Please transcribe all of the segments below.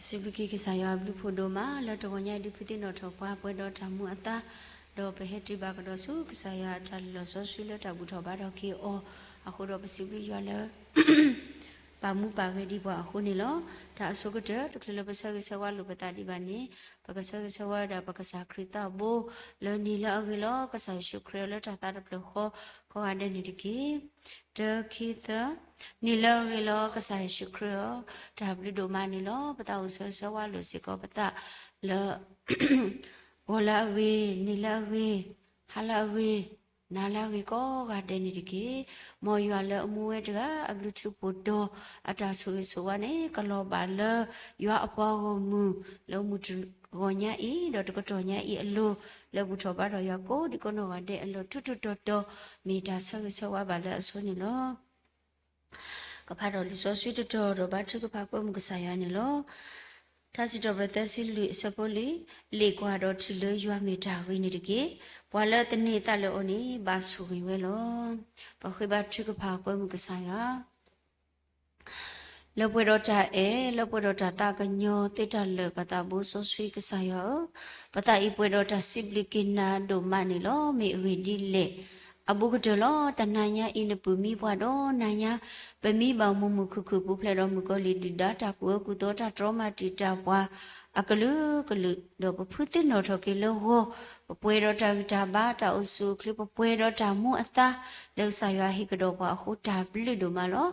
စံးဘျုးက့ၤကစၢ်ယွၤအဘျုးဖးဒိၣ်မး လၢတဂီၤညါအံၤဒုးဖုသ့ၣ်နီၣ်ထီၣ်ပှၤပှဲၤဒီးတၢ်မူအသါ, ဒီးပဟဲတုၤဘၣ်ကဒီးဆူကစၢ်ယွၤအတၢ်လီၢ်စီဆှံလၢတၢ်ဘူၣ်ထီၣ်ဘါထီၣ်က့ၤအီၤ, အဃိဒီးပစံးဘျုးယွၤလၢ ပာ်မူပာ်ဂဲၤဒံးပှၤအဃိန့ၣ်လီၤ. တၢ်အဆိကတၢၢ် တချုးလၢပဆၢဂ့ၤဆၢဝါလိာ်ပသးဒံးဘၣ်န့ၣ်, ပကဆၢဂ့ၤဆၢဝါဝဲဒၣ်ပကစၢ်ခရံာ်သးဘိ လၢနံၤလၢအဂ့ၤလီၤ ကစၢ်ယ့ၣ်ၡူးခရံာ်အီၤ လၢတၢ်သးတဖျၢၣ်ဃီ ကိးဂၤဒဲးန့ၣ်တက့ၢ်. တၢ ခံ သၢ, နံၤလၢအဂ့ၤလီၤ ကစၢ်ယ့ၣ်ၡူးခရံာ်အီၤ, တၢ်ဘျုးဒိၣ်မးန့ၣ်လီၤ. ပသးအိၣ်ဆၢဂ့ၤဆၢဝါလိာ်စ့ၢ်ကီးပသးလၢ ဂီၤလၢအဂ့ၤ, နံၤလၢအဂ့ၤ, ဟါလၢအဂ့ၤ, နၤလၢအဂ့ၤကိးဂၤဒဲးန့ၣ်တက့ၢ်. မ်ယွၤလၢအမူဝဲတဂၤအဘျုးထူးဖှိၣ်တီၤ အတၢ်ဆိၣ်ဂ့ၤဆိၣ်ဝါန့ၣ် ကလီၤဘၣ်လၢယွၤအပှၤဂီၢ်မုၢ် လၢမုၢ်တဂီၤညါအံၤ ဒီးတကတီၢ်ညါအံၤအလိၤ လၢဘူၣ်ထီၣ်ဘါထီၣ်ယွၤကိးဒံကိးနီၢ်ဂၤဒဲးအလီၢ်ထူထူတီတီ မ့ၢ်တၢ်ဆၢဂ့ၤဆၢဝါဘၣ်လၢအဆိန့ၣ်လီၤ. ကဖးထီၣ်လံာ်စီဆှံတတီၤဒီးဘါထုကဖၣ်ကွဲမုာ်ကစၢ်ယွၤန့ၣ်လီၤ. ထါစံးထီၣ်ပတြၢၤသၢဆံလွံၢ်အဆၢဖိလွံၢ်, လ့ၣ်ကွၢ်ဒီးထံၣ်လၢယွၤမ့ၢ်တၢ်ဂ့ၤန့ၣ်တက့ၢ်. ပှၤလၢသန့ၤသးလၢအီၤန့ၣ် ဘၣ်ဆိၣ်ဂ့ၤဝဲလီၤ. ပဃ့ဘါထုကဖၣ်ကွဲမုာ်ကစၢ်ယွၤ လၢပှဲၤဒီးတၢ်အဲၣ်, လၢပှဲၤဒီးတၢ်သးကညီၤသ့တၢ်လၢာ် ပသးဘိစီဆှံကစၢ်ယွၤဧၢ, ပသးအံၤပှဲၤဒီးတၢ်စံးဘျုးက့ၤနၤဒိၣ်မးန့ၣ်လီၤ. မ့ၢ်အဂ့ၢ်ဒ်လဲၣ်, အဘူးကတၢၢ်လီၤ. တနၤညါအံၤနပုၢ်မံပှၤဒီးနၤညါ, ပမံဘၣ်မုာ်မုာ်ခုၣ်ခုၣ်ပူၤဖျဲးဒီးမုၣ်ကီၤလံၢ်ဒုၣ်ဒါ တၢ်ကူၣ်အၢကူၣ်သီတၢ်တြီမၤတံာ်တာ်ပှၤ အကလုာ်ကလုာ်, ဒီးပဖုသ့ၣ်နီၣ်ထီၣ်က့ၤလၢဂီၤ, ပပှဲၤဒီးတၢ်ဂံၢ်တၢ်ဘါ တၢ်အိၣ်ဆူၣ်အိၣ်ချ့ ပပှဲၤဒီးတၢ်မူအသါ လၢကစၢ်ယွၤဟ့ၣ်ကဒီးပှၤအဃိ တၢ်ဘျုးဒိၣ်မးလီၤ.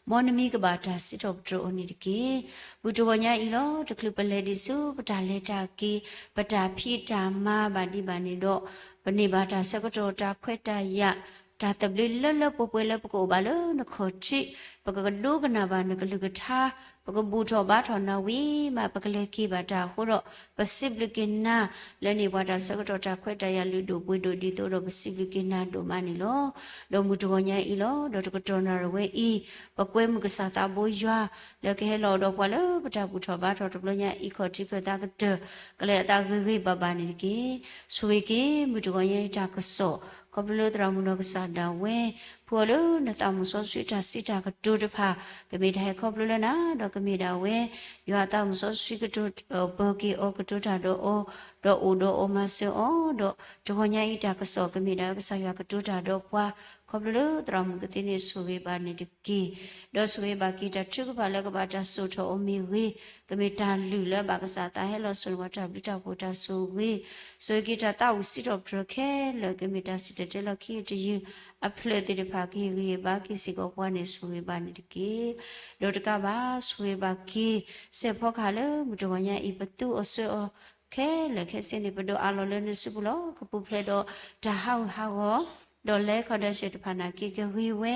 မ်နမံၤကဘၣ်တၢ်စံးထီၣ်ပတြၢၤအီၤန့ၣ်တက့ၢ်. မုၢ်တဂီၤညါအံၤလီၤ, တချုးပလဲၤဒံးဆူ ပတၢ်လဲၤတၢ်က့ၤ ပတၢ်ဖံးတၢ်မၤဘၣ်ဒံးဘၣ်န့ၣ်ဒီး, ပန့ၢ်ဘၣ်တၢ်ဆၢကတီၢ်တၢ်ခွဲးတၢ်ယာ် တၢ်သဘျ့လၢလၢပှဲၤပှဲၤလၢပကအိၣ်ဘၣ်လၢနခီၣ်ထံး, ပကကဒိကနၣ်ဘၣ်နကလုၢ်ကထါ, ပကဘူၣ်ထီၣ်ဘါထီၣ်နၤဝံၤမး ပကလဲၤက့ၤဘၣ်တၢ်အဃိဒီး, ပစံးဘျုးက့ၤနၤ လၢန့ၢ်ပှၤတၢ်ဆၢကတီၢ်တၢ်ခွဲးတၢ်ယာ်လုၢ်ဒိၣ်ပှ့ၤဒိၣ်ဒ်သိးဒီး ပစံးဘျုးက့ၤနၤဒိၣ်မးန့ၣ်လီၤ. ဒီးမုၢ်တဂီၤညါအံၤလီၤ, ဒီးတကတီၢ်နၣ်ရံၣ်ဝဲအံၤ, ပကွဲမုာ်ကစၢ်သးဘိယွၤ လၢကဟဲလီၤဒီးပှၤလၢပတၢ်ဘူၣ်ထီၣ်ဘါထီၣ်တဘျီညါအံၤ ခီၣ်ထံးခၢၣ်သးကတၢၢ် ကလဲၤအသးဂ့ၤဂ့ၤဘၣ်ဘၣ်န့ၣ်တက့ၢ်. ဆိၣ်ဂ့ၤက့ၤ မုၢ်တဂီၤညါအံၤတၢ်ကစီၣ် ခီဖျိလၢသရၣ်မုၣ်ဒီးကစၢ်ဒၣ်ဝဲ ဖှူအီၤလၢနသးမုၢ်စီဆှံတၢ်စံးတၢ်ကတိၤတဖၣ် ကမ့ၢ်တၢ်ဟဲခီဖျိလၢနၤ ဒီးကမ့ၢ်ဒၣ်ဝဲ ယွၤအသးမုၢ်စီဆှံကတိၤ ပၢၤက့ၤအီၤ ကတိၤတၢ်ဒီးအီၤ, ဒီးအိၣ်ဒီးအီၤမၤစၢၤအီၤ, ဒီးတဂီၤညါအံၤတၢ်ကစီၣ်ကမ့ၢ်ဒၣ်ဝဲကစၢ်ယွၤကတိၤတၢ်ဒီးပှၤ ခီဖျိလၢသရၣ်မုၣ်ကသ့န့ၣ်ဆိၣ်ဂ့ၤဘၣ်န့ၣ်တက့ၢ်. ဒီးဆိၣ်ဂ့ၤဘၣ်က့ၤတၢ်ထုကဖၣ်လၢကဘၣ်တၢ်စိာ်ထီၣ်အီၤမ့ၢ်ဂ့ၤ, ကမ့ၢ်တၢ်လုၢ်လၢဘၣ်ကစၢ်သးဟဲလီၤစိာ်န့ၢ်ပှၤတၢ်ဘျုးတၢ်ဖှိၣ်တၢ်ဆိၣ်ဂ့ၤ, ဆိၣ်ဂ့ၤက့ၤတၢ်သးဝံၣ်စံးထီၣ်ပတြၢၤခဲလၢာ် ကမ့ၢ်တၢ်စံၣ်တဲၤတဲလီၤခံတယုၢ် အဖျၢၣ်သ့ၣ်တဖၣ်ကဟ့ၣ်ဂံၢ်ဟ့ၣ်ဘါက့ၤစ့ၢ်ကီးပှၤန့ၣ်ဆိၣ်ဂ့ၤဘၣ်န့ၣ်တက့ၢ်. ဒီးတကးဘၣ် ဆိၣ်ဂ့ၤဘၣ်က့ၤ စဲးဖီကဟၣ်လၢမုၢ်တဂီၤညါအံၤ ပသူအီၤစွဲအီၤခဲလၢာ်ခဲဆ့န့ၣ် ပဒိးအးလီၤလၢနစုပူၤလီၤ. ကပူၤဖျဲးဒီးတၢ်ဟးဂူာ်ဟးဂီၤ ဒီးလဲၤခီဒီးဆှဲးတဖၣ်နာ်က့ ကဂ့ၤဝဲ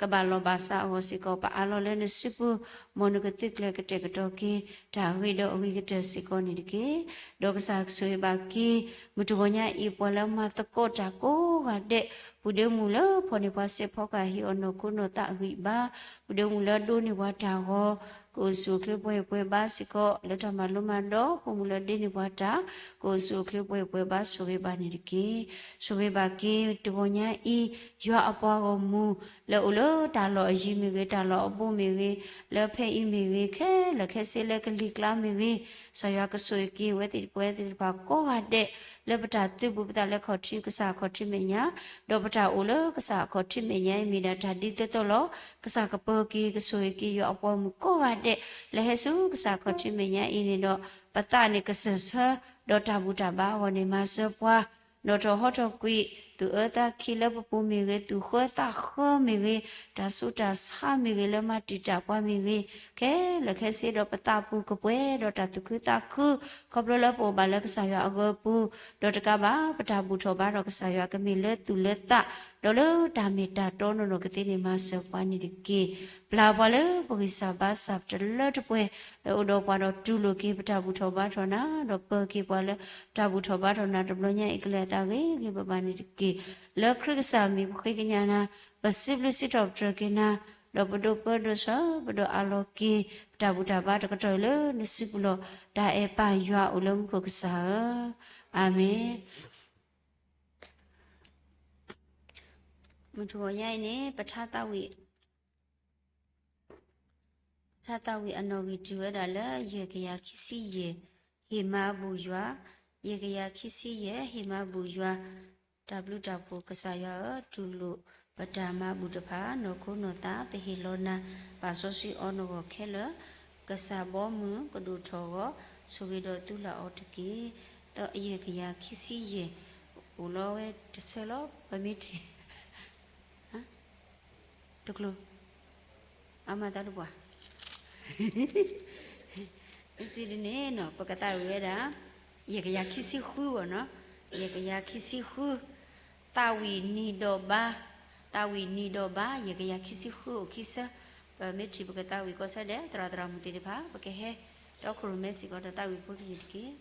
ကဘၣ်လီၢ်ဘၣ်စးအဂီၢ်စ့ၢ်ကီး ပအးလီၤလၢနစုပူၤ, မ်နကသုကျဲၤကတဲာ်ကတီၤက့ၤ တၢ်ဂ့ၤဒီးအဂံၢ်ကတၢၢ်စ့ၢ်ကီးန့ၣ်တက့ၢ်. ဒီးကစၢ်ဆိၣ်ဂ့ၤဘၣ်က့ၤ မုၢ်တဂီၤညါအံၤ ပှၤလၢမၤသကိးတၢ်ကိးဂၤဒဲး, ပုၢ်ဒ့မုၣ်လၢဖီၣ်န့ၢ်ပှၤစဲးဖီကဟ့ၣ်အီၤနီၢ်ခိနီၢ်သးအဂံၢ်အဘါ, ပုၢ်ဒ့မုၣ်လၢဒိးန့ၢ်ပှၤတၢ်ဂီၤ ကအိၣ်ဆူၣ်အိၣ်ချ့ပှဲၤပှဲၤဘါစ့ၢ်ကီး လၢတၢ်မၤလိမၤဒိး, ပိာ်မုၣ်လၢဒိးန့ၢ်ပှၤတၢ် ကအိၣ်ဆူၣ်အိၣ်ချ့ပှဲၤပှဲၤဘါ ဆိၣ်ဂ့ၤဘၣ်န့ၣ်တက့ၢ်. ဆိၣ်ဂ့ၤဘၣ်က့ၤတဂီၤညါအံၤ ယွၤအပှၤဂီၢ်မုၢ် လၢအိၣ်လၢတၢ်လီၢ်အယံၤမ့ၢ်ဂ့ၤ, တၢ်လီၢ်အဘူးမ့ၢ်ဂ့ၤ, လၢဖဲအံၤမ့ၢ်ဂ့ၤ, ခဲလၢာ်ခဲဆ့လၢကလံၤကျါမ့ၢ်ဂ့ၤ, ကစၢ်ယွၤကဆိၣ်ဂ့ၤက့ၤဝဲသ့ၣ်တဖၣ်သ့ၣ်တဖၣ်ကိးဂၤဒဲး လၢပတၢ်သုးပူၤ ပသးလၢခီၣ်ထံး ကစၢ်အခီၣ်ထံးမဲာ်ညါ, ဒီးပတၢ်အိၣ်လၢကစၢ်အခီၣ်ထံးမဲာ်ညါအံၤ မ့ၢ်ဒၣ်တၢ်ဒ်သိးသိးလီၤ. ကစၢ်ကပၢၤက့ၤ ကဆိၣ်ဂ့ၤက့ၤ ယွၤအပှၤဂီၢ်မုၢ်ကိးဂၤဒဲး လၢဟဲဆူကစၢ်အခီၣ်ထံးမဲာ်ညါအံၤန့ၣ်ဒီး ပသးန့ၣ်ကစၢၢ်ဆၢ ဒီးတၢ်ဘူၣ်တၢ်ဘါအဂီၢ်န့ၣ် မၤစၢၤပှၤ နီၣ်ထီၣ်ဟီထီၣ်ကွံာ် သူၣ်အၢသးခံလၢပပူၤမ့ၢ်ဂ့ၤ, သူၣ်ဃၢသးဃၢမ့ၢ်ဂ့ၤ, တၢ်ဆူးတၢ်ဆါမ့ၢ်ဂ့ၤ, လၢမၤတံာ်တာ်ပှၤမ့ၢ်ဂ့ၤ, ခဲလၢာ်ခဲဆ့ဒီးပသးပူၤကပှဲၤဒီးတၢ်သူၣ်ခုသးခု, ခီဖျိလၢပအိၣ်ဘၣ်လၢကစၢ်ယွၤအဂၢၤအပူၤ, ဒီးတကးဘၣ် ပတၢ်ဘူၣ်ထီၣ်ဘါထီၣ်ကစၢ်ယွၤကမ့ၢ်လၢသူၣ်လၢသး, ဒီးလၢတၢ်မ့ၢ်တၢ်တီနီၢ်နီၢ်ကသ့န့ၣ် မၤစၢၤပှၤန့ၣ်တက့ၢ်. ပျၢ်ပှၤလၢပဂံၢ်စၢ်ဘါစၢ်တလၢတပှဲၤ လၢအိၣ်ဒီးပှၤဒီးတူၢ်လိာ်က့ၤပတၢ်ဘူၣ်ထီၣ်ဘါထီၣ်နၤ, ဒီးပၢၤက့ၤပှၤလၢတၢ်ဘူၣ်ထီၣ်ဘါထီၣ်နၤတဘျီညါအံၤ ကလဲၤအသးဂ့ၤဂ့ၤဘၣ်ဘၣ်န့ၣ်တက့ၢ်. လၢခရံာ်ကစၢ်မံၤပဃ့ကညးနၤ, ပစံးဘျုးစံးထီၣ်ပတြၢၤက့ၤနၤ, ဒီးပဒိးပၢဒိးဆှၢ ပဒိးအးလီၤက့ၤ ပတၢ်ဘူၣ်တၢ်ဘါတကတီၢ်အံၤလၢနစုပူၤလီၤ. တၢ်အဲၣ်ပၢ်ယွၤအိၣ်လၢမူခိၣ်ကစၢ်ဧၢ, အၤမ့ၣ်. မုၢ်တဂီၤညါအံၤန့ၣ် ပထါသးဝံၣ်, ပ တၢ်သးဝံၣ်အနီၣ်ဂံၢ်တုၤဝဲဒၣ်လၢ ယဲၢ်ကယၤခံဆံယဲၢ်, ဟ့ၣ်မၤဘူၣ်ယွၤ, ယဲၢ်ကယၤခံဆံယဲၢ်, ဟ့ၣ်မၤဘူၣ်ယွၤ, တၢ်ဘျုးတၢ်ဖှိၣ်ကစၢ်ယွၤဧၢ, တူၢ်လိာ်ပတၢ်မၤဘူၣ်တဖၣ်, နီၢ်ခိနီၢ်သး ပဟ့ၣ်လီၤနၤ, ပာ်စီဆှံအီၤနီၢ်ဂီၢ်ခဲလၢာ်, ကစၢ်ဘီမုၢ်ကဒိၣ်ထီၣ်အဂီၢ်, ဆိၣ်ဂ့ၤဒီးသုလၢ်အီၤတက့ၢ်. ဒီးယဲၢ်ကယၤခံဆံယဲၢ်, အိၣ်လီၤဝဲတဆၢလီၤ, ပမ့ၢ်ထံၣ် တကျိၤ, အမၤသးတပှၢ် စံးဒ်န့ၣ်နီၤ, ပကသးဝံၣ်ဝဲဒၣ် ယဲၢ်ကယၤခံဆံဃုဘၣ်နီၤ, ယဲၢ်ကယၤခံဆံဃု, သးဝံၣ်နံၤဒီးဘါ, သးဝံၣ်နံၤဒီးဘါ ယဲၢ်ကယၤခံဆံဃုအိၣ်ခံဆၢ, ပမ့ၢ်ထံၣ်ပကသးဝံၣ်ကီၢ်ဆၢဒဲး သရၣ်သရၣ်မုၣ်သ့ၣ်တဖၣ် ပကဟဲ ဒီခိၣ်ရိၣ်မဲစ့ၢ်ကီးဒီးသးဝံၣ်ဖိတယုၢ်တက့ၢ်.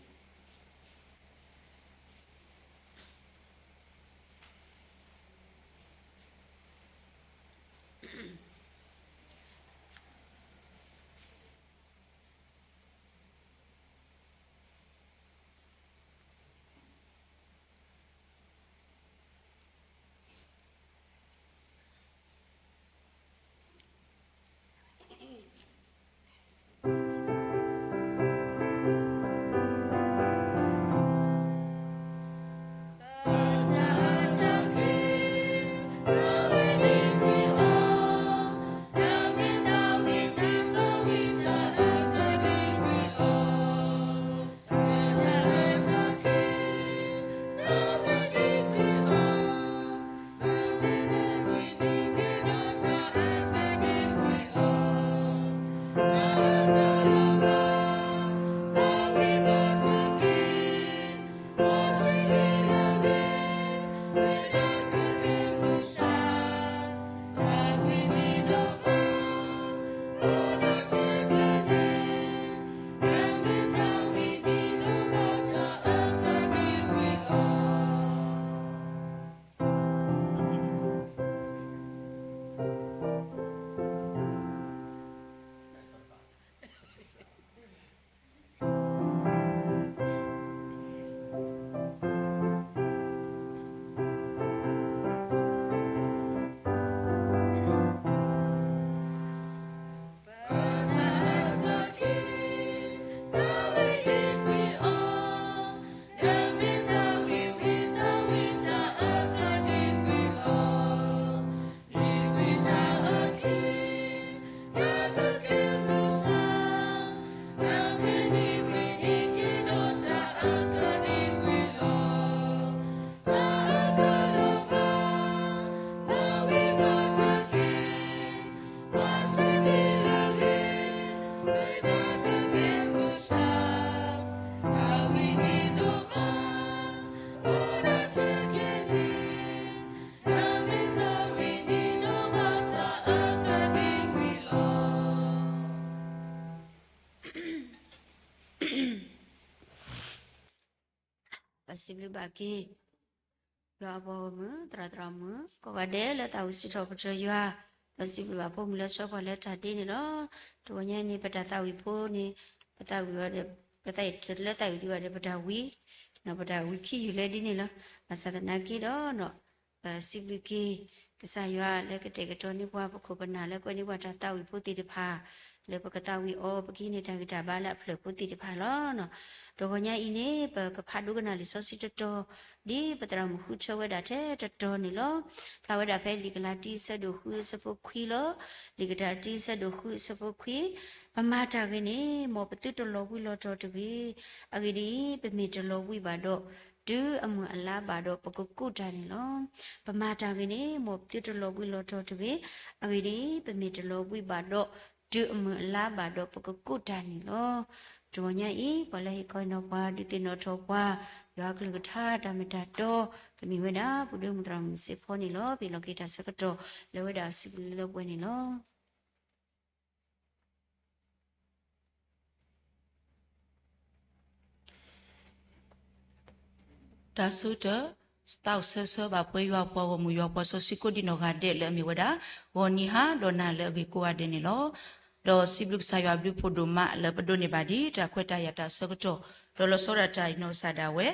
ပစံးဘျုးဘၣ်က့ၤ ယွၤအပှၤဂီၢ်မုၢ် သရၣ်သရၣ်မုၣ် ကိးဂၤဒဲးလၢသးဝံၣ်စံးထီၣ်ပတြၢၤယွၤ, ဒီးစံးဘျုးဘၣ်ဖိမုၣ်လၢဆှၢပှၤလၢတၢ်ဒ့န့ၣ်လီၤ. တဂီၤညါအံၤန့ၣ် ပတၢ်သးဝံၣ်ဖိန့ၣ် ပသးဝံၣ်ဝဲဒီး ပသးအံၤတလၢသးဝံၣ်ဒံးဘၣ်ဒီး ပတၢ်ဝံ ပတၢ်ဝံခံယုၢ်လၢဒ်န့ၣ်လီၤ. ဘၣ်ဆၣ်သနာ်က့ဒီး ပစံးဘျုးက့ၤ ကစၢ်ယွၤလၢကတဲာ်ကတီၤန့ၢ်ပှၤ ပခိၣ်ပနၢ်လၢကွဲးန့ၢ်ပှၤတၢ်သးဝံၣ်ဖိသ့ၣ်တဖၣ် လၢပကသးဝံၣ်အီၤ ပကဟံးန့ၢ်တၢ်ဂံၢ်တၢ်ဘါလၢအဖျၢၣ်ဖိသ့ၣ်တဖၣ်လီၤ. တဂီၤညါအံၤန့ၣ် ပကဖးဒိကနၣ်လံာ်စီဆှံတတီၤ ဒ်ပသရၣ်မုၣ်ဃုထၢဝဲဒၣ်ထဲတတီၤန့ၣ်လီၤ. ဖျါဝဲဒၣ်ဖဲလံာ်ကလၤတံ အဆၢဒိၣ်ဃု အဆၢဖိခွံလီၤ. လံာ်ကလၤတံ အဆၢဒိၣ်ဃု အဆၢဖိခွံ, ပမၤတၢ်ဂ့ၤန့ၣ် မ်ပသုတလီၤဘှံးလီၤတီၤတဂ့ၤ. အဂ့ၢ်ဒ်အံၤ, ပမ့ၢ်တလီၤဘှံးဘၣ်ဒီး တုၤအမုၢ်အလါဘၣ်ဒီး ပကကူးတၢ်န့ၣ်လီၤ. ပမၤတၢ်ဂ့ၤန့ၣ် မ်ပသုတလီၤဘှံးလီၤတီၤတဂ့ၤ. အဂ့ၢ်ဒ်အံၤ, ပမ့ၢ်တလီၤဘှံးဘၣ်ဒီး တုၤအမုၢ်အလါဘၣ်ဒီး ပကကူးတၢ်န့ၣ်လီၤ. တဂီၤညါအံၤ ပှၤလၢဟ့ၣ်ခီနီၤပှၤ ဒုးသ့ၣ်နီၣ်ထီၣ်ပှၤ ယွၤအကလုၢ်ကထါတၢ်မ့ၢ်တၢ်တီ ကမ့ၢ်ဝဲဒၣ် ပဒိၣ်မုၣ်သရၣ်မုၣ်စ့ၢ်ဖီန့ၣ်လီၤ. ပဟ့ၣ်လီၤက့ၤတၢ်ဆၢကတီၢ် လၢဝဲဒၣ်အစုပူၤလၢပှဲၤန့ၣ်လီၤ. တၢ်ဆၢကတီၢ် သးအိၣ်ဆၢဆၢဘၣ်ပှဲၤယွၤပှၤဂီၢ်မုၢ် ယွၤပှၤစီဆှံကိးဒံနီၢ်ဂၤဒဲးလၢအမ့ၢ်ဝဲဒၣ် ဂီၤနံၤဟါဒီးနၤလၢအဂ့ၤကိးဂၤဒဲးန့ၣ်လီၤ. ဒီးစံးဘျုးကစၢ်ယွၤအဘျုးဖှိၣ်ဒိၣ်မးလၢပဒိးန့ၢ်ဘၣ်ဒ်တၢ်ခွဲးတၢ်ယာ်တၢ်ဆၢကတီၢ် ဒီးလီၤဆီဒၣ်တၢ်အံၤနီၢ်ကစၢ်ဒၣ်ဝဲ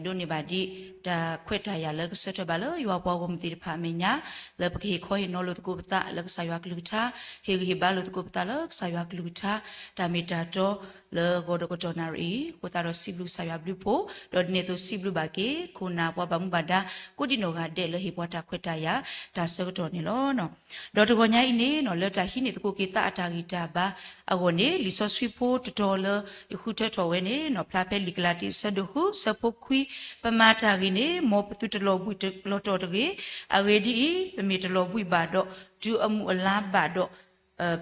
ဒိးန့ၢ်ဘၣ်ဒ်တၢ်ခွဲးတၢ်ယာ်လၢကဆၢထၢၣ်ဘၣ်လၢယွၤပှၤဂီၢ်မုၢ်သ့ၣ်တဖၣ်အမဲာ်ညါ လၢပကဟ့ၣ်ခီဟ့ၣ်နီၤလိာ်သကိးပသးလၢကစၢ်ယွၤကလုၢ်ကထါ, ဟ့ၣ်ဂံၢ်ဟ့ၣ်ဘါလိာ်သကိးပသးလၢကစၢ်ယွၤကလုၢ်ကထါ တၢ်မ့ၢ်တၢ်တီလၢဂီၤဒီးကတီၢ်နၣ်ရံၣ်အံၤ, အဃိသတးဒီးစံးဘျုးကစၢ်ယွၤဘျုးဖှိၣ်, ဒီးဒ်န့ၣ်အသိးစံးဘျုးဘၣ်က့ၤ ခိၣ်နၢ်ပှၤဘၣ်မူဘၣ်ဒါ ကိးဒံနီၢ်ဂၤဒဲးလၢဟ့ၣ်ပှၤတၢ်ခွဲးတၢ်ယာ် တၢ်ဆၢကတီၢ်န့ၣ်လီၤ. ဒီးတဂီၤညါအံၤန့ၣ် လၢတၢ်ဟံးန့ၢ်သကိးက့ၤသးအတၢ်ဂံၢ်တၢ်ဘါအဂီၢ်န့ၣ် လံာ်စီဆှံဖိတတီၤလၢယဃုထၢထီၣ်ဝဲန့ၣ် ဖျါဖဲလံာ်ကလၤတံ အဆၢဒိၣ်ဃု အဆၢဖိခွံ, ပမၤတၢ်ဂ့ၤန့ၣ် မ်ပသုတလီၤဘှံးလီၤတီၤတဂ့ၤ, အဂ့ၢ်ဒ်အံၤ, ပမ့ၢ်တလီၤဘှံးဘၣ်ဒီး တုၤအမုၢ်အလါဘၣ်ဒီး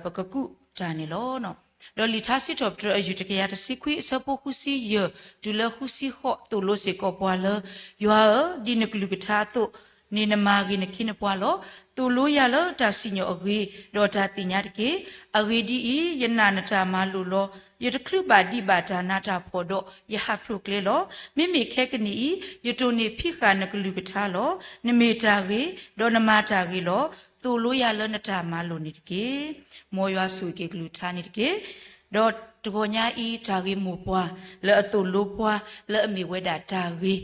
ပကကူးတၢ်န့ၣ်လီၤ. ဒီးလံာ်ထါစံးထီၣ်ပတြၢၤအယုၢ်တကယၤတဆံခွံ အဆၢဖိဃုဆံယဲၢ် တုၤလၢဃုဆံဃိး သိၣ်လိစ့ၢ်ကီးပှၤလၢ ယွၤဧၢ, ဒ်နကလုၢ်ကထါအသိးန့ၣ် နမၤဂ့ၤနခ့နပှၤလီၤ. သိၣ်လိယၤလၢတၢ်စံၣ်ညီၣ်အဂ့ၤ ဒီးတၢ်သ့ၣ်ညါတက့ၢ်. အဂ့ၢ်ဒ်အံၤ, ယနာ်နတၢ်မၤလိာ်လီၤ. ယတချုးဘၣ်ဒံးဘၣ်တၢ်နးတၢ်ဖှီၣ်ဒီး ယဟးဖျိးကျဲလီၤ. မ့မ့ၢ်ခဲကနံၣ်အံၤ ယတိၢ်န့ၢ်ဖံးဃာ်နကလုၢ်ကထါလီၤ. နမ့ၢ်တၢ်ဂ့ၤ, ဒီးနမၤတၢ်ဂ့ၤလီၤ. သိၣ်လိယၤလၢနတၢ်မၤလိာ်န့ၣ်တက့ၢ်. မ်ယွၤဆိၣ်ဂ့ၤက့ၤကလုၢ်ကထါန့ၣ်တက့ၢ်. ဒီးတဂီၤညါအံၤ တၢ်ဂ့ၢ်မိၢ်ပှၢ်လၢအသိၣ်လိပှၤ လၢအမ့ၢ်ဝဲဒၣ်တၢ်ဂ့ၤ,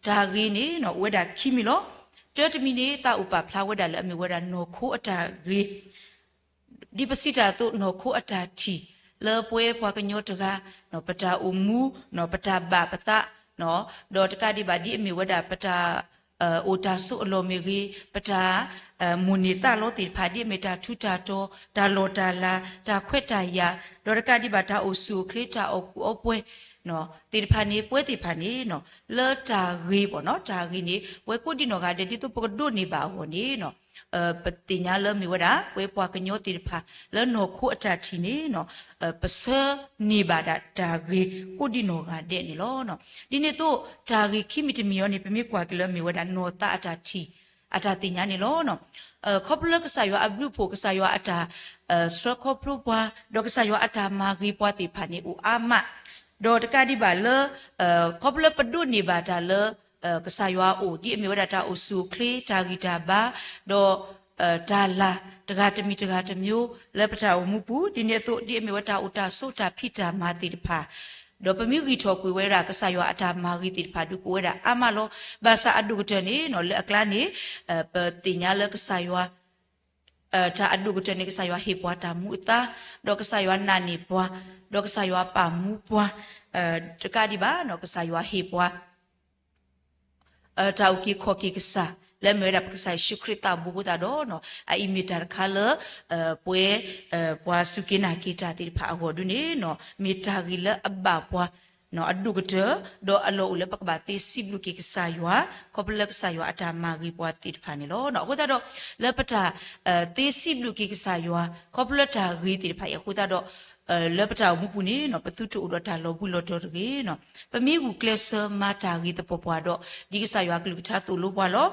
တၢ်ဂ့ၤန့ၣ် အိၣ်ဝဲဒၣ်ခံမံၤလီၤ. တၢတမံၤန့ၣ် သးအိၣ်ပာ်ဖျါဝဲဒၣ်လၢအမ့ၢ်ဝဲဒၣ်နီၢ်ခိအတၢ်ဂ့ၤ ဒ်ပစံးတၢ်အသိး နီၢ်ခိအတၢ်ထံၣ် လၢပဝဲပှၤကညီတဂၤ ပတၢ်အိၣ်မူ ပတၢ်ဘၣ်ပသး ဒီးတကးဒံးဘၣ် ဒ်အမ့ၢ်ဝဲဒၣ်ပတၢ် အိၣ်တၢ်ဆိးအလီၢ်မ့ၢ်ဂ့ၤ, ပတၢ် မိၣ်န့ၢ်သးလီသ့ၣ်တဖၣ် ဒ်အမ့ၢ်တၢ်ထူးတၢ်တီၤ, တၢ်လီၢ်တၢ်လၤ, တၢ်ခွဲးတၢ်ယာ်, ဒီးတကးဒံးဘၣ် တၢ်အိၣ်ဆူၣ်အိၣ်ချ့ တၢ်အီၣ်ကူအီပှဲၤ သ့ၣ်တဖၣ်န့ၣ် ပဝဲသ့ၣ်တဖၣ်န့ၣ် လၢတၢ်ဂ့ၤဘၣ်နီၤ, တၢ်ဂ့ၤန့ၣ် ပဝဲကိးဒံနီၢ်ဂၤဒဲး ဒ်သိးပကဒိးန့ၢ်ဘၣ်အဂီၢ်န့ၣ် ပသ့ၣ်ညါလၢမ့ၢ်ဝဲဒၣ် ပဝဲပှၤကညီသ့ၣ်တဖၣ် လၢနီၢ်ခိအတၢ်ထံၣ်န့ၣ် ပဆၢန့ၢ်ဘၣ်ဒၣ်တၢ်ဂ့ၤကိးဒံနီၢ်ဂၤဒဲးန့ၣ်လီၤ. ဒ်န့ၣ်အသိး တၢ်ဂ့ၤခံမံၤတမံၤအံၤန့ၣ် ပမ့ၢ်ကွၢ်က့ၤလၢမ့ၢ်ဝဲဒၣ်နီၢ်သးအတၢ်ထံၣ် အတၢ်သ့ၣ်ညါန့ၣ်လီၤ. ခီဖျိလၢကစၢ်ယွၤအဘျုးအဖှိၣ် ကစၢ်ယွၤအတၢ် ဆှၢခီဖျိပှၤ ဒီးကစၢ်ယွၤအတၢ်မၤဂ့ၤပှၤသ့ၣ်တဖၣ်န့ၣ် အိၣ်အါမး, ဒီးတကးဒံးဘၣ်လၢ ခီဖျိလၢပဒိးန့ၢ်ဘၣ်တၢ်လၢ ကစၢ်ယွၤအအိၣ် ဒ်အမ့ၢ်ဝဲဒၣ်တၢ်အိၣ်ဆူၣ်အိၣ်ချ့ တၢ်ဂံၢ်တၢ်ဘါ ဒီး တၢ်လၤတဂၤတမံၤတဂၤတမံၤ လၢပတၢ်အိၣ်မူပူၤ ဒ်န့ၣ်အသိး ဒ်အမ့ၢ်ဝဲတၢ်အိၣ်တၢ်ဆိးတၢ်ဖံးတၢ်မၤသ့ၣ်တဖၣ် ဒီးပမ့ၢ်ဂံၢ်ထီၣ်ကွံာ်ဝဲဒၣ် ကစၢ်ယွၤအတၢ်မၤဂ့ၤသ့ၣ်တဖၣ် ဒုးကအိၣ်ဝဲဒၣ်အါမးလီၤ. ဘၣ်ဆၣ်အဒိၣ်ကတၢၢ်န့ၣ် လၢအကျါန့ၣ် ပသ့ၣ်ညါလၢကစၢ်ယွၤ တၢ်အဒိၣ်ကတၢၢ်န့ၣ် ကစၢ်ယွၤဟ့ၣ်ပှၤတၢ်မူအသါ, ဒီးကစၢ်ယွၤနာ်န့ၢ်ပှၤ, ဒီးကစၢ်ယွၤပာ်မူပှၤ, တကးဒံးဘၣ် ကစၢ်ယွၤဟ့ၣ်ပှၤ တၢ်အုၣ်က့ၤခီၣ်က့ၤကစၢ် လၢအမ့ၢ်ဝဲဒၣ်ပကစၢ်ယ့ၣ်ၡူးခရံာ်သးဘိအဃိသတးဒီး အအံၤမ့ၢ်တၢ်တခါလၢ ပဝဲ ပှၤစူၢ်က့ၤနာ်က့ၤတၢ်သ့ၣ်တဖၣ်အဂီၢ်ဒုန့ၣ် မ့ၢ်တၢ်ဂ့ၤလၢအဘၣ်ပှၤ အဒိၣ်ကတၢၢ် ဒီးအလီၢ်အိၣ်လၢပကဘၣ်သ့စံးဘျုးက့ၤကစၢ်ယွၤ ခီဖျိလၢကစၢ်ယွၤအတၢ်မၤဂ့ၤပှၤသ့ၣ်တဖၣ်န့ၣ်လီၤ. အဃိသတးဒီး လၢပတၢ် သ့စံးဘျုးက့ၤကစၢ်ယွၤ ခီဖျိလၢတၢ်ဂ့ၤသ့ၣ်တဖၣ်အံၤအဃိသတးဒီး လၢပတၢ်အိၣ်မူပူၤန့ၣ် ပသုတအိၣ်ဒီးတၢ်လီၤဘှံးလီၤတီၤတဂ့ၤ. ပမ့ၢ်ဂုာ်ကျဲးစၢးမၤတၢ်ဂ့ၤသပှၢ်ပှၢ်ဒီး ဒ်ကစၢ်ယွၤကလုၢ်ကထါသိၣ်လိပှၤလီၤ.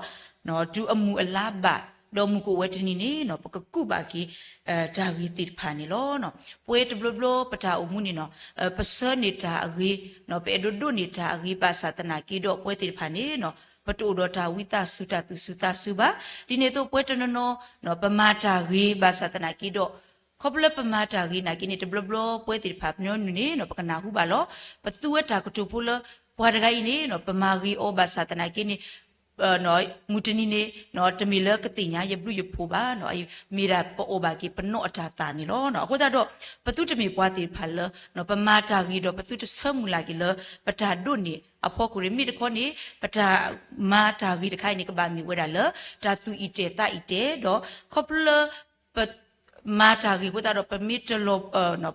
တုၤအမုၢ်အလါဘၣ် ဒီးမုၢ်ကအိၣ်ဝဲတနံၤန့ၣ် ပကကူးဘၣ်က့ၤ တၢ်ဂ့ၤသ့ၣ်တဖၣ်န့ၣ်လီၤ. ပဝဲတဘျီဘျီပတၢ်အိၣ်မူန့ၣ် ပဆၢန့ၢ်တၢ်အဂ့ၤ ပအဲၣ်ဒိးဒိးန့ၢ်တၢ်အဂ့ၤ ဘၣ်ဆၣ်သနာ်က့ဒီး ပဝဲသ့ၣ်တဖၣ်န့ၣ် ပတအိၣ်ဒီးတၢ်ဝံသးစူၤတၢ်သူၣ်စူၤသးစူၤဘၣ်. ဒ်န့ၣ်အသိးပဝဲတနီၤနီၤ ပမၤတၢ်ဂ့ၤဘၣ်ဆၣ်သနာ်က့ဒီး ခီဖျိလၢပမၤတၢ်ဂ့ၤနာ်က့န့ၣ် တဘျီဘျီပဝဲသ့ၣ်တဖၣ်ပညီနုၢ်န့ၣ် ပကနၢ်ဟူဘၣ်လီၤ. ပသူဝဲတၢ်ကတိၤဖိလၢ ပှၤတဂၤအံၤန့ၣ် ပမၤဂ့ၤအီၤဘၣ်ဆၣ်သနာ်က့န့ၣ် မုၢ်တနံၤန့ၣ် တမ့ၢ်လၢကသ့ၣ်ညါယဘျုးယဖှိၣ်ဘၣ်, မ့ၢ်ဒၣ်ပအီၣ်ဘၣ်က့ၤပနီၢ်အတၢ်သၣ်န့ၣ်လီၤ. အဃိသတးဒီး ပသုတမ့ၢ်ပှၤသ့ၣ်တဖၣ်လၢ ပမၤတၢ်ဂ့ၤဒီး ပသုတဆၢမုၢ်လၢ်က့ၤလၢ ပတၢ်ဒိးန့ၢ်အဖီခိၣ်န့ၣ် မ့ၢ်တခီန့ၣ် ပတၢ်မၤတၢ်ဂ့ၤတခါအံၤန့ၣ် ကဘၣ်မ့ၢ်ဝဲဒၣ်လၢ တၢ်သူၣ်အံၣ်တဲာ်သးအံၣ်တဲာ်ဒီး ခီဖျိလၢ ပ မၤတၢ်ဂ့ၤအဃိသတးဒီး ပမ့ၢ်တလီၤ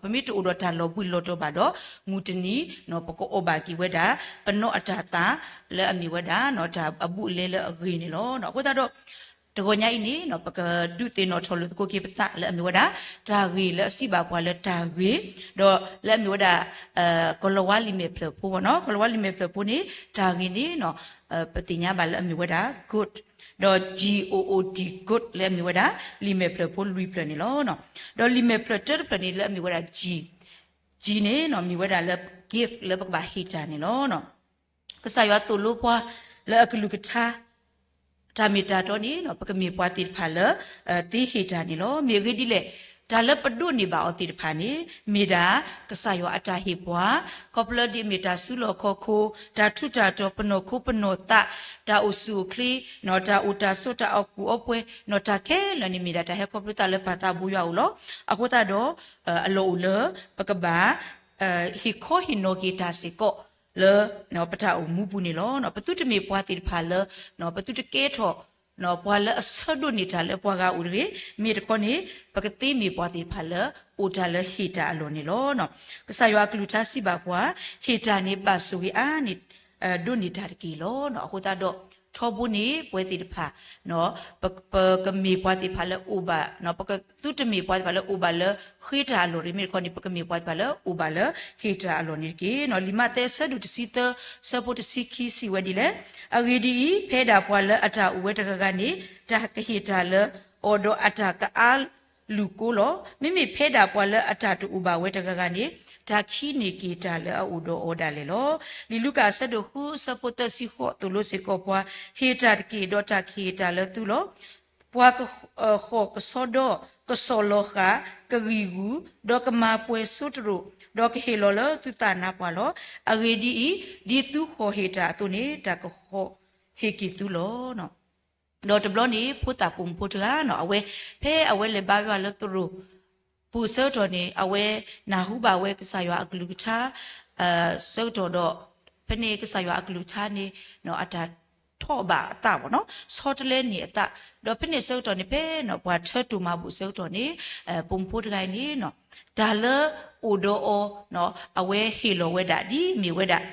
ပမ့ၢ်တအိၣ်ဒီးတၢ်လီၤဘှံးလီၤတီၤဘၣ်ဒီး မုၢ်တနံၤ ပကအီၣ်ဘၣ်က့ၤဝဲဒၣ် ပနီၢ်အတၢ်သၣ် လၢအမ့ၢ်ဝဲဒၣ် တၢ်အဘူးအလဲလၢအဂ့ၤန့ၣ်လီၤ. အဃိသတးဒီး တဂီၤညါအံၤန့ၣ် ပကဒုးသ့ၣ်နီၣ်ထီၣ်လိာ်သကိးက့ၤပသးလၢအမ့ၢ်ဝဲဒၣ် တၢ်ဂ့ၤလၢအစံးဘၣ်ပှၤလၢတၢ်ဂ့ၤ ဒီးလၢအမ့ၢ်ဝဲဒၣ် ကီၤလၤဝါလံာ်မဲာ်ဖျၢၣ်ဖိဘၣ်နီၤ, ကီၤလၤဝါလံာ်မဲာ်ဖျၢၣ်ဖိန့ၣ် တၢ်ဂ့ၤန့ၣ် ပသ့ၣ်ညါဘၣ်လၢအမ့ၢ်ဝဲဒၣ် good ဒီး G O O D good လၢအမ့ၢ်ဝဲဒၣ် လံာ်မဲာ်ဖျၢၣ်ဖိလွံၢ်ဖျၢၣ်န့ၣ်လီၤ. ဒီးလံာ်မဲာ်ဖျၢၣ်တၢတဖျၢၣ်န့ၣ် လၢအမ့ၢ်ဝဲဒၣ် G, G န့ၣ် မ့ၢ်ဝဲဒၣ်လၢ gift လၢပကဘၣ်ဟ့ၣ်တၢ်န့ၣ်လီၤ. ကစၢ်ယွၤသိၣ်လိပှၤလၢအကလုၢ်ကထါ တၢ်မ့ၢ်တၢ်တီန့ၣ် ပကမ့ၢ်ပှၤသ့ၣ်တဖၣ်လၢ သ့ဟ့ၣ်တၢ်န့ၣ်လီၤ. မ့ၢ်အဂ့ၢ်ဒ်လဲၣ် တၢ်လၢပဒိးန့ၢ်ဘၣ်အီၤသ့ၣ်တဖၣ်န့ၣ် မ့ၢ်ဒၣ်ကစၢ်ယွၤအတၢ်ဟ့ၣ်ပှၤ, ခီဖျိဒ်အမ့ၢ်တၢ်စုလီၢ်ခီၣ်ခိၣ်, တၢ်ထူးတၢ်တီၤ, ပနီၢ်ခိပနီၢ်သး, တၢ်အိၣ်ဆူၣ်အိၣ်ချ့, တၢ်အိၣ်တၢ်ဆိး, တၢ်အီၣ်ကူၣ်အီပှဲၤ, တၢ်ခဲလၢာ်န့ၣ် မ့ၢ်ဒၣ်တၢ်ဟဲခီဖျိသးလၢပၢ်သးဘိယွၤအအိၣ်လီၤ. အဃိသတးဒီး အလီၢ်အိၣ်လၢ ပကဘၣ် ဟ့ၣ်ခီဟ့ၣ်နီၤက့ၤတၢ်စ့ၢ်ကီးလၢ ပတၢ်အိၣ်မူပူၤန့ၣ်လီၤ. ပသုတမ့ၢ်ပှၤသ့ၣ်တဖၣ်လၢ ပသုတကဲထီၣ် ပှၤလၢအဆၢဒိးန့ၢ်တၢ်လၢပှၤဂၤအအိၣ်တဂ့ၤ, မ့ၢ်တခီန့ၣ် ပကသ့မ့ၢ်ပှၤသ့ၣ်တဖၣ်လၢ အိၣ်တၢ်လၢဟ့ၣ်တၢ်အလီၢ်န့ၣ်လီၤ. ကစၢ်ယွၤအကလုၢ်ကထါစံးဘၣ်ပှၤ, ဟ့ၣ်တၢ်န့ၣ်ဘၣ်ဆိၣ်ဂ့ၤအါန့ၢ် ဒိးန့ၢ်တၢ်တက့ၢ်လီၤ. အဃိသတးဒီး ထီဘိန့ၣ် ပဝဲသ့ၣ်တဖၣ် ပကမ့ၢ်ပှၤသ့ၣ်တဖၣ်လၢအိၣ်ဘၣ်, ပကသုတမ့ၢ်ပှၤသ့ၣ်တဖၣ်လၢအိၣ်ဘၣ်လၢဃ့တၢ်အလီၢ်တဂ့ၤ, မ့ၢ်တခီန့ၣ် ပကမ့ၢ်ပှၤသ့ၣ်တဖၣ်လၢအိၣ်ဘၣ်လၢဟ့ၣ်တၢ်အလီၢ်န့ၣ်တက့ၢ်. လံာ်မးသဲအဆၢဒိၣ်တဆံသၢ ဆၢဖိတဆံခံစံးဝဲဒ်လဲၣ်, အဂ့ၢ်ဒ်အံၤ, ဖဲဒၣ်ပှၤလၢအတၢ်အိၣ်ဝဲတဂၤဂၤန့ၣ် တၢ်ကဟ့ၣ်တၢ်လၢအီၤ ဒီးအတၢ်ကအါလူၢ်ကိလီၤ. မ့မ့ၢ်ဖဲဒၣ်ပှၤလၢအတၢ်တအိၣ်ဘၣ်ဝဲတဂၤဂၤန့ၣ် တၢ်ခံးန့ၢ်က့ၤတၢ်လၢအအိၣ်ဒီးအီၤဒၣ်လဲာ်လီၤ. လံာ်လူၤကၣ်အဆၢဒိၣ်ဃု အဆၢဖိသၢဆံဃိး သိၣ်လိစ့ၢ်ကီးပှၤ, ဟ့ၣ်တၢ်တက့ၢ်, ဒီးတၢ်ကဟ့ၣ်တၢ်လၢသုလီၤ. ပှၤကဃီၣ်ကဆီဒီ, ကဆီၣ်လီၤဃာ်, ကဂံၢ်ဂူာ်, ဒီးကမၤပှဲၤစိတရိး, ဒီးကဟ့ၣ်လီၤလၢသုသးနါပှၢ်လီၤ. အဂ့ၢ်ဒ်အံၤ, ဒ်သုဃီၣ်ဟ့ၣ်တၢ်အသိးန့ၣ် တၢ်ကဃီၣ်ဟ့ၣ်က့ၤသုလီၤ. ဒီးတဘျီန့ၣ် ဖိသၣ်ပိာ်မုၣ်ဖိတဂၤနီၤ, အဝဲ ဖဲအဝဲလဲၤဘါယွၤလၢသရိာ်ပူၤအဆၢကတီၢ်န့ၣ် အဝဲနၢ်ဟူဘၣ်ဝဲကစၢ်ယွၤအကလုၢ်ကထါ ဆၢကတီၢ်ဒီး ဖဲန့ၣ်ကစၢ်ယွၤအကလုၢ်ကထါန့ၣ် အတၢ်ထီၣ်ဘၣ်အသးဘၣ်နီၤ, ဆီတလဲန့ၢ်အသး, ဒီးဖဲန့ၣ်ဆၢကတီၢ်န့ၣ် ဖဲပှၤထၢတိၢ်မၤဘူၣ်အဆၢကတီၢ်န့ၣ် ပိာ်မုၣ်ဖိတဂၤအံၤန့ၣ် တၢ်လၢအိၣ်ဒီးအီၤ အဝဲဟ့ၣ်လီၤဝဲဒၣ် ဒ်မ့ၢ်ဝဲဒၣ်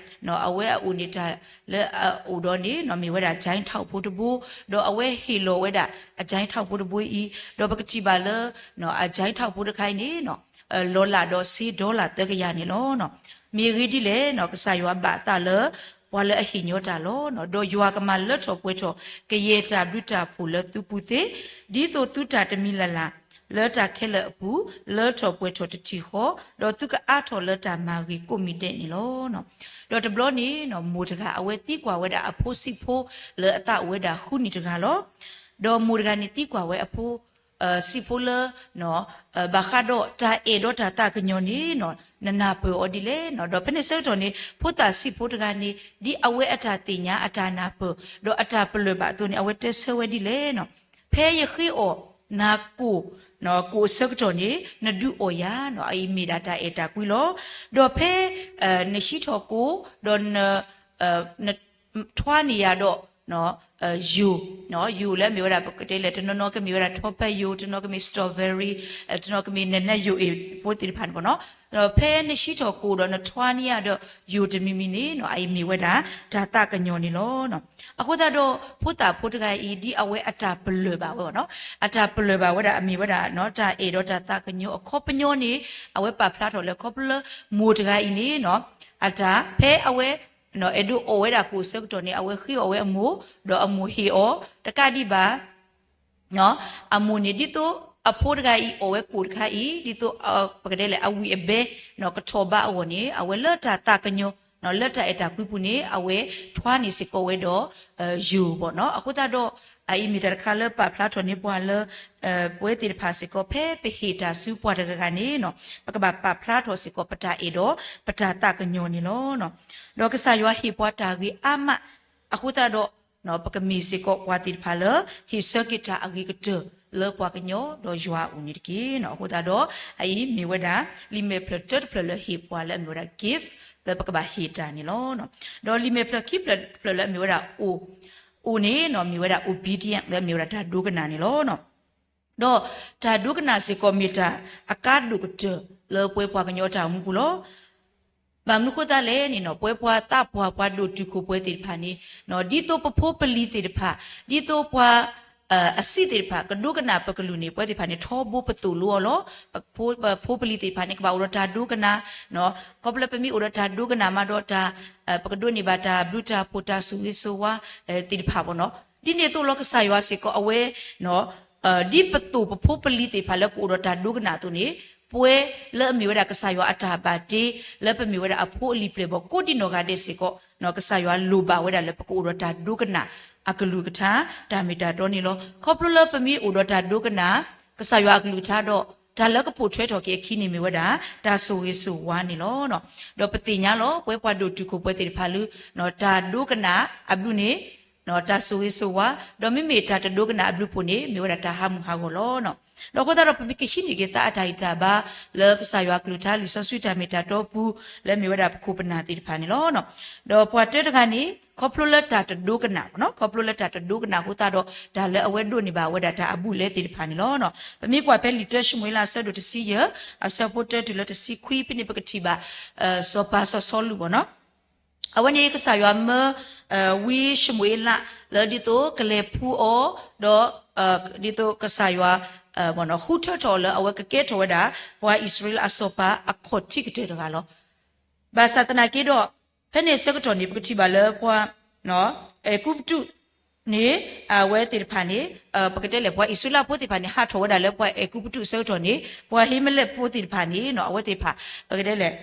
အဝဲအအိၣ်န့ၣ်တၢ်လၢအအိၣ်ဒီးန့ၣ် မ့ၢ်ဝဲဒၣ် ကၠဲးထီၣ်ဖိတဘိ, ဒီးအဝဲဟ့ၣ်လီၤဝဲဒၣ် အကၠဲးထီၣ်ဖိတဘိအံၤ, ဒီးပကထံၣ်ဘၣ်လၢ အကၠဲးထီၣ်ဖိတခါအံၤန့ၣ် လီၤလးဒီးစ့ဒီလၣ်သၢကယၤန့ၣ်လီၤ. မ့ၢ်အဂ့ၢ်ဒ်လဲၣ် ကစၢ်ယွၤဘၣ်အသးလၢ ပှၤလၢအဟ့ၣ်ညီတၢ်လီၤ. ဒီးယွၤကမၤလၢထီၣ်ပှဲၤထီၣ် ကယဲၢ်တၢ်ဘျုးတၢ်ဖှိၣ်လၢသုပူၤသ့, ဒ်သိးသုတၢ်တမံၤလၢ်လၢ် လၢတၢ်ခဲလၢာ်အပူၤ လၢထီၣ်ပှဲၤထီၣ်တထံၣ်ဃီ, ဒီးသုကအါထီၣ်လၢတၢ်မၤဂ့ၤကိးမံၤဒဲးန့ၣ်လီၤ. ဒီးတဘျီန့ၣ် မိၢ်တဂၤ အဝဲသံကွၢ်ဝဲဒၣ်အဖိဆံးဖိလၢအသးအိၣ်ဝဲဒၣ်ဃုနံၣ်တဂၤလီၤ. ဒီးမိၢ်တဂၤန့ၣ်သံကွၢ်ဝဲအဖိ ဆံးဖိလၢ ဘၣ်ဃးဒီးတၢ်အဲၣ်ဒီးတၢ်သးကညီၤန့ၣ် နနၢ်ပၢၢ်အီၤဒ်လဲၣ်. ဒီးဖဲန့ၣ်ဆၢကတီၢ်န့ၣ် ဖိသၣ်ဆံးဖိတဂၤန့ၣ် ဒ်အဝဲအတၢ်သ့ၣ်ညါ အတၢ်နၢ်ပၢၢ် ဒီးအတၢ်ပလၢၢ်ဘၣ်အသိးန့ၣ် အဝဲတဲဆၢဝဲဒ်လဲၣ်. ဖဲယဃ့အီၣ်နၤကိၣ် ကိၣ်အဆၢကတီၢ်န့ၣ် နဒုးအီၣ်ယၤ အအံၤမ့ၢ်ဒၣ်တၢ်အဲၣ်တၢ်ကွံလီၤ. ဒီးဖဲ နဆံးထီၣ်ကိၣ် ဒီး နထွါန့ၢ်ယၤဒီး ယိၤ, ယိၤလၢအမ့ၢ်ဝဲဒၣ် ပကတဲလဲၣ် တနီၤနီၤကမ့ၢ်ဝဲဒၣ် ထီၣ်ပၢၢ်ယိၤ, တနီၤကမ့ၢ် strawberry, တနီၤကမ့ၢ် နနဲယိၤအ့ၣ်ဖိသ့ၣ်တဖၣ်န့ၣ်ဘၣ်နီၤ. ဒီးဖဲနဆံးထီၣ်ကိၣ်ဒီးနထွါန့ၢ်ယၤဒီးယိၤတမံၤမံၤန့ၣ် အအံၤမ့ၢ်ဝဲဒၣ် တၢ်သးကညီၤန့ၣ်လီၤ. အဃိသတးဒီး ဖိသၣ်ဖိတဂၤအံၤ ဒ်အဝဲအတၢ်ပလၢၢ်ဘၣ်ဝဲဘၣ်နီၤ, အတၢ်ပလၢၢ်ဘၣ်ဝဲဒၣ် အမ့ၢ်ဝဲဒၣ် တၢ်အဲၣ်ဒီးတၢ်သးကညီၤအခီပညီန့ၣ် အဝဲပာ်ဖျါထီၣ်လၢခီဖျိလၢ မိၢ်တဂၤအံၤန့ၣ် အတၢ် ဖဲအဝဲ အဲၣ်ဒိးအီၣ်ဝဲဒၣ်ကိၣ်အဆၢကတီၢ်န့ၣ် အဝဲဃ့အီၣ်ဝဲအမိၢ်, ဒီးအမိၢ်ဟ့ၣ်အီၤ တကးဒံးဘၣ် အမိၢ်န့ၣ် ဒ်သိးအဖိတဂၤအံၤအီၣ်ဝဲကိၣ်တခါအံၤ ဒ်သိး ပကတဲလဲၣ် အဝံၣ်အဘဲ ကထီၣ်ဘးအဂီၢ်န့ၣ် အဝဲလၢတၢ်သးကညီၤ လၢတၢ်အဲၣ်တၢ်ကွံပူၤန့ၣ် အဝဲထွါန့ၢ်စ့ၢ်ကီးဝဲဒီး ယိၤဘၣ်နီၤ. အဃိသတးဒီး အအံၤမ့ၢ်တၢ်တခါလၢပာ်ဖျါထီၣ်န့ၢ်ပှၤလၢ ပဝဲသ့ၣ်တဖၣ်စ့ၢ်ကီး ဖဲပဟ့ၣ်တၢ်ဆူပှၤတဂၤဂၤန့ၣ် ပကဘၣ်ပာ်ဖျါထီၣ်စ့ၢ်ကီး ပတၢ်အဲၣ်ဒီး ပတၢ်သးကညီၤန့ၣ်လီၤ. ဒီးကစၢ်ယွၤဟ့ၣ်ပှၤတၢ်ဂ့ၤအါမး, အဃိသတးဒီး ပကမ့ၢ်စ့ၢ်ကီးပှၤသ့ၣ်တဖၣ်လၢ ဟ့ၣ်ဆၢက့ၤတၢ်အဂ့ၤကတၢၢ်လၢပှၤကညီဒီးယွၤအအိၣ်န့ၣ်တက့ၢ်. အဃိသတးဒီး အအံၤမ့ၢ်ဝဲဒၣ် လံာ်မဲာ်ဖျၢၣ်တၢတဖျၢၣ်လၢဟ့ၣ်ပှၤလၢအမ့ၢ်ဝဲဒၣ် gift လၢပကဘၣ်ဟ့ၣ်တၢ်န့ၣ်လီၤ. ဒီးလံာ်မဲာ်ဖျၢၣ်ခံဖျၢၣ်တဖျၢၣ်လၢအမ့ၢ်ဝဲဒၣ် အိၣ်, အိၣ်န့ၣ် မ့ၢ်ဝဲဒၣ် obedient လၢအမ့ၢ်ဝဲဒၣ်တၢ်ဒိကနၣ်န့ၣ်လီၤ. ဒီးတၢ်ဒိကနၣ်စ့ၢ်ကီးမ့ၢ်တၢ်အကါဒိၣ်ကတၢၢ်လၢပဝဲပှၤကညီတၢ်အိၣ်မူပူၤလီၤ. ဘၣ်မနုၤဃိသတးလဲၣ်န့ၣ် ပဝဲပှၤသးပှၢ်ပှၤဒိၣ်တုာ်ခိၣ်ပှဲၤသ့ၣ်တဖၣ်န့ၣ် ဒ်သိးပဖိပလံၤသ့ၣ်တဖၣ် ဒ်သိးပှၤ အဆံးသ့ၣ်တဖၣ် ကဒိကနၣ်ပကလုၢ်န့ၣ် ပဝဲသ့ၣ်တဖၣ်န့ၣ် ထီဘိပသိၣ်လိအီၤလီၤ. ပဖိပလံၤသ့ၣ်တဖၣ်န့ၣ် ကဘၣ်အိၣ်ဒီးတၢ်ဒိကနၣ်, ခီဖျိလၢပမ့ၢ်အိၣ်ဒီးတၢ်ဒိကနၣ်မးဒီးတၢ် ပကဒိးန့ၢ်ဘၣ်တၢ်ဘျုးတၢ်ဖှိၣ်တၢ်ဆိၣ်ဂ့ၤဆိၣ်ဝါသ့ၣ်တဖၣ်ဘၣ်နီၤ. ဒ်န့ၣ်အသိးလီၤ ကစၢ်ယွၤစ့ၢ်ကီးအဝဲ ဒ်ပသိၣ်ပဖိပလံၤသ့ၣ်တဖၣ်လၢကအိၣ်ဒီးတၢ်ဒိကနၣ်အသိးန့ၣ် ပဝဲလၢအမ့ၢ်ဝဲဒၣ်ကစၢ်ယွၤအတၢ်ဘၣ်တ့ လၢပမ့ၢ်ဝဲဒၣ်အဖိအလံၤပျဲၢ်ဘီၣ်ကိးဒံနီၢ်ဂၤဒဲးစ့ၢ်ကီး ကစၢ်ယွၤလိၣ်ဘၣ်ဝဲဒၣ်လၢပကအိၣ်ဒီးတၢ်ဒိကနၣ်အကလုၢ်ကထါ တၢ်မ့ၢ်တၢ်တီန့ၣ်လီၤ. ခီဖျိလၢပမ့ၢ်အိၣ်ဒီးတၢ်ဒိကနၣ် ကစၢ်ယွၤအကလုၢ်ကထါဒီး တၢ်လၢကပိာ်ထွဲထီၣ်က့ၤအခံန့ၣ်မ့ၢ်ဝဲဒၣ် တၢ်ဆိၣ်ဂ့ၤဆိၣ်ဝါန့ၣ်လီၤ. ဒီးပသ့ၣ်ညါလီၤ ပဝဲပှၤဒိၣ်တုာ်ခိၣ်ပှဲၤသ့ၣ်တဖၣ်လၢ တၢ်ဒိကနၣ်အဘျုးန့ၣ် တၢ်ဆိၣ်ဂ့ၤဆိၣ်ဝါ, ဒီးမ့မ့ၢ်တၢ်တဒိကနၣ်အဘျုးအဖှိၣ်န့ၣ် မ့ၢ်ဝဲဒၣ်တၢ်ဟးမုၢ်ဟးဂီၤလီၤ. ဒီးအဃိသတးဒီး ပမ့ၢ်ကဟံးန့ၢ်က့ၤသးအတၢ်ဂံၢ်တၢ်ဘါ လၢကစၢ်ယွၤအကလုၢ်ကထါ လံာ်စီဆှံတၢ်မ့ၢ်တၢ်တီပူၤ လၢအမ့ၢ်ဝဲဒၣ်ပခိၣ်ပနၢ်သ့ၣ်တဖၣ်န့ၣ်လီၤ. ဒီးပှၤတၢတဂၤန့ၣ် ခီဖျိလၢတၢ်တဒိကနၣ်, ခီဖျိလၢတၢ်တဒိကနၣ်အဃိသတးဒီး တၢ်လၢအဝဲဒိးန့ၢ်ဘၣ်ဝဲဒၣ်တၢ်အဘူးအလဲသ့ၣ်တဖၣ်န့ၣ်လီၤ. ပမ့ၢ်ကွၢ်ဖဲလံာ်တၢၡမူၤအ့လး အဆၢဒိၣ်တဆံယဲၢ် အဆၢဖိတၢတုၤလၢတဆံခွံ ဖဲန့ၣ်ပကထံၣ်ဘၣ် စီၤပၤစီၤစီလူးဘၣ်နီၤ. အဝဲန့ၣ်ကစၢ်ယွၤမၢ ဝံၡမူၤအ့လး လၢဒ်သိးကလဲၤဖှူအီၤ, ဒီး ဒ်သိးကစၢ်ယွၤ ဃုထၢထီၣ်အီၤလၢအဝဲကကဲထီၣ်ဝဲဒၣ် ပှၤအံၣ်စရ့လးအစီၤပၤအခီၣ်ထံးကတၢၢ်တဂၤလီၤ. ဘၣ်ဆၣ်သနာ်က့ဒီး ဖဲန့ၣ်အဆၢကတီၢ်န့ၣ် ပကထံၣ်ဘၣ်လၢပှၤ အဲၤကူပတူးန့ၣ် အဝဲသ့ၣ်တဖၣ်န့ၣ် ပကတဲလဲၣ် ပှၤအံၣ်စရ့လးဖိသ့ၣ်တဖၣ်န့ၣ် ဟးထီၣ်ဝဲဒၣ်လၢပှၤအဲၤကူပတူးအဆၢကတီၢ်န့ၣ် ပှၤဟ့မလဲၣ်ဖိသ့ၣ်တဖၣ်န့ၣ် အဝဲသ့ၣ်တဖၣ် ပကတဲလဲၣ်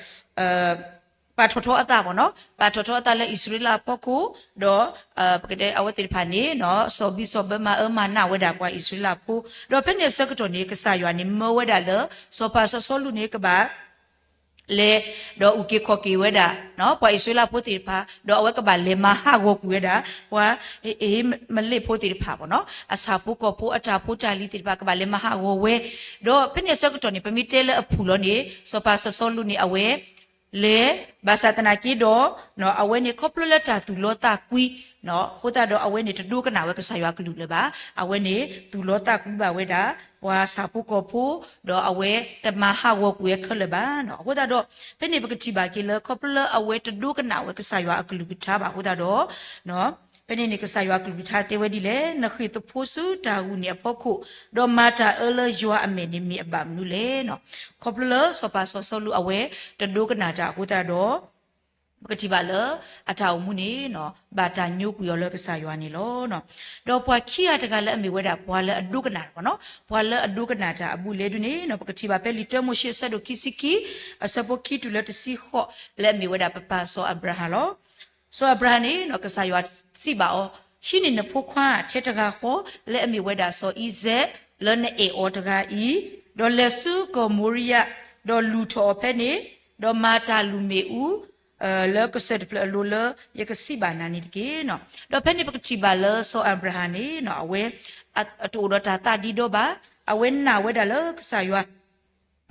ပာ်ထီၣ်ထီအသးဘၣ်နီၤ, ပာ်ထီၣ်ထီအသးလၢအံၣ်စရ့လးအဖီခိၣ်, ဒီး ပကတဲအဝဲသ့ၣ်တဖၣ်န့ၣ် စီၣ်ဘံၣ်စီၣ်ဘၢမၤအၢမၤနးဝဲဒၣ်ပှၤအံၣ်စရ့လးဖိ, ဒီးဖဲန့ၣ်အဆၢကတီၢ်န့ၣ် ကစၢ်ယွၤန့ၣ် မၢဝဲဒၣ်လၢ စီၤပၤစီၤစီလူးန့ၣ် ကဘၣ် လဲၤ ဒီးအုၣ်က့ၤခီၣ်က့ၤဝဲဒၣ် ပှၤအံၣ်စရ့လးဖိသ့ၣ်တဖၣ်, ဒီးအဝဲကဘၣ်လဲၤမၤဟးဂီၤကွံာ်ဝဲဒၣ် ပှၤ ဟ့မလဲၣ်ဖိသ့ၣ်တဖၣ်ဘၣ်နီၤ, အဆၣ်ဖိကီၢ်ဖိအတၢ်ဖိတၢ်လံၤသ့ၣ်တဖၣ် ကဘၣ်လဲၤမၤဟးဂီၤဝဲ, ဒီးဖဲန့ၣ်အဆၢကတီၢ်န့ၣ် ပမ့ၢ်တဲလၢအဖုၣ်လီၤန့ၣ် စီၤပၤစီၤစီလူးန့ၣ် အဝဲ လဲၤ ဘၣ်ဆၣ်သနာ်က့ဒီး အဝဲန့ၣ်ခီဖျိလၢတၢ်သူၣ်လီသးကွံ အဃိသတးဒီး အဝဲန့ၣ်တဒိကနၣ်ဝဲကစၢ်ယွၤအကလုၢ်လၢၤဘၣ်, အဝဲန့ၣ်သူၣ်လီသးကွံဘၣ်ဝဲဒၣ် ပှၤဆၣ်ဖိကီၢ်ဖိ, ဒီးအဝဲတမၤဟးဂီၤကွံာ်ဝဲခဲလၢာ်ဘၣ်နီၤ. အဃိသတးဒီး ဖဲန့ၣ်ပကထံၣ်ဘၣ်က့ၤလၢ ခီဖျိလၢအဝဲတဒိကနၣ်ဝဲကစၢ်ယွၤအကလုၢ်ကထါဘၣ်အဃိသတးဒီး ဖဲန့ၣ်န့ၣ် ကစၢ်ယွၤအကလုၢ်ကထါတဲဝဲဒ်လဲၣ်, နဃ့ၢ်သဖှိဆူတၢ်ဂုာ်န့ၢ်အဖီခိၣ်, ဒီးမၤတၢ်အၢလၢယွၤအမဲာ်န့ၣ်မ့ၢ်အဘၣ်မနုၤလဲၣ်နီၤ. ခီဖျိလၢစီၤပၤစီၤစီလူးအဝဲတဒိကနၣ်တၢ်အဃိသတးဒီး ပကထံၣ်ဘၣ်လၢ အတၢ်အိၣ်မူန့ၣ် ဘၣ်တၢ်ညိကွံာ်အီၤလၢကစၢ်ယွၤန့ၣ်လီၤ. ဒီးပှၤခံဂၤတဂၤလၢအမ့ၢ်ဝဲဒၣ်ပှၤလၢအဒိကနၣ်တၢ်ဘၣ်နီၤ, ပှၤလၢအဒိကနၣ်တၢ်အဘူးအလဲဒုန့ၣ် ပကထံၣ်ဘၣ်ဖဲလံာ်တၢမိၤၡ့အဆၢဒိၣ်ခံဆံခံ အဆၢဖိခံတုၤလၢတဆံဃိး လၢအမ့ၢ်ဝဲဒၣ်ပပၢ်စီၤအၤဘြၤဟၣ်လီၤ. စီၤအၤဘြၤဟၣ်န့ၣ် ကစၢ်ယွၤစံးဘၣ်အီၤ, ဟံးန့ၢ်နဖိခွါထဲတဂၤဃီ လၢအမ့ၢ်ဝဲဒၣ်စီၤအံၤစဲး လၢနအဲၣ်အီၤတဂၤအံၤ, ဒီးလဲၤဆူကီၢ်မိၤရံယၤ, ဒီးလူၤထီၣ်အီၤဖဲန့ၣ်, ဒီးမၤတၢ်လုၢ်မ့ၣ်အူ လၢကစၢၢ်တဖျၢၣ်အလိၤလၢယကစံးဘၣ်နၤန့ၣ်တက့ၢ်. ဒီးဖဲန့ၣ်ပကထံၣ်ဘၣ်လၢစီၤအၤဘြၤဟၣ်န့ၣ် အဝဲ အတအိၣ်ဒီးတၢ်သးဒ့ဒီဘၣ်, အဝဲနာ်ဝဲဒၣ်လၢကစၢ်ယွၤ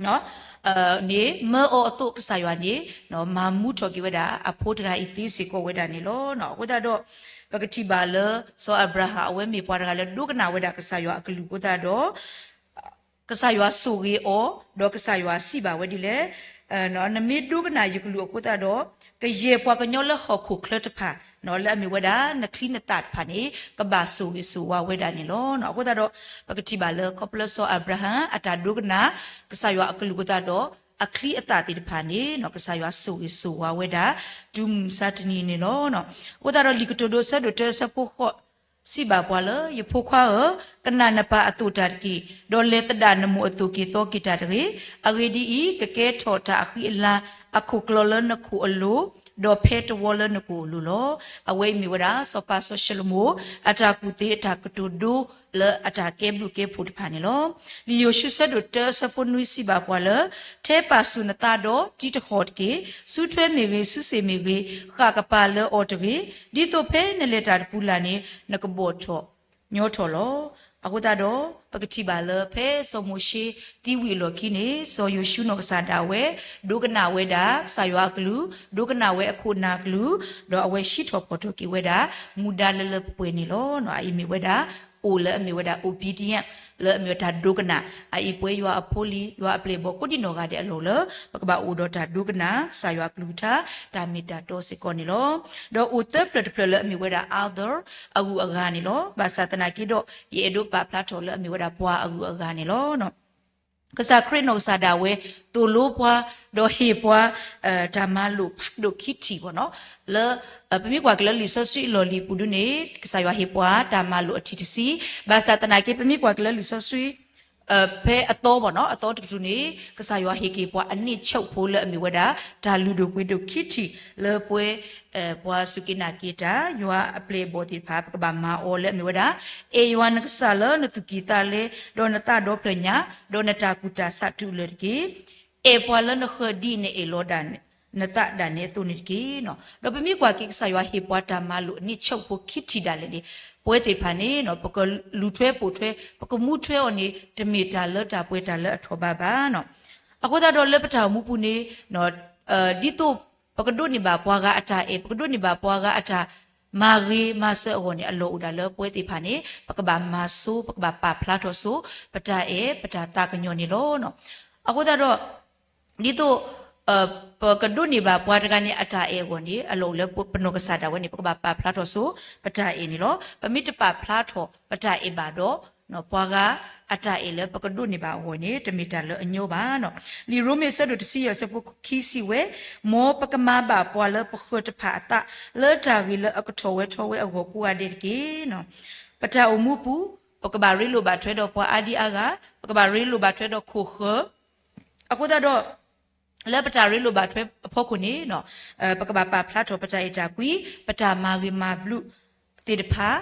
န့ၣ် မၢအီၤအသိးကစၢ်ယွၤန့ၣ် မၤမူထီၣ်က့ၤဝဲဒၣ်အဖိတဂၤအံၤသ့စ့ၢ်ကီးဝဲဒၣ်န့ၣ်လီၤ. အဃိသတးဒီး ပကထံၣ်ဘၣ်လၢ စီၤအၤဘြၤဟၣ်အဝဲမ့ၢ်ပှၤတဂၤလၢဒိကနၣ်ဝဲဒၣ်ကစၢ်ယွၤအကလုၢ်အဃိသတးဒီး ကစၢ်ယွၤဆိၣ်ဂ့ၤအီၤ, ဒီးကစၢ်ယွၤစံးဘၣ်ဝဲဒ်လဲၣ်, နမ့ၢ်ဒိကနၣ်ယကလုၢ်အဃိသတးဒီး ကယဲၢ်ပှၤကညီလၢဟီၣ်ခိၣ်ချၢတဖၣ် လၢအမ့ၢ်ဝဲဒၣ်နချံနသၣ်တဖၣ်န့ၣ် ကဘၣ်ဆိၣ်ဂ့ၤဆိၣ်ဝါဝဲဒၣ်န့ၣ်လီၤ. အဃိသတးဒီး ပကထံၣ်ဘၣ်လၢခီဖျိစီၤအၤဘြၤဟၣ် အတၢ်ဒိကနၣ် ကစၢ်ယွၤအကလုၢ်အဃိသတးဒီး အချံအသၣ်သ့ၣ်တဖၣ်န့ၣ် ကစၢ်ယွၤဆိၣ်ဂ့ၤဆိၣ်ဝါဝဲဒၣ် တုၤမုၢ်မဆါတနံၤအံၤန့ၣ်လီၤ. အဃိသတးဒီးလံာ်ကတိၤဒိအဆၢဒိၣ်တၢအဆၢဖိဃိး စံးဘၣ်ပှၤလၢ ယဖိခွါဧၢ, ကနၣ်နပၢ်အသိးတၢ်တက့ၢ်, ဒီးလဲၤသဒၣ်နမိၢ်အသိးက့ၤသီက့ၤတၢ်တဂ့ၤ. အဂ့ၢ်ဒ်အံၤ, ကကဲထီၣ်တၢ်အဃံအလၤ အခိၣ်ကျီလၢနခိၣ်အလိၤ, ဒီးဖဲတဝီလၢနကိာ်အလိၤလီၤ. အဝဲအံၤမ့ၢ်ဝဲဒၣ် စီၤပၤစီၤၡလိၤမိၤ အတၢ်ကူၣ်သ့အတၢ်ကတိၤဒိ လၢအတၢ်ကဲဘျုးကဲဖှိၣ်တဖၣ်န့ၣ်လီၤ. လံာ်ယိၤၡူအဆၢဒိၣ်တၢအဆၢဖိနွံစံးဘၣ်ပှၤလၢ ထဲပာ်ဆူၣ်နသးဒီးတံၤတဟီၣ်တက့ၢ်. စုထွဲမ့ၢ်ဂ့ၤ, စုစ့ၣ်မ့ၢ်ဂ့ၤ, ဃၣ်ကပၤလၢအီၤတဂ့ၤ. ဒ်သိးဖဲနလဲၤတၢ်တပူၤလၢ်န့ၣ် နကဘီၣ်ထီၣ်ညီထီၣ်လီၤ. အဃိသတးဒီး ပကထံၣ်ဘၣ်လၢဖဲစီၤမိၤၡ့သံဝံၤအလီၢ်ခံန့ၣ် စီၤယိၤၡူနီၢ်ကစၢ်ဒၣ်ဝဲ ဒိကနၣ်ဝဲဒၣ်ကစၢ်ယွၤအကလုၢ်, ဒိကနၣ်ဝဲအခိၣ်အနၢ်အကလုၢ်, ဒီးအဝဲဟံးထီၣ်ဖီၣ်ထီၣ်က့ၤဝဲဒၣ် မူဒါလၢလၢပှဲၤပှဲၤန့ၣ်လီၤ. အအံၤမ့ၢ်ဝဲဒၣ် အိၣ်လၢအမ့ၢ်ဝဲဒၣ် obedient လၢအမ့ၢ်ဝဲတၢ်ဒိကနၣ်, အအံၤပဝဲယွၤအဖိလံၤ ယွၤအပျဲၢ်အဘီၣ်ကိးဒံနီၢ်ဂၤဒဲးအလီၢ်လၢ ပကဘၣ်အိၣ်ဒီးတၢ်ဒိကနၣ် ကစၢ်ယွၤအကလုၢ်ကထါ တၢ်မ့ၢ်တၢ်တီစ့ၢ်ကီးန့ၣ်လီၤ. ဒီးအိၣ်သၢဖျၢၣ်တဖျၢၣ်လၢအမ့ၢ်ဝဲဒၣ် other အဂုၤအဂၤန့ၣ်လီၤ. ဘၣ်ဆၣ်သနာ်က့ဒီး ယအဲၣ်ဒိးပာ်ဖျါထီၣ်လၢအမ့ၢ်ဝဲဒၣ်ပှၤအဂုၤအဂၤန့ၣ်လီၤ. ကစၢ်ခရံာ်နီၢ်ကစၢ်ဒၣ်ဝဲ သိၣ်လိပှၤ ဒီးဟ့ၣ်ပှၤ တၢ်မၤလိာ်ဖးဒိၣ်ခံထံၣ်ဘၣ်နီၤ, လၢ ပမ့ၢ်ကွၢ်က့ၤလၢလံာ်စီဆှံအလီၢ်လံၤပူၤဒ်န့ၣ် ကစၢ်ယွၤဟ့ၣ်ပှၤတၢ်မၤလိာ်အထံၣ်တဆံ, ဘၣ်ဆၣ်သနာ်က့ ပမ့ၢ်ကွၢ်က့ၤလၢလံာ်စီဆှံ ဖဲအသီဘၣ်နီၤ အသီတကတြူၢ်န့ၣ် ကစၢ်ယွၤဟ့ၣ်က့ၤပှၤအနံၣ်ဆဲးဖိလၢအမ့ၢ်ဝဲဒၣ် တၢ်လုၢ်ဒိၣ်ပှ့ၤဒိၣ်ခံထံၣ်လၢပှဲၤ ပှၤစူၢ်က့ၤနာ်က့ၤတၢ် ယွၤအပျဲၢ်အဘီၣ်သ့ၣ်တဖၣ် ပကဘၣ်မၤအီၤလၢအမ့ၢ်ဝဲဒၣ် အဲၣ်ယွၤနကစၢ်လၢနသူၣ်ကံၢ်သးလဲ ဒီးနသးဒီဖျၢၣ်ညါ ဒီးနတၢ်ကူၣ်တၢ်ဆးတုၤလၢာ်တက့ၢ်. အဲၣ်ပှၤလၢနဃၢၤဒ်နအဲၣ်လီၤဒၣ်နသးဒၣ်နဲအသိးန့ၣ်တက့ၢ်. ဒီးပမ့ၢ်ကွၢ်က့ၤကစၢ်ယွၤဟ့ၣ်ပှၤတၢ်မၤလိာ်အနံၣ်ဆဲးဖိခံထံၣ်ဒၣ်လဲာ်န့ၣ် ပဝဲသ့ၣ်တဖၣ်န့ၣ် ပကလူၤထွဲပိာ်ထွဲ ပကမူထွဲအီၤန့ၣ် တမ့ၢ်တၢ်လၢတၢ်ပှဲၤတၢ်လၢအထီၣ်ဘးဘၣ်နီၤ. အဃိသတးဒီးလၢပတၢ်အိၣ်မူပူၤန့ၣ် ဒ်သိးပကဒိးန့ၢ်ဘၣ်ပှၤဂၤအတၢ်အဲၣ် ပကဒိးန့ၢ်ဘၣ်ပှၤဂၤအတၢ်မၤဂ့ၤမၤစၢၤအဂီၢ်န့ၣ် အလီၢ်အိၣ်ဒၣ်လၢပဝဲသ့ၣ်တဖၣ်န့ၣ် ပကဘၣ်မၤဆိ ပကဘၣ်ပာ်ဖျါထီၣ်ဆိ ပတၢ်အဲၣ် ပတၢ်သးကညီၤန့ၣ်လီၤ. အဃိသတးဒီး ဒ်သိး ပကဒိးန့ၢ်ဘၣ်ပှၤတဂၤန့ၣ် အတၢ်အဲၣ်အဂီၢ်န့ၣ် အလီၢ်အိၣ်လၢပနီၢ်ကစၢ်ဒၣ်ဝဲန့ၣ် ပကဘၣ်ပာ်ဖျါထီၣ်ဆိ ပတၢ်အဲၣ်န့ၣ်လီၤ. ပမ့ၢ်တပာ်ဖျါထီၣ်ပတၢ်အဲၣ်ဘၣ်ဒီး ပှၤဂၤအတၢ်အဲၣ်လၢပကဒိးန့ၢ်ဘၣ်အဂီၢ်န့ၣ် တမ့ၢ်တၢ်လၢအညီဘၣ်နီၤ. လံာ်ရိမ့ၤအဆၢဒိၣ်တဆံယဲၢ်အဆၢဖိခံစံးဝဲ, မ်ပကမၤဘၣ်ပှၤလၢပဃၢၤတဖၣ်အသး လၢတၢ်ဂ့ၤလၢအကထီၣ်ဝဲထီဝဲအဂီၢ်ကိးဂၤဒဲးတက့ၢ်. ပတၢ်အိၣ်မူပူၤ ပကဘၣ်ရ့လိာ်ဘၣ်ထွဲဒီးပှၤအါဒံအါဂၤ, ပကဘၣ်ရ့လိာ်ဘၣ်ထွဲဒီးခိၣ်ဃၢၤ, အဃိသတးဒီး လၢပတၢ်ရ့လိာ်ဘၣ်ထွဲအဖီခိၣ်န့ၣ် ပကဘၣ်ပာ်ဖျါထီၣ်ပတၢ်အဲၣ်တၢ်ကွံ, ပတၢ်မၤဂ့ၤမၤဘျုးသ့ၣ်တဖၣ်,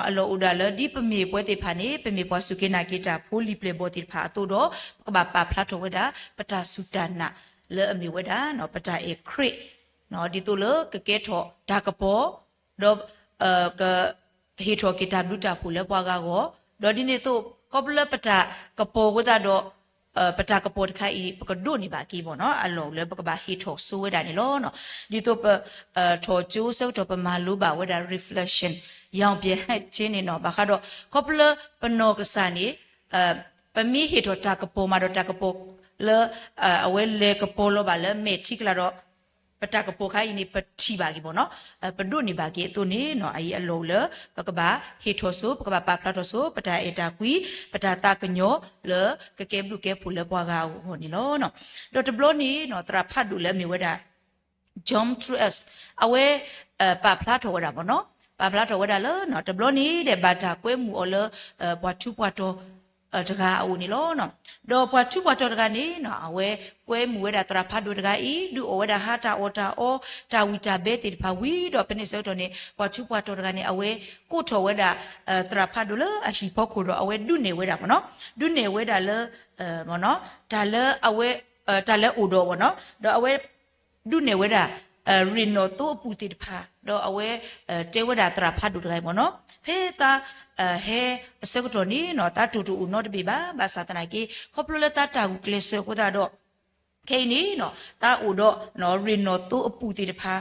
အလီၢ်အိၣ်ဒၣ်လၢဒ်ပမ့ၢ်ပဝဲသ့ၣ်တဖၣ်န့ၣ် ပမ့ၢ်ပှၤစူၢ်က့ၤနာ်က့ၤတၢ်ဖိလံၤပျဲၢ်ဘီၣ်သ့ၣ်တဖၣ်အသိးဒီး ပကဘၣ်ပာ်ဖျါထီၣ်ဝဲဒၣ် ပတၢ်စူၢ်တၢ်နာ်လၢအမ့ၢ်ဝဲဒၣ် ပတၢ်အဲၣ်ခရံာ် ဒ်သိးလၢကကဲထီၣ်တၢ်ကပီၤ ဒီး က ဟ့ၣ်ထီၣ်က့ၤတၢ်ဘျုးတၢ်ဖှိၣ်လၢပှၤဂၤအဂီၢ်, ဒီးဒ်န့ၣ်အသိး ခီဖျိလၢပတၢ်ကပီၤအဃိသတးဒီး ပတၢ်ကပီၤတခါအံၤ ပကဒိးန့ၢ်ဘၣ်က့ၤဘၣ်နီၤ, အလီၢ်အိၣ်လၢပကဘၣ်ဟ့ၣ်ထီၣ်ဆိဝဲဒၣ်န့ၣ်လီၤ. ဒ်သိးပ ထီၣ်ကၠိဆၢကတီၢ်ပမၤလိဘၣ်ဝဲဒၣ် reflection ရောင်ပြန်ဟဲက့န့ၣ်နီၤ, ဘၣ်ဃးဒီး ခီဖျိလၢပနီၢ်ကစၢ်န့ၣ် ပမ့ၢ်ဟ့ၣ်ထီၣ်တၢ်ကပီၤမးဒီးတၢ်ကပီၤလၢ အဝဲလဲၤကပီၤလီၤဘၣ်လၢမဲာ်ထံကလၤဒီး ပတၢ်ကပီၤခါအံၤန့ၣ် ပထံၣ်ဘၣ်က့ၤဘၣ်နီၤ, ပဒိးန့ၢ်ဘၣ်က့ၤအသိးန့ၣ်နီၤ, အအံၤအလီၢ်အိၣ်လၢ ပကဘၣ်ဟ့ၣ်ထီၣ်ဆိ, ပကဘၣ်ပာ်ဖျါထီၣ်ဆိ, ပတၢ်အဲၣ်တၢ်ကွံ, ပတၢ်သးကညီၤလၢကကဲဘျုးကဲဖှိၣ်လၢပှၤဂၤအဂီၢ်န့ၣ်လီၤ. ဒီးတဘျီန့ၣ်နီၤ, သရၣ်ဖးဒိၣ်လၢအမ့ၢ်ဝဲဒၣ် John Truax အဝဲ ပာ်ဖျါထီၣ်ဝဲဒၣ်ဘၣ်နီၤ, ပာ်ဖျါထီၣ်ဝဲဒၣ်လၢ တဘျီန့ၣ်ဒီး ဘၣ်တၢ်ကွဲမုာ်အီၤလၢ ပှၤထူးပှၤတီၤ တဂၤအအိၣ်န့ၣ်လီၤ. ဒီးပှၤထူးပှၤတီၤတဂၤန့ၣ်နီၤ, အဝဲကွဲမုာ်ဝဲဒၣ်သရၣ်ဖးဒိၣ်တဂၤအံၤ, ဒုးအီၣ်ဝဲဒၣ်ဟါတၢ်အီၣ်တၢ်အီ, တၢ်ဝံၣ်တၢ်ဘဲသ့ၣ်တဖၣ်ဝံၤဒီး ဖဲန့ၣ်ဆၢကတီၢ်န့ၣ် ပှၤထူးပှၤတီၤတဂၤန့ၣ် အဝဲကိးထီၣ်ဝဲဒၣ် သရၣ်ဖးဒိၣ်လၢအဟံၣ်ဖီခိၣ်ဒီး အဝဲဒုးနဲၣ်ဝဲဒၣ်ဘၣ်နီၤ, ဒုးနဲၣ်ဝဲဒၣ်လၢ တၢ်လၢအဝဲ တၢ်လၢအိၣ်ဒီးဘၣ်နီၤ, ဒီးအဝဲ ဒုးနဲၣ်ဝဲဒၣ် ရ့ၣ်နီၣ်သိအပူၤသ့ၣ်တဖၣ်, ဒီးအဝဲ တဲဝဲဒၣ်သရၣ်ဖးဒိၣ်တဂၤအံၤဘၣ်နီၤ, ဖဲသး ဟဲအဆၢကတီၢ်န့ၣ်နီၤ, သးတိၢ်တအိၣ်နီတဘ့ၣ်ဘၣ်, ဘၣ်ဆၣ်သနာ်က့ ခီဖျိလၢသးတၢ်ဂုာ်ကျဲးစၢးအဃိသတးဒီး ခဲအံၤန့ၣ်နီၤ, သးအိၣ်ဒီး ရ့ၣ်နီၣ်သိအပူၤသ့ၣ်တဖၣ်,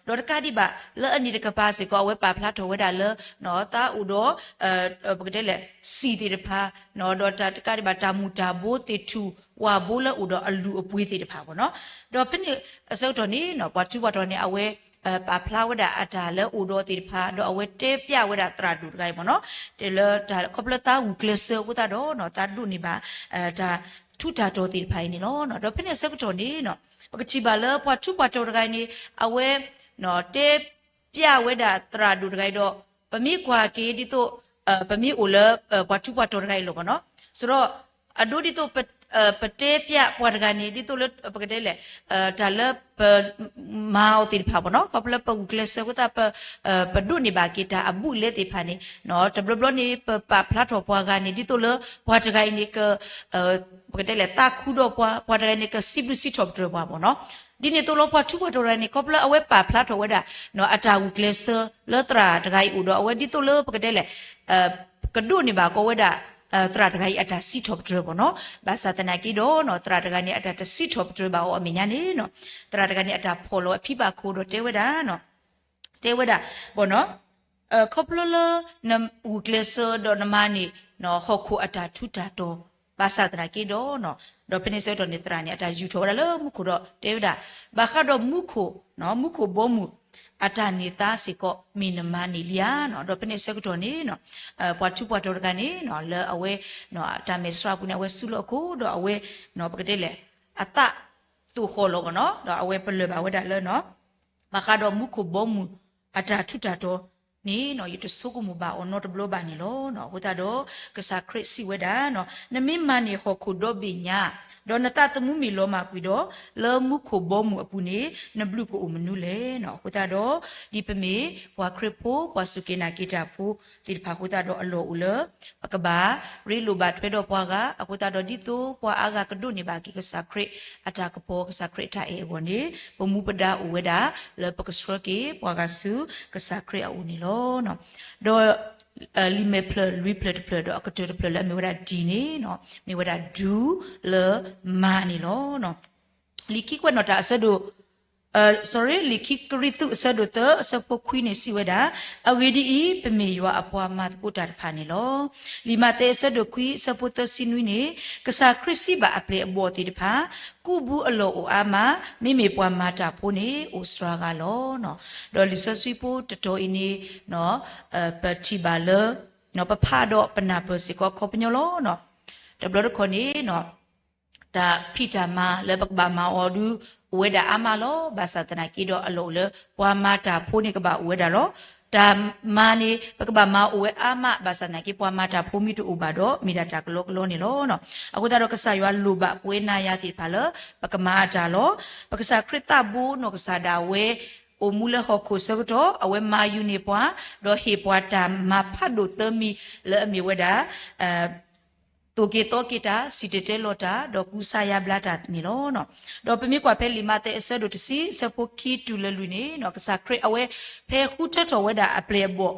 ဒီးတကးဒံးဘၣ် လၢအနံၣ်တကပၤစ့ၢ်ကီး အဝဲပာ်ဖျါထီၣ်ဝဲဒၣ်လၢ သးအိၣ်ဒီး ပကတဲလဲၣ် စံၣ်သ့ၣ်တဖၣ်, ဒီးတကးဒံးဘၣ် တၢ်မူၤတၢ်ဘိသ့ၣ်ထူၣ်ဝၣ်ဘိလၢအိၣ်ဒီးအလုၢ်အပှ့ၤသ့ၣ်တဖၣ်ဘၣ်နီၤ, ဒီးဖဲန့ၣ်အဆၢကတီၢ်န့ၣ်နီၤ, ပှၤထူးပှၤတီၤန့ၣ် အဝဲ ပာ်ဖျါဝဲဒၣ်အတၢ်လၢအိၣ်ဒီးသ့ၣ်တဖၣ်, ဒီးအဝဲတဲပျးဝဲဒၣ်သရၣ်ဒိၣ်တဂၤအံၤဘၣ်နီၤ, တဲလၢ ခီဖျိလၢသးဂုာ်ကျဲးစၢးအဃိသတးဒီးနီၤ, သးဒိးန့ၢ်ဘၣ် တၢ်ထူးတၢ်တီၤသ့ၣ်တဖၣ်အံၤန့ၣ်လီၤ. ဒီးဖဲန့ၣ်အဆၢကတီၢ်န့ၣ်နီၤ, ပကထံၣ်ဘၣ်လၢပှၤထူးပှၤတီၤတဂၤအံၤန့ၣ် အဝဲ တဲပျးဝဲဒၣ်သရၣ်ဒိၣ်တဂၤအံၤဒီး ပမ့ၢ်ကွၢ်က့ၤဒ်သိး ပမ့ၢ်အိၣ်လၢ ပှၤထူးပှၤတီၤတဂၤအံၤလီၤဘၣ်နီၤ, ဆိုတော့ အဒိဒ်သိး ပတဲပျးပှၤတဂၤန့ၣ် ဒ်သိးလၢ ပကတဲလဲၣ် တၢ်လၢပ မၤအီၤသ့ၣ်တဖၣ်ဘၣ်နီၤ, ခီဖျိလၢပဂုာ်ကျဲးစၢးအဃိသတး ပဒိးန့ၢ်ဘၣ်က့ၤတၢ်အဘူးအလဲသ့ၣ်တဖၣ်န့ၣ် တဘျီဘျီန့ၣ် ပပာ်ဖျါထီၣ်ပှၤဂၤန့ၣ် ဒ်သိးလၢပှၤတဂၤအံၤန့ၣ် က ပကတဲလဲၣ် သးခုဒီးပှၤ, ပှၤတဂၤန့ၣ် ကစံးဘျုးစံးထီၣ်ပတြၢၤပှၤဘၣ်နီၤ. ဒ်န့ၣ်အသိးလီၤ ပှၤထူးပှၤတီၤတဂၤန့ၣ် ခီဖျိလၢအဝဲပာ်ဖျါထီၣ်ဝဲဒၣ် အတၢ်ဂုာ်ကျဲးစၢးလၢသရၣ်တဂၤအံၤအိၣ်ဒီး အဝဲဒ်သိးလၢပကတဲလဲၣ် ကဒိးန့ၢ်ဘၣ်ကီးဝဲဒၣ် သရၣ်တဂၤအံၤအတၢ်စံးထီၣ်ပတြၢၤဘၣ်နီၤ. ဘၣ်ဆၣ်သနာ်က့ဒီး သရၣ်တဂၤန့ၣ် အတၢ်တစံးထီၣ်ပတြၢၤဘၣ်အီၤအမဲာ်ညါန့ၣ် သရၣ်တဂၤန့ၣ် အတၢ်ဖီၣ်လီၤအဖံဘၣ်ခိၣ်ဒီးတဲဝဲဒၣ် တဲဝဲဒၣ်ဘၣ်နီၤ ခီဖျိလၢနဂုာ်ကျဲးစၢးဒီးနမၤန့ၢ် ဟီၣ်ခိၣ်အတၢ်ထူးတၢ်တီၤ ဘၣ်ဆၣ်သနာ်က့ဒီး ဒီးဖဲန့ၣ်ဆၢကတီၢ်န့ၣ် သရၣ်န့ၣ် အတၢ်ယူာ်ထီၣ်ဝဲဒၣ်လၢမူခိၣ်ဒီးတဲဝဲဒၣ် ဘၣ်ဃးဒီးမူခိၣ် မူခိၣ်ဘီမုၢ် အတၢ်န့ၢ်သါစ့ၢ်ကီး မ့ၢ်နမၤန့ၢ်လံဧါ. ဒီးဖဲန့ၣ်ဆၢကတီၢ်န့ၣ် ပှၤထူးပှၤတီၤတဂၤန့ၣ် လၢအဝဲ တၢ်မဲာ်ဆှးပူၤန့ၣ် အဝဲဆူၣ်လၢအခိၣ်ဒီးအဝဲ ပကတဲလဲၣ် အသးသိၣ်ဃီၣ်လီၤဘၣ်နီၤ ဒီးအဝဲပလၢၢ်ဘၣ်ဝဲဒၣ်လၢ ဘၣ်ဃးဒီးမူခိၣ်ဘီမုၢ် အတၢ်ထူးတၢ်တီၤ န့ၣ် ယတဆိကမိၣ်ဘၣ်အီၤနီတဘျီဘၣ်န့ၣ်လီၤ. အဃိသတးဒီး ကစၢ်ခရံာ်စံးဝဲဒၣ်, နမ့ၢ်မၤန့ၢ်ဟီၣ်ခိၣ်ဒီဘ့ၣ်ညါ, ဒီးနသးသမူမ့ၢ်လီၤမၢ်ကွံာ်ဒီး, လၢမူခိၣ်ဘီမုၢ်အပူၤန့ၣ် နဘျုးကအိၣ်မနုၤလဲၣ်. အဃိသတးဒီး ဒ်ပမ့ၢ်ပှၤခရံာ်ဖိ ပှၤစူၢ်က့ၤနာ်က့ၤတၢ်ဖိသ့ၣ်တဖၣ်အဃိသတးဒီး အလီၢ်အိၣ်လၢ ပကဘၣ်ရ့လိာ်ဘၣ်ထွဲဒီးပှၤဂၤ, အဃိသတးဒီးဒ်သိးပှၤအါဂၤကဒိးန့ၢ်ဘၣ်က့ၤကစၢ်ခရံာ်အတၢ်ကပီၤ ကစၢ်ခရံာ်အတၢ်အဲၣ်အဂီၢ်န့ၣ် ပမူပဒါအိၣ်ဝဲဒၣ် လၢပကဆှၢက့ၤပှၤဂၤဆူကစၢ်ခရံာ်အအိၣ်န့ၣ်လီၤ. ဒီး လံာ်မဲာ်ဖျၢၣ်လွံၢ်ဖျၢၣ်တဖျၢၣ်ဒီးအကတၢၢ်တဖျၢၣ်လၢအမ့ၢ်ဝဲဒၣ် D န့ၣ် မ့ၢ်ဝဲဒၣ် do လၢမၤန့ၣ်လီၤ. လံာ်ခံကွဲးနီၣ်တၢ်အဆၢဒိၣ် sorry လံာ်ခံကရံၣ်သူးအဆၢဒိၣ်သၢအဆၢဖိခွံန့ၣ်စံးဝဲဒၣ်, အဂ့ၢ်ဒ်အံၤ, ပမ့ၢ်ယွၤအပှၤမၤသကိးတၢ်တဖၣ်န့ၣ်လီၤ. လံာ်မးသဲအဆၢဒိၣ်ခွံအဆၢဖိသၢဆံနွံန့ၣ်, ကစၢ်ခရံာ်စံးဘၣ်အပျဲၢ်အဘီၣ်သ့ၣ်တဖၣ်, ကူးဘုအလီၢ်အိၣ်အါမး, မ့မ့ၢ်ပှၤမၤတၢ်ဖိန့ၣ်အိၣ်စှၤဂၤလီၤ. ဒီးလံာ်စီဆှံဖိတတီၤအံၤန့ၣ် ပထံၣ်ဘၣ်လၢ ပဖးဒီးပနၢ်ပၢၢ်စ့ၢ်ကီးအခီပညီလီၤ. တဘျီတခီၣ်န့ၣ် တၢ်ဖံးတၢ်မၤလၢပကဘၣ်မၤအီၤဒုး အိၣ်ဝဲဒၣ်အါမးလီၤ. ဘၣ်ဆၣ်သနာ်က့ဒီးအလီၢ်အိၣ်လၢ ပှၤမၤတၢ်ဖိန့ၣ်ကဘၣ်အိၣ်ဝဲဒၣ်လီၤ. တၢ်မၤန့ၣ် ပကဘၣ်မၤအိၣ်ဝဲအါမး ဘၣ်ဆၣ်သနာ်က့ ပှၤမၤတၢ်ဖိမ့ၢ်တအိၣ်ဘၣ်ဒီး မ့ၢ်ဒၣ်တၢ်ကလီကလီန့ၣ်လီၤ. အဃိသတးဒီးကစၢ်ယွၤလိၣ်ဘၣ်ပဝဲနၤယၤသ့ၣ်တဖၣ်လၢ ပကမၤအတၢ်လီၤ. ပကစၢ်ခရံာ်သးဘိနီၢ်ကစၢ်ဒၣ်ဝဲ အိၣ်မူလၢဟီၣ်ခိၣ်ဆၢကတီၢ် အဝဲမၤယူၤန့ၢ်ပှၤ, ဒီးဟ့ၣ်ပှၤတၢ်မၤဖးဒိၣ်သၢမံၤလၢအမ့ၢ်ဝဲဒၣ် သိၣ်က့ၤသီက့ၤတၢ်, စံၣ်တဲၤတဲလီၤတၢ်, ဒီးကူစါယါဘျါတၢ်န့ၣ်လီၤ. ဒီးပမ့ၢ်ကွၢ်ဖဲလံာ်မးသဲအဆၢဒိၣ်တဆံ အဆၢဖိခံတုၤလၢလွံၢ်န့ၣ် ကစၢ်ခရံာ်အဝဲ ဖဲဃုထၢထီၣ်ဝဲဒၣ်အပျဲၢ်အဘီၣ်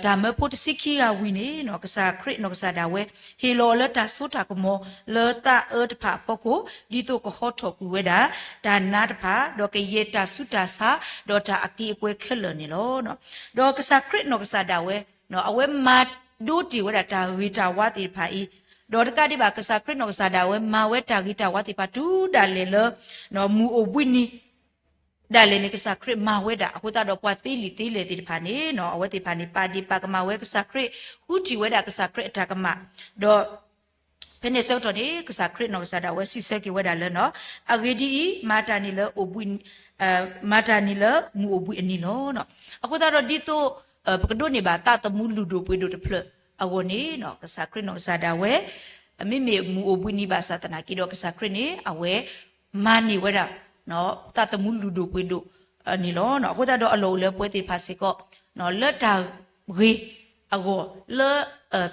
တၢ်မၢဖိတဆံခံဂၤဝံၤန့ၣ် ကစၢ်ခရံာ်နီၢ်ကစၢ်ဒၣ်ဝဲ ဟ့ၣ်လီၤအီၤလၢတၢ်စိတၢ်ကမီၤလၢသးအၢတဖၣ်အဖီခိၣ် ဒ်သိးကဟီထီၣ်ကွံာ်ဝဲဒၣ် တၢ်နါတဖၣ် ဒီးကယဲၢ်တၢ်ဆူးတၢ်ဆါ ဒီးတၢ်အက့ၤအကွဲခဲလၢာ်န့ၣ်လီၤ. ဒီးကစၢ်ခရံာ်နီၢ်ကစၢ်ဒၣ်ဝဲ အဝဲမၤဒိတ့ၢ်ဝဲဒၣ်တၢ်ဂ့ၤတၢ်ဝါသ့ၣ်တဖၣ်အံၤ, ဒီးတကးဒံးဘၣ် ကစၢ်ခရံာ်နီၢ်ကစၢ်ဒၣ်ဝဲမၤဝဲတၢ်ဂ့ၤတၢ်ဝါသ့ၣ်တဖၣ်တုၤဒၣ်လဲာ်လၢ မုၢ်အိၣ်ဘှံးနံၤ ဒၣ်လဲာ်န့ၣ် ကစၢ်ခရံာ်မၤဝဲဒၣ်အဃိသတးဒီး ပှၤသ့လံာ်သ့လဲၢ်သ့ၣ်တဖၣ်န့ၣ် အဝဲသ့ၣ်တဖၣ်န့ၣ် ပာ်ဒ့ၣ်ပာ်ကမၣ်ဝဲကစၢ်ခရံာ်, ဃုထံၣ်ဝဲဒၣ်ကစၢ်ခရံာ်အတၢ်ကမၣ်, ဒီး ဖဲန့ၣ်အဆၢကတီၢ်န့ၣ် ကစၢ်ခရံာ်နီၢ်ကစၢ်ဒၣ်ဝဲစံးဆၢက့ၤဝဲဒၣ်လၢ အဂ့ၢ်ဒ်အံၤ, မၤတၢ်န့ၣ်လၢအိၣ်ဘှံး မၤတၢ်န့ၣ်လၢမုၢ်အိၣ်ဘှံးအနံၤလီၤ. အဃိသတးဒီးဒ်သိး ပကဒိးန့ၢ်ဘၣ်သးသမူလုၢ်ဒိၣ်ပှ့ၤဒိၣ်တဖျၢၣ်အဂီၢ်န့ၣ် ကစၢ်ခရံာ်နီၢ်ကစၢ်ဒၣ်ဝဲ မ့မ့ၢ်မုၢ်အိၣ်ဘှံးနံၤဘၣ်ဆၣ်သနာ်က့ဒီး ကစၢ်ခရံာ်န့ၣ် အဝဲ မၤန့ၢ်ဝဲဒၣ် သးသမူလုၢ်ဒိၣ်ပှ့ၤဒိၣ်န့ၣ်လီၤ. အဃိသတးဒီးအလီၢ်အိၣ်လၢပဝဲသ့ၣ်တဖၣ်စ့ၢ်ကီး လၢတၢ်ဂ့ၤအဂီၢ် လၢ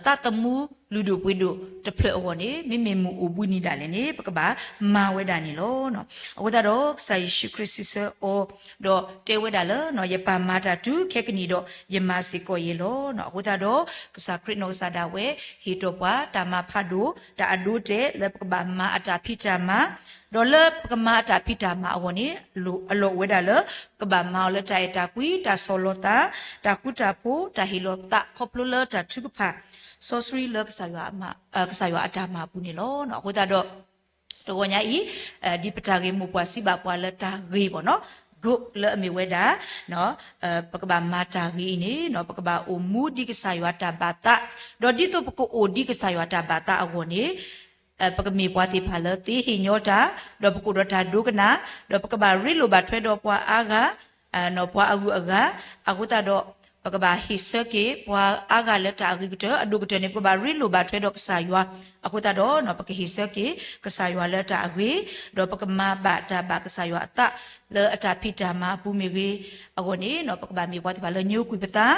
သးသမူလုၢ်ဒိၣ်ပှ့ၤဒိၣ်တဖျၢၣ်အဂီၢ်န့ၣ် မ့မ့ၢ်မုၢ်အိၣ်ဘှံးနံၤဒၣ်လဲာ်န့ၣ် ပကဘၣ်မၤဝဲဒၣ်န့ၣ်လီၤ. အဃိသတးဒီး ကစၢ်ယ့ၣ်ၡူးခရံာ်စံးဆၢအီၤ ဒီးတဲဝဲဒၣ်လၢ ယပၢ်မၤတၢ်တုၤခဲကနံၣ်ဒီး ယမၤစ့ၢ်ကီးယဲလီၤ. အဃိသတးဒီး ကစၢ်ခရံာ်နီၢ်ကစၢ်ဒၣ်ဝဲ ဟ့ၣ်ထီၣ်ပှၤတၢ်မၤဖးဒိၣ် တၢ်အဒိအတဲာ်လၢပကဘၣ်မၤအတၢ်ဖံးတၢ်မၤ ဒီးလၢပကမၤအတၢ်ဖံးတၢ်မၤအဂီၢ်န့ၣ် အလီၢ်အိၣ်ဝဲဒၣ်လၢ ပကဘၣ်မၤအီၤလၢတၢ်အဲၣ်တၢ်ကွံ, တၢ်ဆီၣ်လီၤသး, တၢ်ဃူတၢ်ဖိး, တၢ်ဟ့ၣ်လီၤသးခီဖျိလၢတၢ်ထုကဖၣ် စီဆှံလၢ ကစၢ်ယွၤအတၢ်မၤအပူၤန့ၣ်လီၤ. အဃိသတးဒီး တဂီၤညါအံၤ ဒ်ပတၢ်ဂ့ၢ်မိၢ်ပှၢ်စံးဘၣ်ပှၤလၢတၢ်ဂ့ၢ်ဘၣ်နီၤ good လၢအမ့ၢ်ဝဲဒၣ် ပကဘၣ်မၤတၢ်ဂ့ၤအံၤန့ၣ် ပကဘၣ်အိၣ်မူဒ်ကစၢ်ယွၤတၢ်ဘၣ်သး, ဒီးဒ်သိးပကအိၣ်ဒ်ကစၢ်ယွၤတၢ်ဘၣ်သးအဂီၢ်န့ၣ် ပကမ့ၢ်ပှၤသ့ၣ်တဖၣ်လၢသ့ဟ့ၣ်ညီတၢ်, ဒီးပကအိၣ်ဒီးတၢ်ဒိကနၣ်, ဒီးပကဘၣ်ရ့လိာ်ဘၣ်ထွဲဒီးပှၤအါဂၤ ပှၤအဂုၤအဂၤ, အဃိသတးဒီး ပကဘၣ်ဟ့ၣ်ဆၢက့ၤပှၤအါဂၤလၢတၢ်အဂ့ၤကတၢၢ်, အဒိၣ်ကတၢၢ်န့ၣ် ပကဘၣ်ရ့လိာ်ဘၣ်ထွဲဒီးကစၢ်ယွၤ, အဃိသတးဒီး ပကဟ့ၣ်ဆၢက့ၤကစၢ်ယွၤလၢတၢ်အဂ့ၤ, ဒီးပကမၤဘၣ်တၢ်ဘၣ်ကစၢ်ယွၤအသးလၢအတၢ်ဖံးတၢ်မၤအပူၤမ့ၢ်ဂ့ၤ, အဂီၢ်န့ၣ် ပကဘၣ်မ့ၢ်ပှၤသ့ၣ်တဖၣ်လၢညိကွံာ်ပသး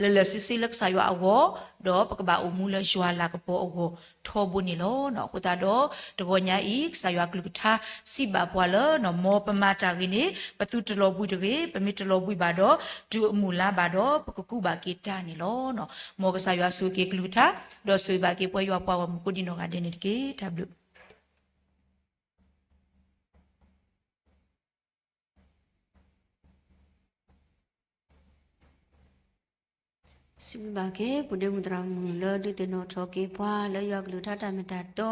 လၢာ်လၢာ်ဆ့ဆ့လၢကစၢ်ယွၤအဂီၢ်, ဒီးပကဘၣ်အိၣ်မူလၢယွၤလၤကပီၤအဂီၢ်ထီဘိန့ၣ်လီၤ. အဃိသတးဒီး တဂီၤညါအံၤ ကစၢ်ယွၤကလုၢ်ကထါစံးဘၣ်ပှၤလၢ မ်ပမၤတၢ်ဂ့ၤန့ၣ် ပသုတလီၤဘှံးတဂ့ၤ, ပမ့ၢ်တလီၤဘှံးဘၣ်ဒီး တုၤအမုၢ်လါဘၣ်ဒီး ပကကူးဘၣ်က့ၤတၢ်န့ၣ်လီၤ. မ်ကစၢ်ယွၤဆိၣ်ဂ့ၤက့ၤကလုၢ်ကထါ, ဒီးဆိၣ်ဂ့ၤဘၣ်က့ၤပှၤယွၤပှၤဂီၢ်မုၢ်ကိးဒံးနီၢ်ဂၤဒဲးန့ၣ်တက့ၢ်. တၢ်ဘျုး စံးဘျုးဘၣ်က့ၤ ပူၤဒ့မုၢ်သရၣ်မုၣ်လၢဒုးသ့ၣ်နီၣ်ထီၣ်က့ၤပှၤလၢယွၤကလုၢ်ကထါတၢ်မ့ၢ်တၢ်တီ,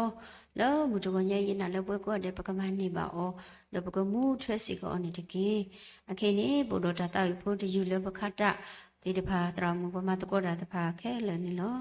လၢမုၢ်တဂီၤညါအံၤ နာ်လၢပဝဲကိးဂၤဒဲး ပကမၤန့ၢ်ဘၣ်အီၤ, ဒီးပကမူထွဲစ့ၢ်ကီးအီၤန့ၣ်တက့ၢ်. အခဲအံၤန့ၣ် ပအိၣ်ဒီးတၢ်သးဝံၣ်ဖိတယုၢ်လၢပခါတၢ်သ့ၣ်တဖၣ် သရၣ်မုၣ်ပှၤမၤသကိးတၢ်သ့ၣ်တဖၣ်ခဲလၢာ်န့ၣ်လီၤ.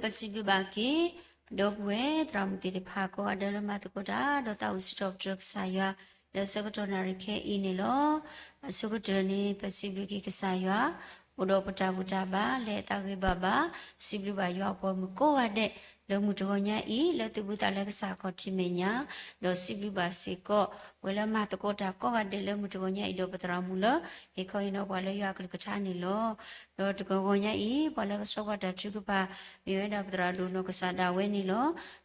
ပစံးဘျုးဘၣ်က့ၤ ဒီပုၢ်ဝဲၢ်သရၣ်မုၣ်သ့ၣ်တဖၣ်ကိးဂၤဒဲးလၢမၤသကိးတၢ် ဒီးသးအိၣ်စံးထီၣ်ပတြၢၤကစၢ်ယွၤ လၢဆၢကတီၢ်နၣ်ရံၣ်ခဲအံၤန့ၣ်လီၤ. အဆိကတၢၢ်န့ၣ် ပစံးဘျုးက့ၤကစၢ်ယွၤ အိၣ်ဒီးပတၢ်ဘူၣ်တၢ်ဘါ လၢအသးဂ့ၤဘၣ်ဘၣ်, စံးဘျုးဘၣ်ယွၤအပှၤမုၣ်ကိးဂၤဒဲး လၢမုၢ်တဂီၤညါအံၤ လၢသုးဘူးသးလၢကစၢ်အခီၣ်ထံးမဲာ်ညါ, ဒီးစံးဘျုးဘၣ်စ့ၢ်ကီး ပဝဲလၢမၤသကိးတၢ်ကိးဂၤဒဲးလၢမုၢ်တဂီၤညါအံၤ ဒီးပသရၣ်မုၣ်လၢ ဟ့ၣ်ခီဟ့ၣ်နီၤပှၤလၢယွၤအကလုၢ်ကထါန့ၣ်လီၤ. ဒီးတဂီၤညါအံၤ ပှၤလၢကဆှၢပှၤတၢ်ထုကဖၣ် မ့ၢ်ဝဲဒၣ်ပသရၣ်ဒိၣ်နီၢ်ကစၢ်ဒၣ်ဝဲန့ၣ်လီ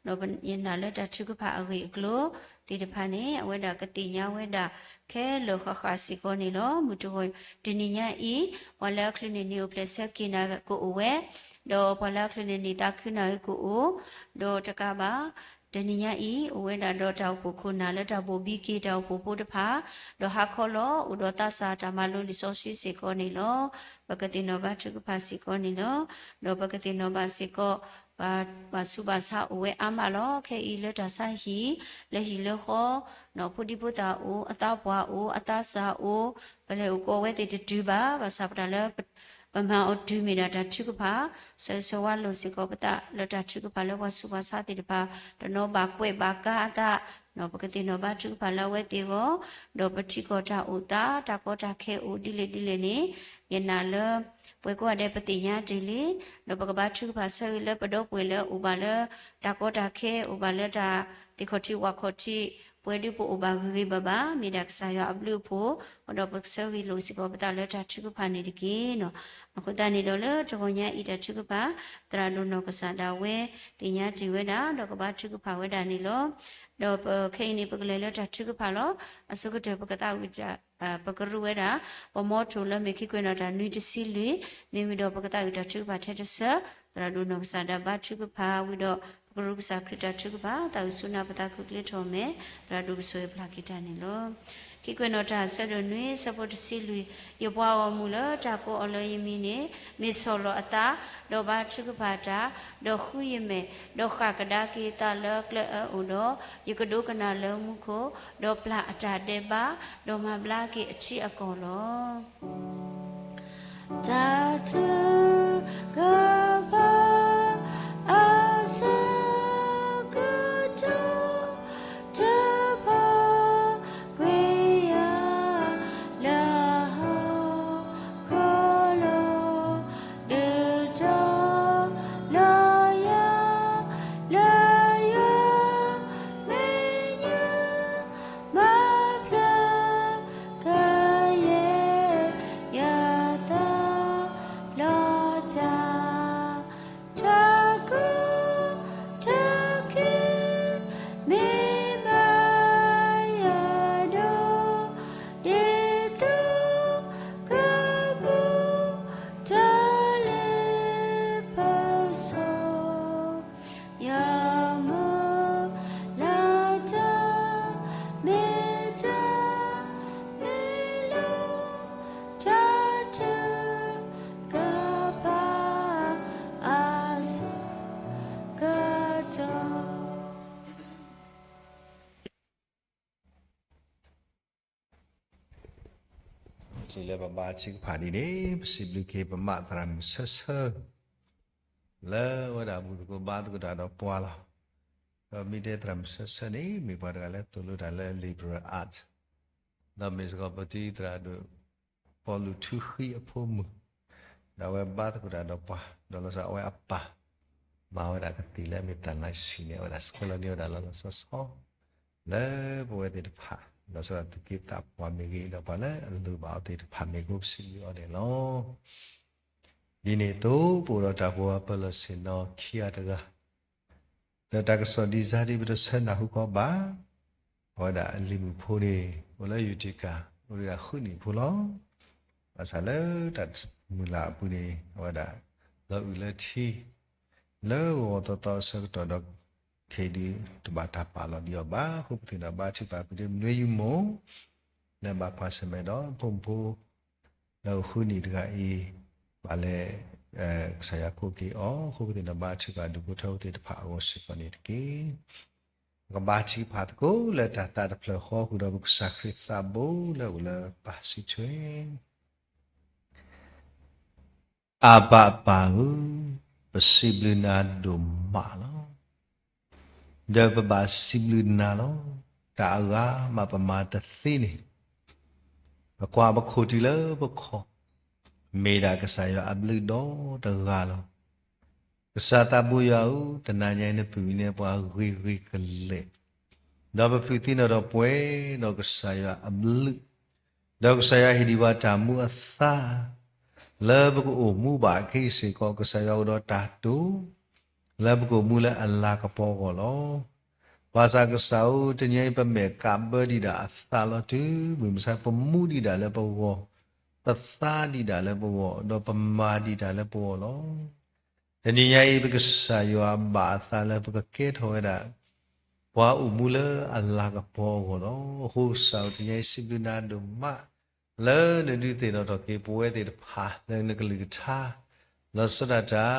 ၤ. ဒီးယနာ်လၢတၢ်ထုကဖၣ်အဂ့ၢ်အကျိၤသ့ၣ်တဖၣ်န့ၣ် အဝဲဒၣ်ကသ့ၣ်ညါဝဲဒၣ်ခဲလၢာ်ဃၣ်ဃၣ်စ့ၢ်ကီးန့ၣ်လီၤ. မုၢ်တဂီၤတနံၤညါအံၤ ပှၤလၢအချုးန့ၢ်နံၣ်အိၣ်ဖျဲၣ်ဆၢက့ၤနၤကအိၣ်ဝဲ, ဒီးပှၤလၢအချုးန့ၢ်နံၣ်သးခုနၤကအိၣ်, ဒီးတကးဘၣ် တနံၤညါအံၤ အိၣ်ဝဲဒၣ်ဒီးတၢ်အိၣ်ဖှိၣ်ခိၣ်နၢ်လၢတၢ်ဘိၣ်ဘံက့ၤတၢ်အိၣ်ဖှိၣ်ဖိတဖၣ်, ဒီးဟါခီလီၤ အိၣ်ဒီးသးစၢ်တၢ်မၤလိလံာ်စီဆှံစ့ၢ်ကီးန့ၣ်လီၤ. ပကသ့ၣ်နီၣ်ဘါထုကဖၣ်စ့ၢ်ကီးန့ၣ်လီၤ. ဒီးပကသ့ၣ်နီၣ်ဘၣ်စ့ၢ်ကီး ပှၤဆူးပှၤဆါအိၣ်ဝဲအါမးလီၤ. ခဲအံၤလၢတၢ်ဆါဟံၣ် လၢဟံၣ်လၢဃီ ဖိဒံဖိသၣ်အိၣ်, အသးပှၢ်အိၣ်, အသးစၢ်အိၣ်, ပလဲၤအိၣ်ကိးဝဲသ့ၣ်တတုၤဘၣ်. ဘၣ်ဆၣ်ပတၢ်လၢ ပမၤအီၤတုၤမ့ၢ်ဒၣ်တၢ်ထုကဖၣ်, ဆၢဂ့ၤဆၢဝါလိာ်စ့ၢ်ကီးပသးလၢတၢ်ထုကဖၣ်လၢပှၤဆူးပှၤဆါသ့ၣ်တဖၣ် တနီၤဘၣ်ကွဲးဘၣ်ကါအသး, ပကသ့ၣ်နီၣ်ဘါထုကဖၣ်လၢအဝဲသ့ၣ်အဂီၢ်, ဒီးပထံကီၢ်တၢ်အိၣ်သး တၢ်ကီတၢ်ခဲအိၣ်ဒ်လဲၣ်ဒ်လဲၣ်န့ၣ်, ယနာ်လၢ ပှၤကိးဂၤဒဲးပသ့ၣ်ညါတ့ၢ်လံ, ဒီးပကဘါထုကဖၣ်ဆၢဂ့ၤလၢပဒီပုၢ်ဝဲၢ်လၢအိၣ်ဘၣ်လၢ တၢ်ကီတၢ်ခဲ အိၣ်ဘၣ်လၢတၢ်သ့ၣ်ခီၣ်ထံးဝၣ်ခီၣ်ထံး, ပဝဲဒၣ်ပအိၣ်ဘၣ်ဂ့ၤဂ့ၤဘၣ်ဘၣ် မ့ၢ်ဒၣ်ကစၢ်ယွၤအဘျုးအဖှိၣ်, ဒီးပကဆၢဂ့ၤလိာ်စ့ၢ်ကီးပသးလၢတၢ်ထုကဖၣ်န့ၣ်တက့ၢ်. အဃိသတးန့ၣ်ဒီးလၢတဂီၤညါအံၤတၢ်ထုကဖၣ် သရၣ်ဒိၣ်နီၢ်ကစၢ်ဒၣ်ဝဲ သ့ၣ်ညါတ့ၢ်ဝဲဒၣ် ဒီးကဘါထုကဖၣ်ဝဲဒၣ်န့ၣ်လီၤ. ဒီးခဲအံၤန့ၣ် ပကလဲၤလၢတၢ်ထုကဖၣ်လီၤ. အဆိကတၢၢ်ပကသးဝံၣ် ပကရူၢ်ဝဲဒၣ် ပမီထိၣ်လၢမ့ၢ်ခံကွဲးနီၣ်တၢ်နွံတဆံလွံၢ်, မ့ၢ်ဝံၤဒီးပကသးဝံၣ်တၢ်ထုကဖၣ်ထဲတဆၢ, သရၣ်ဒိၣ်နီၢ်ကစၢ်ဒၣ်ဘါထုကဖၣ်ဝံၤဒီး ပကရူၢ်ကစၢ်ခရံာ်တၢ်ထုကဖၣ် သးဝံၣ်ဆူနၢ်ပသးခုကလ့ထီၣ်မဲာ်, သရၣ်ဒိၣ်ကဆိၣ်ဂ့ၤပျၢ်က့ၤတၢ်န့ၣ်လီၤ. ခံကွဲးနီၣ်တၢ်ဆၢဒိၣ်နွံဆၢဖိတဆံလွံၢ်, ယပှၤဂီၢ်မုၢ်လၢတၢ်ကိးအီၤလၢယမံၤန့ၣ် မ့ၢ်ဆီၣ်လီၤအသး, ဒီးဘါထုကဖၣ်တၢ်, ဒီးဃုယမဲာ်, ဒီးဃၣ်ကဒါက့ၤသးလၢကျဲအၢအိၣ်ဒီး, ယကဒိကနၣ်လၢမူခိၣ်, ဒီးပျၢ်အတၢ်ဒဲးဘး, ဒီးမၤဘျါက့ၤအထံအကီၢ်လီၤ. တၢ်ထုကဖၣ်အဆၢကတီၢ် တဖၣ်ကွံာ်ယၤ လၢဟီၣ်ခိၣ်လီၤ, ဒုးတီၤလီၤယၤ လၢယမဲာ်ညါ မၤဖျါကယဲၢ်ယသးလီၤတၢ်, တၢ်ကီတၢ်ခဲ မ့ၢ်မၤယၤဒီး ဒ်သိးကပူၤ တၢ်လ့ပစီ ယမုၢ်လၢ်တၢ် မ့ၢ်တၢ်မ့ၢ်လီၤ တၢ်ထုကဖၣ်အဆၢကတီၢ် လၢပဘါထုကဖၣ်ဒ်န့ၣ် ပစံးဘျုးက့ၤပမးသရၣ်မုၣ်ဆၢဆၢ လၢအဝဲဒၣ်ဘူၣ်သကိးဘါသကိးတၢ်ဒီးပှၤလီၤ. ဒီးမ့ၢ်တဲသရၣ်မုၣ်ဆၢဆၢန့ၣ် မ့ၢ်ပှၤတဂၤလၢသိၣ်လိတၢ်လၢ liberal arts ဒီးမ့ၢ်စ့ၢ်ကီးပတံၤသရၣ်ဒိၣ် ပီလူးထူဃံအဖိမုၣ်, ဒီးအဝဲဘါသကိးတၢ်ဒီးပှၤ, ဒီးလီၤဆီအဝဲအပၢ် မၤဝဲဒၣ်ကသံၣ်လၢအမ့ၢ်တၢ်နါဆံးန့ၣ် အဝဲဒၣ်ဆှၢလီၤန့ၢ်ဝဲဒၣ်လီၤလီၤဆီဆီ လၢပဝဲသ့ၣ်တဖၣ်, လီၤဆီဒၣ်သုးက့သးပှၢ်မ့ၢ်ဂ့ၤ, ဒီးပှၤလၢအလိၣ်ဘၣ်အီၤသ့ၣ်တဖၣ်မ့ၢ်ဂ့ၤ ပစံးဘျုးအီၤန့ၣ်လီၤ. ဒ်န့ၣ်အသိး ပအိၣ်ဒီးတၢ်ကိးဂၤပၢၢ်လီၢ်ဆ့ၣ်နီၤခံဂၤတဂၤ ဒီးတၢ်ကစီၣ်ဒံးစါဒ်ပတဆၢနၢ်ဟူကီးဘၣ်, အဝဲဒၣ်လံၤမုၣ်ဖိန့ၣ် အိၣ်လၢယူၤတံကၤ အိၣ်ဒံးဒၣ်ဃုနံၣ်ဖိလီၤ. ဘၣ်ဆၣ်လၢတၢ်မုၢ်လၢ်အပူၤန့ၣ် အဝဲဒၣ် လီၤအုၣ်လၢထံ လၢဂီၤဂီၤသီသီအဆၢကတီၢ်ဒီး ခဲအံၤဒုးတဘၣ်တၢ်ပာ်လီၤဒံးအီၤဘၣ်. အဃိပသ့ၣ်နီၣ်ဘါထုကဖၣ်ပဒ့မနွ့ယူမူ လၢဘၣ်ကွၢ်ဆၢၣ်မဲာ်ဒီးဖိမုၣ်ဖိ လၢအိၣ်ဃုနံၣ်တဂၤအံၤ ဘၣ်လဲၣ် ကစၢ်ယွၤကိးက့ၤအီၤ, အဃိပသ့ၣ်နီၣ်ဘါထုကဖၣ်ဒူၣ်ဖိထၢဖိသ့ၣ်တဖၣ်အဂီၢ်စ့ၢ်ကီးန့ၣ်တက့ၢ်. ပကဘါထုကဖၣ်သကိးလၢတၢ်သးတဖျၢၣ်ဃီ ဃုာ်ဒီးပကစၢ်ခရံာ်သးဘိလၢအိၣ်လၢပၢ်စုထွဲ အဘၣ်ပၢ်ဧၢ, ပ ပစံးဘျုးနၤဒိၣ်မးလီၤ. ဒီးပဘၣ်စံးဘျုးနၤလီၤ. တၢ်အဂၤမးပမၤတသ့န့ၣ်, ပကွၢ်ပခိၣ်တုၤလၢပခီၣ်, မ့ၢ်ဒၣ်ကစၢ်ယွၤအဘျုးဒီတဂၤလီၤ. ကစၢ်သးဘိယွၤဧၢ, တနၤညါအံၤနပုၢ်ဝဲၢ်န့ၣ်ပှၤဂ့ၤဂ့ၤကလဲာ်, ဒီးပဖုးသံနီၣ်ထီၣ်ပှဲၤဒီးကစၢ်ယွၤအဘျုး, ဒီးကစၢ်ယွၤဟ့ၣ်ဒံးပှၤတၢ်မူအသါ လၢပကအိၣ်မူဘၣ်ခဲအံၤစ့ၢ်ကီး, ကစၢ်ယွၤအိၣ်ဒီးတၢ်တိာ် လၢပကအိၣ်မူလၢအလၤကပီၤအဂီၢ်လီၤ. ဘၣ်ဆၣ်ကစၢ်ဧၢ, တနံၤအံၤပမဲာ်ကးဘၢဒံးဒၣ်အသးလီၤ. တုၤမုၢ်မဆါ ပမူဒံးဒၣ်လၢပဂီၢ်, ပသါဒံးဒၣ်လၢပဂီၢ်, ဒီးပမၤဒံးတၢ်လၢပဂီၢ်လီၤ. တနံၤညါအံၤ ပကစၢ်ယွၤဘၣ်အသးလၢပကကဲထီၣ်ဝဲဒၣ် ပှၤအိၣ်မူလၢအလၤကပီၤအဂီၢ်လီၤ. အဃိကစၢ်ဧၢ, တနံၤညါအံၤ စံးဘျုးနၤဒိၣ်မး လၢနဒုးသ့ၣ်နီၣ်ထီၣ်က့ၤပဝဲသ့ၣ်တဖၣ်လၢနကလုၢ်ကထါ, လီၤဆီဒၣ်တၢ်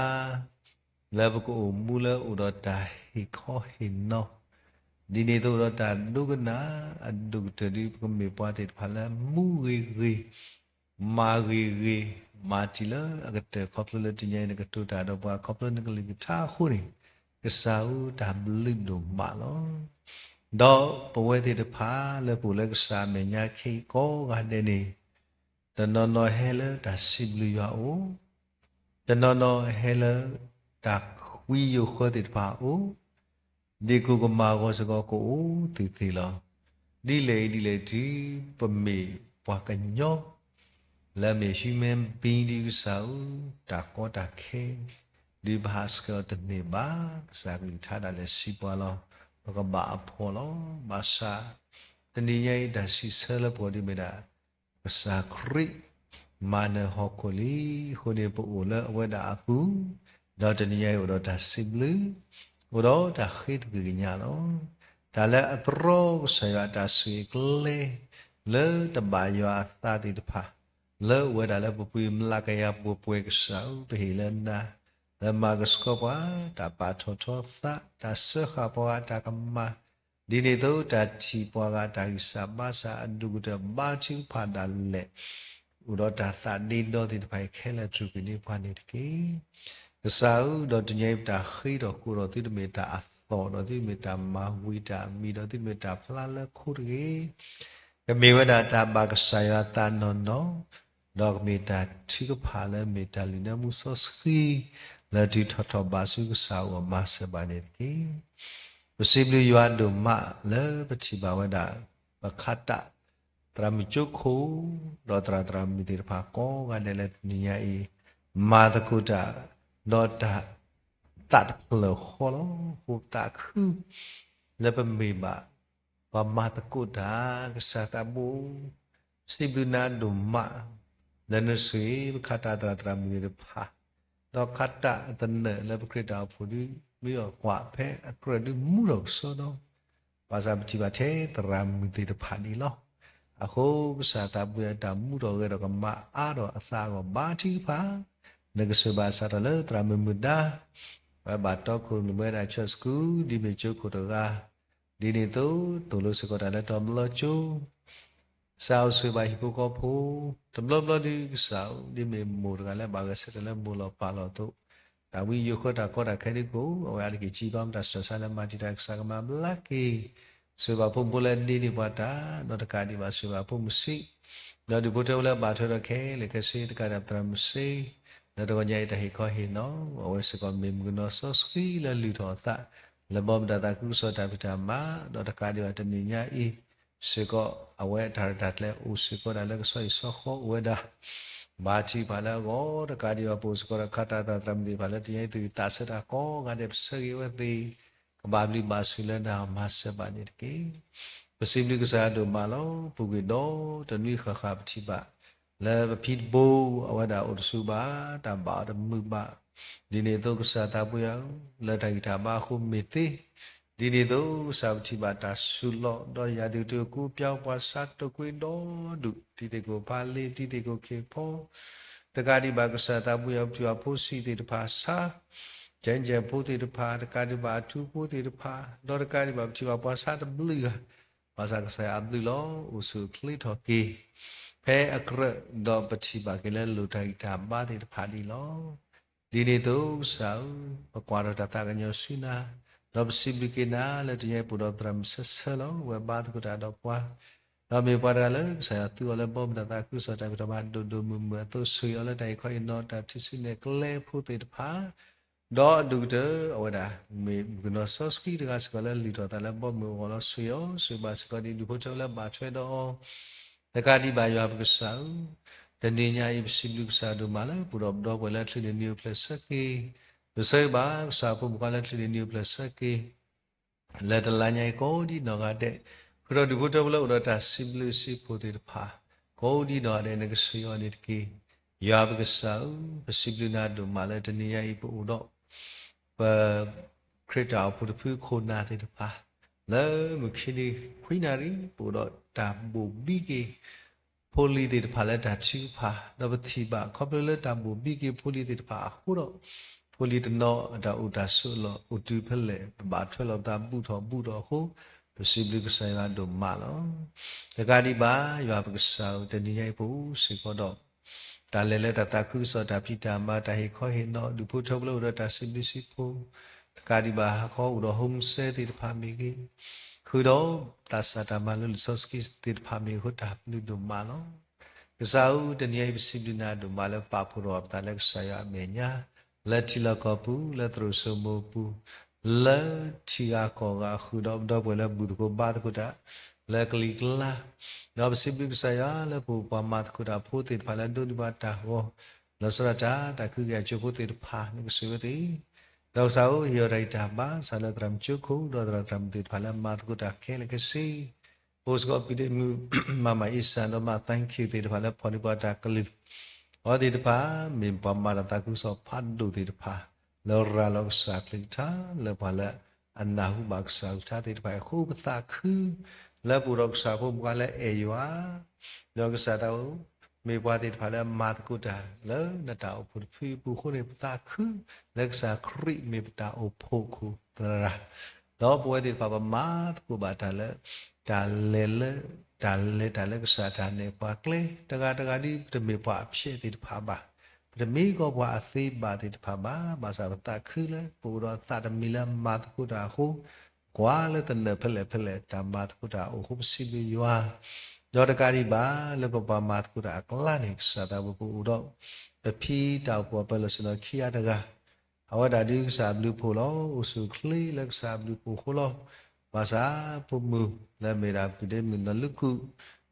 လၢပကအိၣ်မူလၢအိၣ်ဒီးတၢ်ဟ့ၣ်ခီဟ့ၣ်နီၤ, ဒ်န့ၣ်အသိးအိၣ်ဒီးတၢ်ဒိကနၣ်အဒိၣ်ကတၢၢ်ဒီး ပကမ့ၢ်ပှၤသ့ၣ်တဖၣ်လၢမူဂ့ၤဂ့ၤ, မၤဂ့ၤဂ့ၤ, မၤတံၢ်လၢအကတၢၢ် ခီဖျိလၢတနံၤညါအံၤ နကတိၤတၢ်ဒီးပှၤ ခီဖျိနကလုၢ်ကထါအဃိန့ၣ်, ကစၢ်ဧၢ, တၢ်ဘျုးဒိၣ်မးလီၤ. ဒီးပဝဲသ့ၣ်တဖၣ်လၢပအိၣ်လၢကစၢ်အမဲာ်ညါခဲအံၤကိးဂၤဒဲးန့ၣ်, တနီၤနီၤဟဲလၢတၢ်စံးဘျုးယွၤအအိၣ်, တနီၤနီၤဟဲလၢတၢ်ဝံယိၤဃၢသ့ၣ်တဖၣ်အအိၣ်, ဒ့ၣ်ကိၣ်ကမၢ်အဂီၢ်စ့ၢ်ကီးကအိၣ်သ့ၣ်သ့ၣ်လီၤ. ဒ်လဲၣ်အံၤဒ်လဲၣ်တုၤ ပမ့ၢ်ပှၤကညီ လၢအမ့ၢ် human being ဒ်ကစၢ်ဧၢ, တၢ်ကီတၢ်ခဲ ဒ်ပဟးဆှဲးအီၤတန့ၢ်ဘၣ်, ကစၢ်ကလုၢ်ကထါဒၣ်လဲာ်စံးပှၤလီၤ, ပကဘၣ်အဖှီၣ်လီၤ. ဘၣ်ဆၣ် တနံၤညါအံၤတၢ်စံးဆၢလၢပဂီၢ်ဒ်မ့ၢ်ဒၣ် ကစၢ်ခရံာ် မၤနၢၤဟီၣ်ခိၣ်လံ, အဃိန့ၣ်ပအိၣ်လၢအဝဲဒၣ်အပူၤ, ဒီးတနံၤညါအံၤအိၣ်ဒီးတၢ်စံးဘျုး, အိၣ်ဒီးတၢ်ဃ့တက့ၢ်ကညးလီၤ. တၢ်လၢအတြီကစၢ်ယွၤအတၢ်ဆိၣ်ဂ့ၤကျဲ လၢတဘၣ်ယွၤအသးသ့ၣ်တဖၣ်, လၢအိၣ်ဝဲဒၣ်လၢပပှ့ၤမျးကယၤပှဲၤပှဲၤ ကစၢ်ဧၢ, ပဟ့ၣ်လၢနၤ, လၢမၤကဆှီပှၤ, တၢ်ပာ်ထီၣ်ထီသး, တၢ်စၢဃာ်ပှၤအတၢ်ကမၣ်, ဒ်န့ၣ်အသိးတၢ်ထံၣ်ပှၤဂၤတၢ်ဂံၢ်စၢ်ဘါစၢ်အဒိၣ်ကတၢၢ်ဘါထုကဖၣ်ဒၣ်လဲာ်, အိၣ်ဒီးတၢ်သးဒ့ဒီသ့ၣ်တဖၣ်အံၤခဲလၢာ် ထုးကွံာ်န့ၢ်ပှၤန့ၣ်တက့ၢ်. ကစၢ်ဧၢ, ဒီးတနံၤအံၤပတၢ်ဃ့ထီၣ်ဃီဒီးသုတမ့ၢ်တၢ်အသီၣ်, ဒီးသုတမ့ၢ်တၢ်မၤဝံၤတၢ်အမံၤ, ဒီးသုတမ့ၢ်တၢ်ဖျါလၢခိတဂ့ၤ, ကမ့ၢ်ဝဲဒၣ်တၢ်ဘၣ်ကစၢ်ယွၤသးနီၢ်နီၢ်, ဒီးကမ့ၢ်တၢ်ထုကဖၣ်လၢမ့ၢ်တၢ်လုၢ်နၢမူစီဆှံ လၢတုၤထီၣ်ထီၣ်ဘးဆူကစၢ်အအိၣ်အမၤစၢၤဘၣ်န့ၣ်တက့ၢ်. ပစံးဘျုးယွၤဒိၣ်မးလၢပထံၣ်ဘၣ်ဝဲဒၣ် ပခါတၢ် သရၣ်မုၣ်ကၠိခိၣ် ဒီးသရၣ်သရၣ်မုၣ်သ့ၣ်တဖၣ်ကိးဂၤဒဲးလၢတနံၤညါအံၤ မၤသကိးတၢ် ဒီးတၢ်သးတဖျၢၣ်ဃီလီၤ. ဃိသးခု လၢပမ့ၢ်ဘၣ် ပှၤမၤသကိးတၢ် ကစၢ်သးဘိ စံးဘျုးနၤဒိၣ်မး လၢနဆိၣ်ဂ့ၤ ပခါတၢ်သရၣ်သရၣ်မုၣ်သ့ၣ်တဖၣ် ဒီးခါတၢ်အသနၢၣ်လၢပခရံာ်တၢ်အိၣ်ဖှိၣ်ဒုး မ့ၢ်အီၣ်ကွၢ်ဖဲအကြၢးဒုးမူထီၣ်ကစီဒီ ဘၣ်ဆၣ်ပထံၣ်ဘၣ်ထဲသရၣ်မုၣ်သ့ၣ်တဖၣ်န့ၣ်လီၤ. အဃိကစၢ်သးဘိယွၤတၢ်မူထီၣ်ဂဲၤထီၣ်ကမၤအါထီၣ်အသးအဂီၢ်ဘါထုကဖၣ်, နကစၢၢ်ဘၣ်စးထီၣ်လၢသရၣ်မုၣ်မုၢ်ဒါ ဝဲဘၣ်တီခိၣ်ရိၣ်မဲဒၣ် church school ဒ်မ့ၢ်ကၠိခိၣ်တဂၤ ဒ်န့ၣ်အသိး သိၣ်လိစ့ၢ်ကီးတၢ်လၢတီၤဘျီကၠိ ကစၢ်အိၣ်ဆိၣ်ဂ့ၤဘၣ်ဟံၣ်ဖိဃီဖိ တဘျီဘျီဒုးကစၢ်ဧၢ ဒ်မ့ၢ်မိၢ်တဂၤလၢဘၣ်ဂဲၤဆၢထၢၣ်လၢမိၢ်လီၤပၢ်လီၤအသိး တၢ်ဝံယိၤဃၢတၢ်ကီတၢ်ခဲဒုးကအိၣ် အဝဲအါတက့ၢ်ကံဘီမတၤစၢၤဆါလၢမၤတံာ်တာ်ကစၢ်ကမၤဘျါက့ၤ ဆိၣ်ဂ့ၤဘၣ်ဖိမုၣ်ဖိလၢအဒ့န့ၢ်ပှၤတၢ် ဒီးတကးဒံးဘၣ်ဆိၣ်ဂ့ၤဘၣ်ဖိမုၣ်ဆံး ဒီးဒူၣ်ဖိထၢဖိလၢအဘၣ်ထွဲဒီးခဲလၢာ်ခဲဆ့ တကးဒံးဘၣ်သရၣ်မုၣ်ဆ့း လၢတဂီၤညါအံၤတၢ်ဟ့ၣ်ခီဟ့ၣ်နီၤ အဝဲစ့ၢ်ကီးမ့ၢ်မုၣ်ကနီၤစီဆှံလၢလုၢ်ထီၣ်အသး လၢဘီမုၢ်တၢ်သးခုကစီၣ်တၢ်ဖံးတၢ်မၤ ဒီးတကးဒံးဘၣ်တနံၤညါအံၤ စ့ၢ်ကီး အဝဲတၢ်ရဲၣ်တၢ်ကျဲၤအိၣ်စ့ၢ်ကီးဒၣ်လၢကဆီအံၤဆီဃီအိၣ်ဝဲဒၣ် ဘါထုကဖၣ်လၢအဂီၢ် တကးဒံးဘၣ်ပအိၣ်စ့ၢ်ကီးဒီးခါတၢ်သရၣ်သရၣ်မုၣ်သ့ၣ်တဖၣ်လၢတနံၤညါအံၤ သုးသးဆၢတၢ်ကိးဂၤဒဲး ပဆၢဂ့ၤဝဲသ့ၣ် ကဘၣ်ဘျုးဘၣ်ဆိၣ်လၢနၤမၤစၢၤဘၣ်န့ၣ်တက့ၢ်. ပစံးဘျုးကစၢ်ဒိၣ်မးလီၤ. ပူၤကွံာ်ဒီးတနွံဃၣ်ဃၣ်ပထံၣ်ဘၣ် လၢပဖံတဘိ အဝဲဒၣ်အိၣ်တဆူဘၣ် တၢ်ဘၣ်အီၤတမုာ်ဘၣ် ဒ်န့ၣ်အသိးကစၢ်သးပှၢ်ဧၢ လၢတၢ်ဂံၢ်တၢ်ဘါအဃိမ့ၢ်သ့ ဒ်န့ၣ်အသိးကစၢ်ပထံၣ်ဘၣ်တၢ်ဆူးလီၤ ဒီးယၤသ့ၣ်တဖၣ်ကူပျီပှၤဆါတိာ်ကွံာ်ဒီဒူၣ် တံၤသကိးဖးလ့ တံၤသကိးခ့ၣ်ဖီ တကးဒံးဘၣ်ကစၢ်သးပှၢ်ဧၢ ပထံၣ်ဘၣ်ဖိဆံးသ့ၣ်တဖၣ်ဆါ ကဲကဲဖိသ့ၣ်တဖၣ် တကးဒံးဘၣ်အထူဖိသ့ၣ်တဖၣ် ဒီးတကးဒံးဘၣ်ပထံၣ်ဘၣ်ပှၤဆါတဘျုးဂၤ ဘၣ်ဆၣ်ကစၢ်ယွၤအဘျုးလီၤ အိၣ်ဆူၣ်အိၣ်ချ့ထီၣ်က့ၤ ဖဲအကြၢးဒီးပထံၣ်ဘၣ်က့ၤလၢလိၣ်တၢ်ဂံၢ်တၢ်ဘါသ့ၣ်တဖၣ်ဒ်လီၤ. ဒ်န့ၣ်အသိးကစၢ်ဧၢ, ပကွၢ်ထီၣ်တၢ်သးကညီၤဆူနၤ, ဒီးပစံးဘျုးက့ၤနၤလၢတနံၤအံၤ ပအိၣ်ဒီးသရၣ်မုၣ်ဆၢဆၢလီၤ. အဝဲဘါသကိးတၢ်ဒီးပှၤ, ဒီးမ့ၢ်ပှၤတဂၤလၢကစၢ်ယွၤသူအီၤလၢဘီမုၢ်တၢ်သးခုကစီၣ်တၢ်ဖံးတၢ်မၤဒိၣ်ဒိၣ်မုၢ်မုၢ်အသိး ဆိၣ်ဂ့ၤအီၤလၢတၢ်ဟ့ၣ်ခီဟ့ၣ်နီၤ တၢ်ထုးစုနဲၣ်ကျဲဖိသ့ၣ်တဖၣ်, ဒီးအဒိၣ်ကတၢၢ် အဝဲဒၣ် မ့ၢ်မုၣ်ကနီၤစီဆှံတဂၤစ့ၢ်ကီးလၢလုၢ်ထီၣ်သးလၢဘီမုၢ်အဂီၢ်လီၤ. ဆိၣ်ဂ့ၤအီၤ, ဆိၣ်ဂ့ၤဘၣ်စ့ၢ်ကီးဒ်ဒူၣ်ဖိထၢဖိလၢဘၣ်ထွဲဒီးအီၤ, တကးဒံးဘၣ်ယွၤပကစၢ်ဧၢ, တနံၤညါအံၤ ပစံးဘျုးကစၢ်ဒိၣ်မးလၢ ပအိၣ်ဒီးပဒီပုၢ်ဝဲၢ်လၢအချုးန့ၢ်နံၣ်အိၣ်ဖျဲၣ်ဆၢက့ၤ, ပဆိၣ်ဂ့ၤဘၣ်ကစၢ်ဖိမုၣ်ဖိလၢအချုးန့ၢ်နံၣ်အိၣ်ဖျဲၣ်ဆၢက့ၤ လၢတလါညါအံၤကိးဒံနီၢ်ဂၤဒဲး, ဃုာ်ဒီးဒူၣ်ဖိထၢဖိလၢအိၣ်ဒီးတၢ်စံးဘျုးစံးဖှိၣ်သ့ၣ်တဖၣ်, ကိးဒံနီၢ်ဂၤဒဲး နကဆိၣ်ဂ့ၤအီၤန့ၣ်တက့ၢ်. ယွၤပကစၢ်ဧၢ, ပစံးဘျုးနၤဒိၣ်မးလၢတနံၤညါအံၤ ပအိၣ်ဒီး ပ ခရံာ်တၢ်အိၣ်ဖှိၣ်တဖုခိၣ်နၢ်သ့ၣ်တဖၣ်, လၢမုၢ်ခံနံၤခွံနၣ်ရံၣ် ပအိၣ်ဒီးတၢ်ဘိၣ်ဘံက့ၤ ဖိလံၤသ့ၣ်တဖၣ်လၢတၢ်ထုကဖၣ်, ဒီးပထံၣ်ဘၣ် ခီဖျိလၢတၢ်ဘိၣ်ဘံက့ၤဖိလံၤသ့ၣ်တဖၣ်အဃိဒီး, ဖိလံၤတနီၤအတၢ်အိၣ်တၢ်ဆိးအလီၢ်အိၣ်တုၤဖဲလဲၣ် ပဘၣ်ထွဲလီၤပသးဘူၣ်ထီၣ်ဘူးထီၣ်အဃိ, ပစံးဘျုးကစၢ်ယွၤဒိၣ်မးလီၤ. တကးဒံးဘၣ် ယွၤပကစၢ်ဧၢ, တနံၤညါအံၤပအိၣ်စ့ၢ်ကီးဒီး တၢ်လဲၤလၢတၢ်သးခုကစီၣ်တၢ်ဖံးတၢ်မၤ တၢ်ဟ့ၣ်ခီဟ့ၣ်နီၤ ဒူၣ်ဖိထၢဖိလၢအိၣ်ဒီးတၢ်စံးဘျုးစံးဖှိၣ်, တကးဒံးဘၣ် ဟးခီအိၣ်ဒီး homeless သ့ၣ်တဖၣ်မ့ၢ်ဂ့ၤ, ဃုာ်ဒီးတၢ်စၢ်တၢ်မၤလၢလံာ်စီဆှံသ့ၣ်တဖၣ်မ့ၢ်ဂ့ၤအဃိ တၢ်ဘျုးဒိၣ်မးလီၤ. ကစၢ်ဧၢ, တနံၤညါအံၤ ပစံးဘျုးနၤဒိၣ်မးလၢပာ်ဖှိၣ်ထီၣ်ပသးလၢကစၢ်ယွၤအမဲာ်ညါ, လၢထံလီၢ်ကီၢ်ပူၤ, လၢသရိာ်စိမိၤပူၤ, လၢထံဂၤကီၢ်ဂၤ ဃုာ်ဒီးပဒီပုၢ်ဝဲၢ်လၢဘူၣ်သကိးဘါသကိးတၢ် လၢကလံၤကျါ, ဒီးပစံးဘျုးကစၢ်ယွၤလၢပပှၤမၤသကိးတၢ်ဖိသ့ၣ်တဖၣ်လၢဒိးန့ၢ်ဘၣ်တၢ်ဂီၤ, လီၤဆီဒၣ်တၢ် တၢ်ကဟုကယာ်ကၠိဖိသ့ၣ်တဖၣ် နကဆိၣ်ဂ့ၤသ့ ဒီးကစၢ်ဧၢ, ဟ့ၣ်အီၤတၢ်ဂံၢ်တၢ်ဘါ စးလၢသရၣ်မုၣ်ကၠိခိၣ် ဒီးသရၣ်မုၣ်သရၣ်မုၣ်သ့ၣ်တဖၣ်လၢမၤသကိးတၢ်ခဲလၢာ်ခဲဆ့, အိၣ်စ့ၢ်ကီးပုၢ်ဒ့မုၣ် မၤမၤအံစၢ် ဒီးမၤ thank you သ့ၣ်တဖၣ်လၢဖီၣ်န့ၢ်ပှၤတၢ်ကလုၢ်, အဝဲသ့ၣ်တဖၣ် မ့ၢ်ပှၤမၤတၢ်သးခုကစီၣ်ဖးဒိၣ်သ့ၣ်တဖၣ် လၢရၤလီၤကစၢ်ကလုၢ်ကထါ လၢပှၤလၢအနၢ်ဟူဘၣ်ကစၢ်ကလုၢ်ကထါသ့ၣ်တဖၣ်အဃိ ပသးခု လၢပအိၣ်ဒီးကစၢ်ဖိမုၣ်ဖိလၢအဲၣ်ယွၤ ဒီးကစၢ်သးအိၣ် မ့ၢ်ပှၤသ့ၣ်တဖၣ်လၢအမၤသကိးတၢ် လၢနတၢ်အိၣ်ဖှိၣ်တဖုအပူၤအဃိန့ၣ် ပသးခု လၢကစၢ်ခရံာ်မ့ၢ်ပတၢ်အိၣ်ဖှိၣ်ခိၣ်သရၣ်, ဒီးပဝဲသ့ၣ်တဖၣ်ပမၤသကိးဘၣ်တၢ်လၢ တၢ်လဲၤလၢ တၢ်လဲၤတၢ်လၢကစၢ်တၢ်နဲၣ်ပှၤကျဲ တဂၤတဂၤဒ်ပတမ့ၢ်ပှၤအဖျဲးသ့ၣ်တဖၣ်ဘၣ်, ပတမ့ၢ်ကီးပှၤအသ့ဘၣ်သ့ၣ်တဖၣ်ဘၣ်, ဘၣ်ဆၣ်ပသးခုလၢ ပအိၣ်ဒီးသးတမံၤလၢမၤသကိးတၢ်အဃိ ကွၢ်လၢသနၢၣ်ဖဲလဲၣ်ဖဲလဲၣ် တၢ်မၤသကိးတၢ်အိၣ်အဃိပစံးဘျုးယွၤ, ဒီးတကးဒံးဘၣ် လၢပပှၤမၤသကိးတၢ်အကျါန့ၣ် ကစၢ်သးဘိပအိၣ်ဒီး ပဖံတၢ်အိၣ်ဖှိၣ်အပၢ်လီၢ်ဆ့ၣ်နီၤခံဂၤတဂၤ, အဝဲဒၣ်ဒုးကစၢ်အဘျုးအဖှိၣ်လီၤ. အိၣ်ဆူၣ်အိၣ်ချ့လၢကစၢ်အဘျုးအဖှိၣ်အဃိလီၤ. ဘၣ်ဆၣ်ဖိမုၣ်လၢအမ့ၢ်ဒၣ်ပုၢ်ဒ့မုၣ်နီၢ်လုၢ်ကူၣ်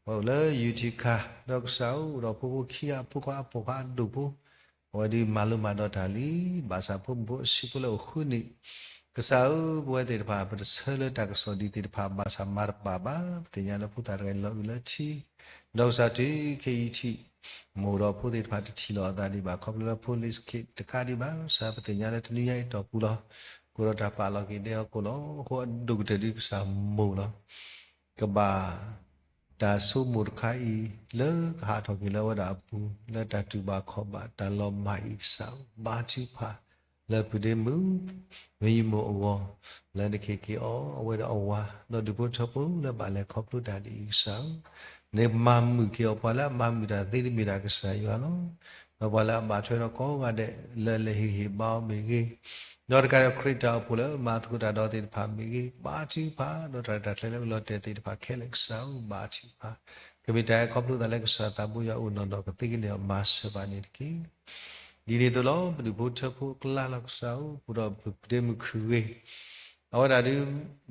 အဝဲအိၣ်လၢယူၤထံခါ ဒီးကစၢ်အိၣ်ဒီးဖိဖိခံဂၤအဖိခွါအပိာ်ခွါအဒိၣ်ဖိ, အဝဲဒုးမၤလိမၤဒိးတၢ်လံ. ဘၣ်ဆၣ်ဖိမုၣ်ဖိအဆံးဖိလၢအိၣ်ဃုနံၣ်, ကစၢ်ဧၢ ပဝဲသ့ၣ်တဖၣ် ပတဆၢလၢတၢ်ကစီၣ်ဒ်သ့ၣ်တဖၣ် ဘၣ်ဆၣ်မၤတဘၣ်ဘၣ်, ပသ့ၣ်ညါလၢဖိသၣ်တဂၤအံၤလီၤအုးလၢထံ ဒီးကစၢ်တုၤခဲအံၤထံး မိၢ်ဒီးဖိသ့ၣ်တဖၣ်တထံၣ်လိာ်အသးဒံးဘၣ် ခီဖျိလၢဖိလံးစခ့ၣ်တခါဒံးဘၣ်, ဘၣ်ဆၣ်ပသ့ၣ်ညါလၢတနွံညါအံၤတီၢ်ပူၤလီၤ. ကိးဒီးတၢ်ပာ်လီၤက့ၤဒဲအီၤကိးလီၤ. အဃိအဒိၣ်ကတၢၢ်ဒ်ကစၢ်မိၢ်လီၤ. ကဘၣ်တၢ်ဆိကမိၣ်တခါအံၤ လၢကဟးထီၣ်က့ၤလၢအဝဲဒၣ်အပူၤ လၢတၢ်တူၢ်ဘၣ်ခီၣ်ဘၣ်တၢ်လီၤမၢ်အံၤ ကစၢ်ဧၢ ဘါထုကဖၣ် လၢပုၢ်ဒ့မုၣ် မ့ၢ်ယမိၢ်အဂီၢ် လၢနကဟ့ၣ်က့ၤအီၤ အဝဲဒီးအဝၤ ဒီးဒူၣ်ဖိထၢဖိလၢဘၣ်လဲၤခီဖျိတၢ်ဒ်အံၤ ကစၢ်ဧၢ, နမၤမုာ်က့ၤအီၤ ပှၤလၢအမၤမုာ်တၢ်သ့တမ့ၢ်ဒၣ်ကစၢ်ယွၤလီၤ. ဒီးပှၤလၢအဘၣ်ထွဲဒီးကိးဂၤဒဲး လၢလဲၤဟ့ၣ်ဂံၢ်ဟ့ၣ်ဘါအီၤမ့ၢ်ဂ့ၤ, ဒီးတကးဒီးခရံာ်တၢ်အိၣ်ဖှိၣ်လၢမၤသကိးတၢ်ဒီးသ့ၣ်တဖၣ်မ့ၢ်ဂ့ၤ, ဘါထုကဖၣ် ဒီးတၢ်ရဲၣ်တၢ်ကျဲၤလၢအလီၤတဲာ်သ့ၣ်တဖၣ်ခဲလၢာ် ကစၢ်ဧၢ ဘါထုကဖၣ်, ကမ့ၢ်တၢ်အဲၣ်ခီဖျိသးလၢကစၢ်သးဘိယွၤအိၣ်နီၢ်နီၢ် ကသ့ကန့ၢ်အီၤမၤစၢၤဘၣ်န့ၣ်တက့ၢ်. ဒ်န့ၣ်အသိးလီၤ. ပဒူၣ်ဖိထၢဖိအကျါလီၤ ကစၢ်ဧၢ, ပအိၣ်ဒီးပဒ့မုၣ်ခုၣ်ဂ့ၤ, အဝဲဒၣ်ဒုး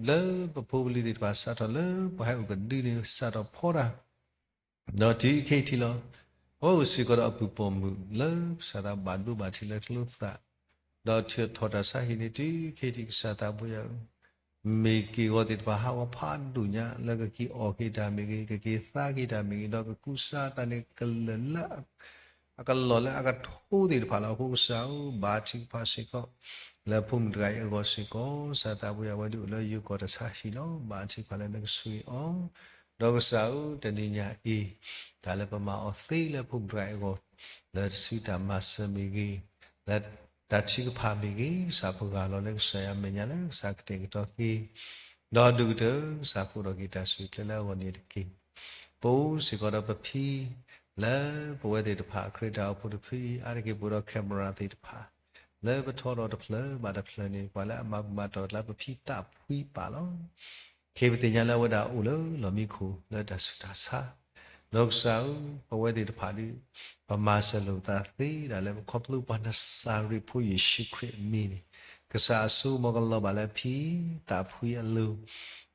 လၢပဖိပလံၤသ့ၣ်တဖၣ်စးထီၣ်လၢပှၤဟဲအိၣ်ကဒုန့ၣ် စးထီၣ်ဖီတၢ် ဒီးတုၤခဲအံၤထံးလီၤ. အဝဲအိၣ်စ့ၢ်ကီးဒီးအပုၢ်ပိာ်မုၣ်လၢကစၢ်သးဘၣ်ဒိဘၣ်ထံးလၢကျိသၣ်, ဒီးထုးထီၣ်တၢ်ဆါဟံၣ်န့ၣ် တုၤခဲအံၤထံး ကစၢ်သးဘိယွၤဧၢ, မ့ၢ်က့ၢ်ဂီၤသ့ၣ်တဖၣ်ဟးဂီၤဖးဒိၣ်ညါ လၢကက့ၤအီၣ်က့ၤတၢ်မ့ၢ်ဂ့ၤ, ကက့ၤသါက့ၤတၢ်မ့ၢ်ဂ့ၤ, ဒီးကကူစါတၢ်န့ၣ် ကလၢာ်လၢ အကလီၢ်လၢအကထိသ့ၣ်တဖၣ်လီၤ. အဃိကစၢ်ဧၢ, ဘါထုကဖၣ်စ့ၢ်ကီး လၢဖိမုၣ်တဂၤအံၤအဂီၢ်စ့ၢ်ကီး, ကစၢ်သးဘိယွၤဝဲဒၣ်အိၣ်လၢယိၤကီၢ်တၢ်ဆါဟံၣ်လီၤ. ဘါထုကဖၣ်လၢနကဆိၣ်ဂ့ၤအီၤ, ဒီးကစၢ်ဧၢ, တနံၤညါအံၤ တၢ်လၢပမၤအီၤသ့လၢဖိမုၣ်တဂၤအံၤအဂီၢ်, လၢတၢ်စုတၢ်မၤစၢၤမ့ၢ်ဂ့ၤ, လၢတၢ်ထုကဖၣ်မ့ၢ်ဂ့ၤ, ကစၢ်ပဂၢ်လီၤလၢကစၢ်ယွၤအမဲာ်ညါလၢကစၢ်ကတဲာ်ကတီၤက့ၤ ဒီးဒိၣ်ကတၢၢ် ကစၢ်ကအိၣ်ဒီးက့ၤတၢ်ဆိၣ်ဂ့ၤကျဲလၢအဂီၢ်န့ၣ်တက့ၢ်. ပအိၣ်စ့ၢ်ကီးဒီးပဖံ လၢပဝဲသ့ၣ်တဖၣ် ခရံာ်တၢ်အိၣ်ဖှိၣ်တဖုအံၤ အါတက့ၢ်ပအိၣ်ဒီး camera သ့ၣ်တဖၣ်, လၢပထီဒီးတဖျၢၣ်ဘၣ်တဖျၢၣ်န့ၣ် ပှၤလၢအမၤဘူၣ်မၤတီၢ်ကျါ ပဖံသးဖှံပာ်လီၤ. ခဲအံၤပသ့ၣ်ညါလၢအဝဲဒၣ်အိၣ်လၢလီၢ်မံခိၣ်လၢတၢ်ဆူးတၢ်ဆါ, ဒီးကစၢ်ဧၢ, ပဝဲသ့ၣ်တဖၣ်ဒီး ပမၤစၢၤလိာ်ပသးသ့ဒၣ်လၢ ပခီဖျိပှၤနစၤရ့းဖိယ့ၣ်ၡူးခရံာ်အမံၤန့ၣ်, ကစၢ်အစိကမီၤကလီၤဘၣ်လၢဖံသးဖှံအလိၤ,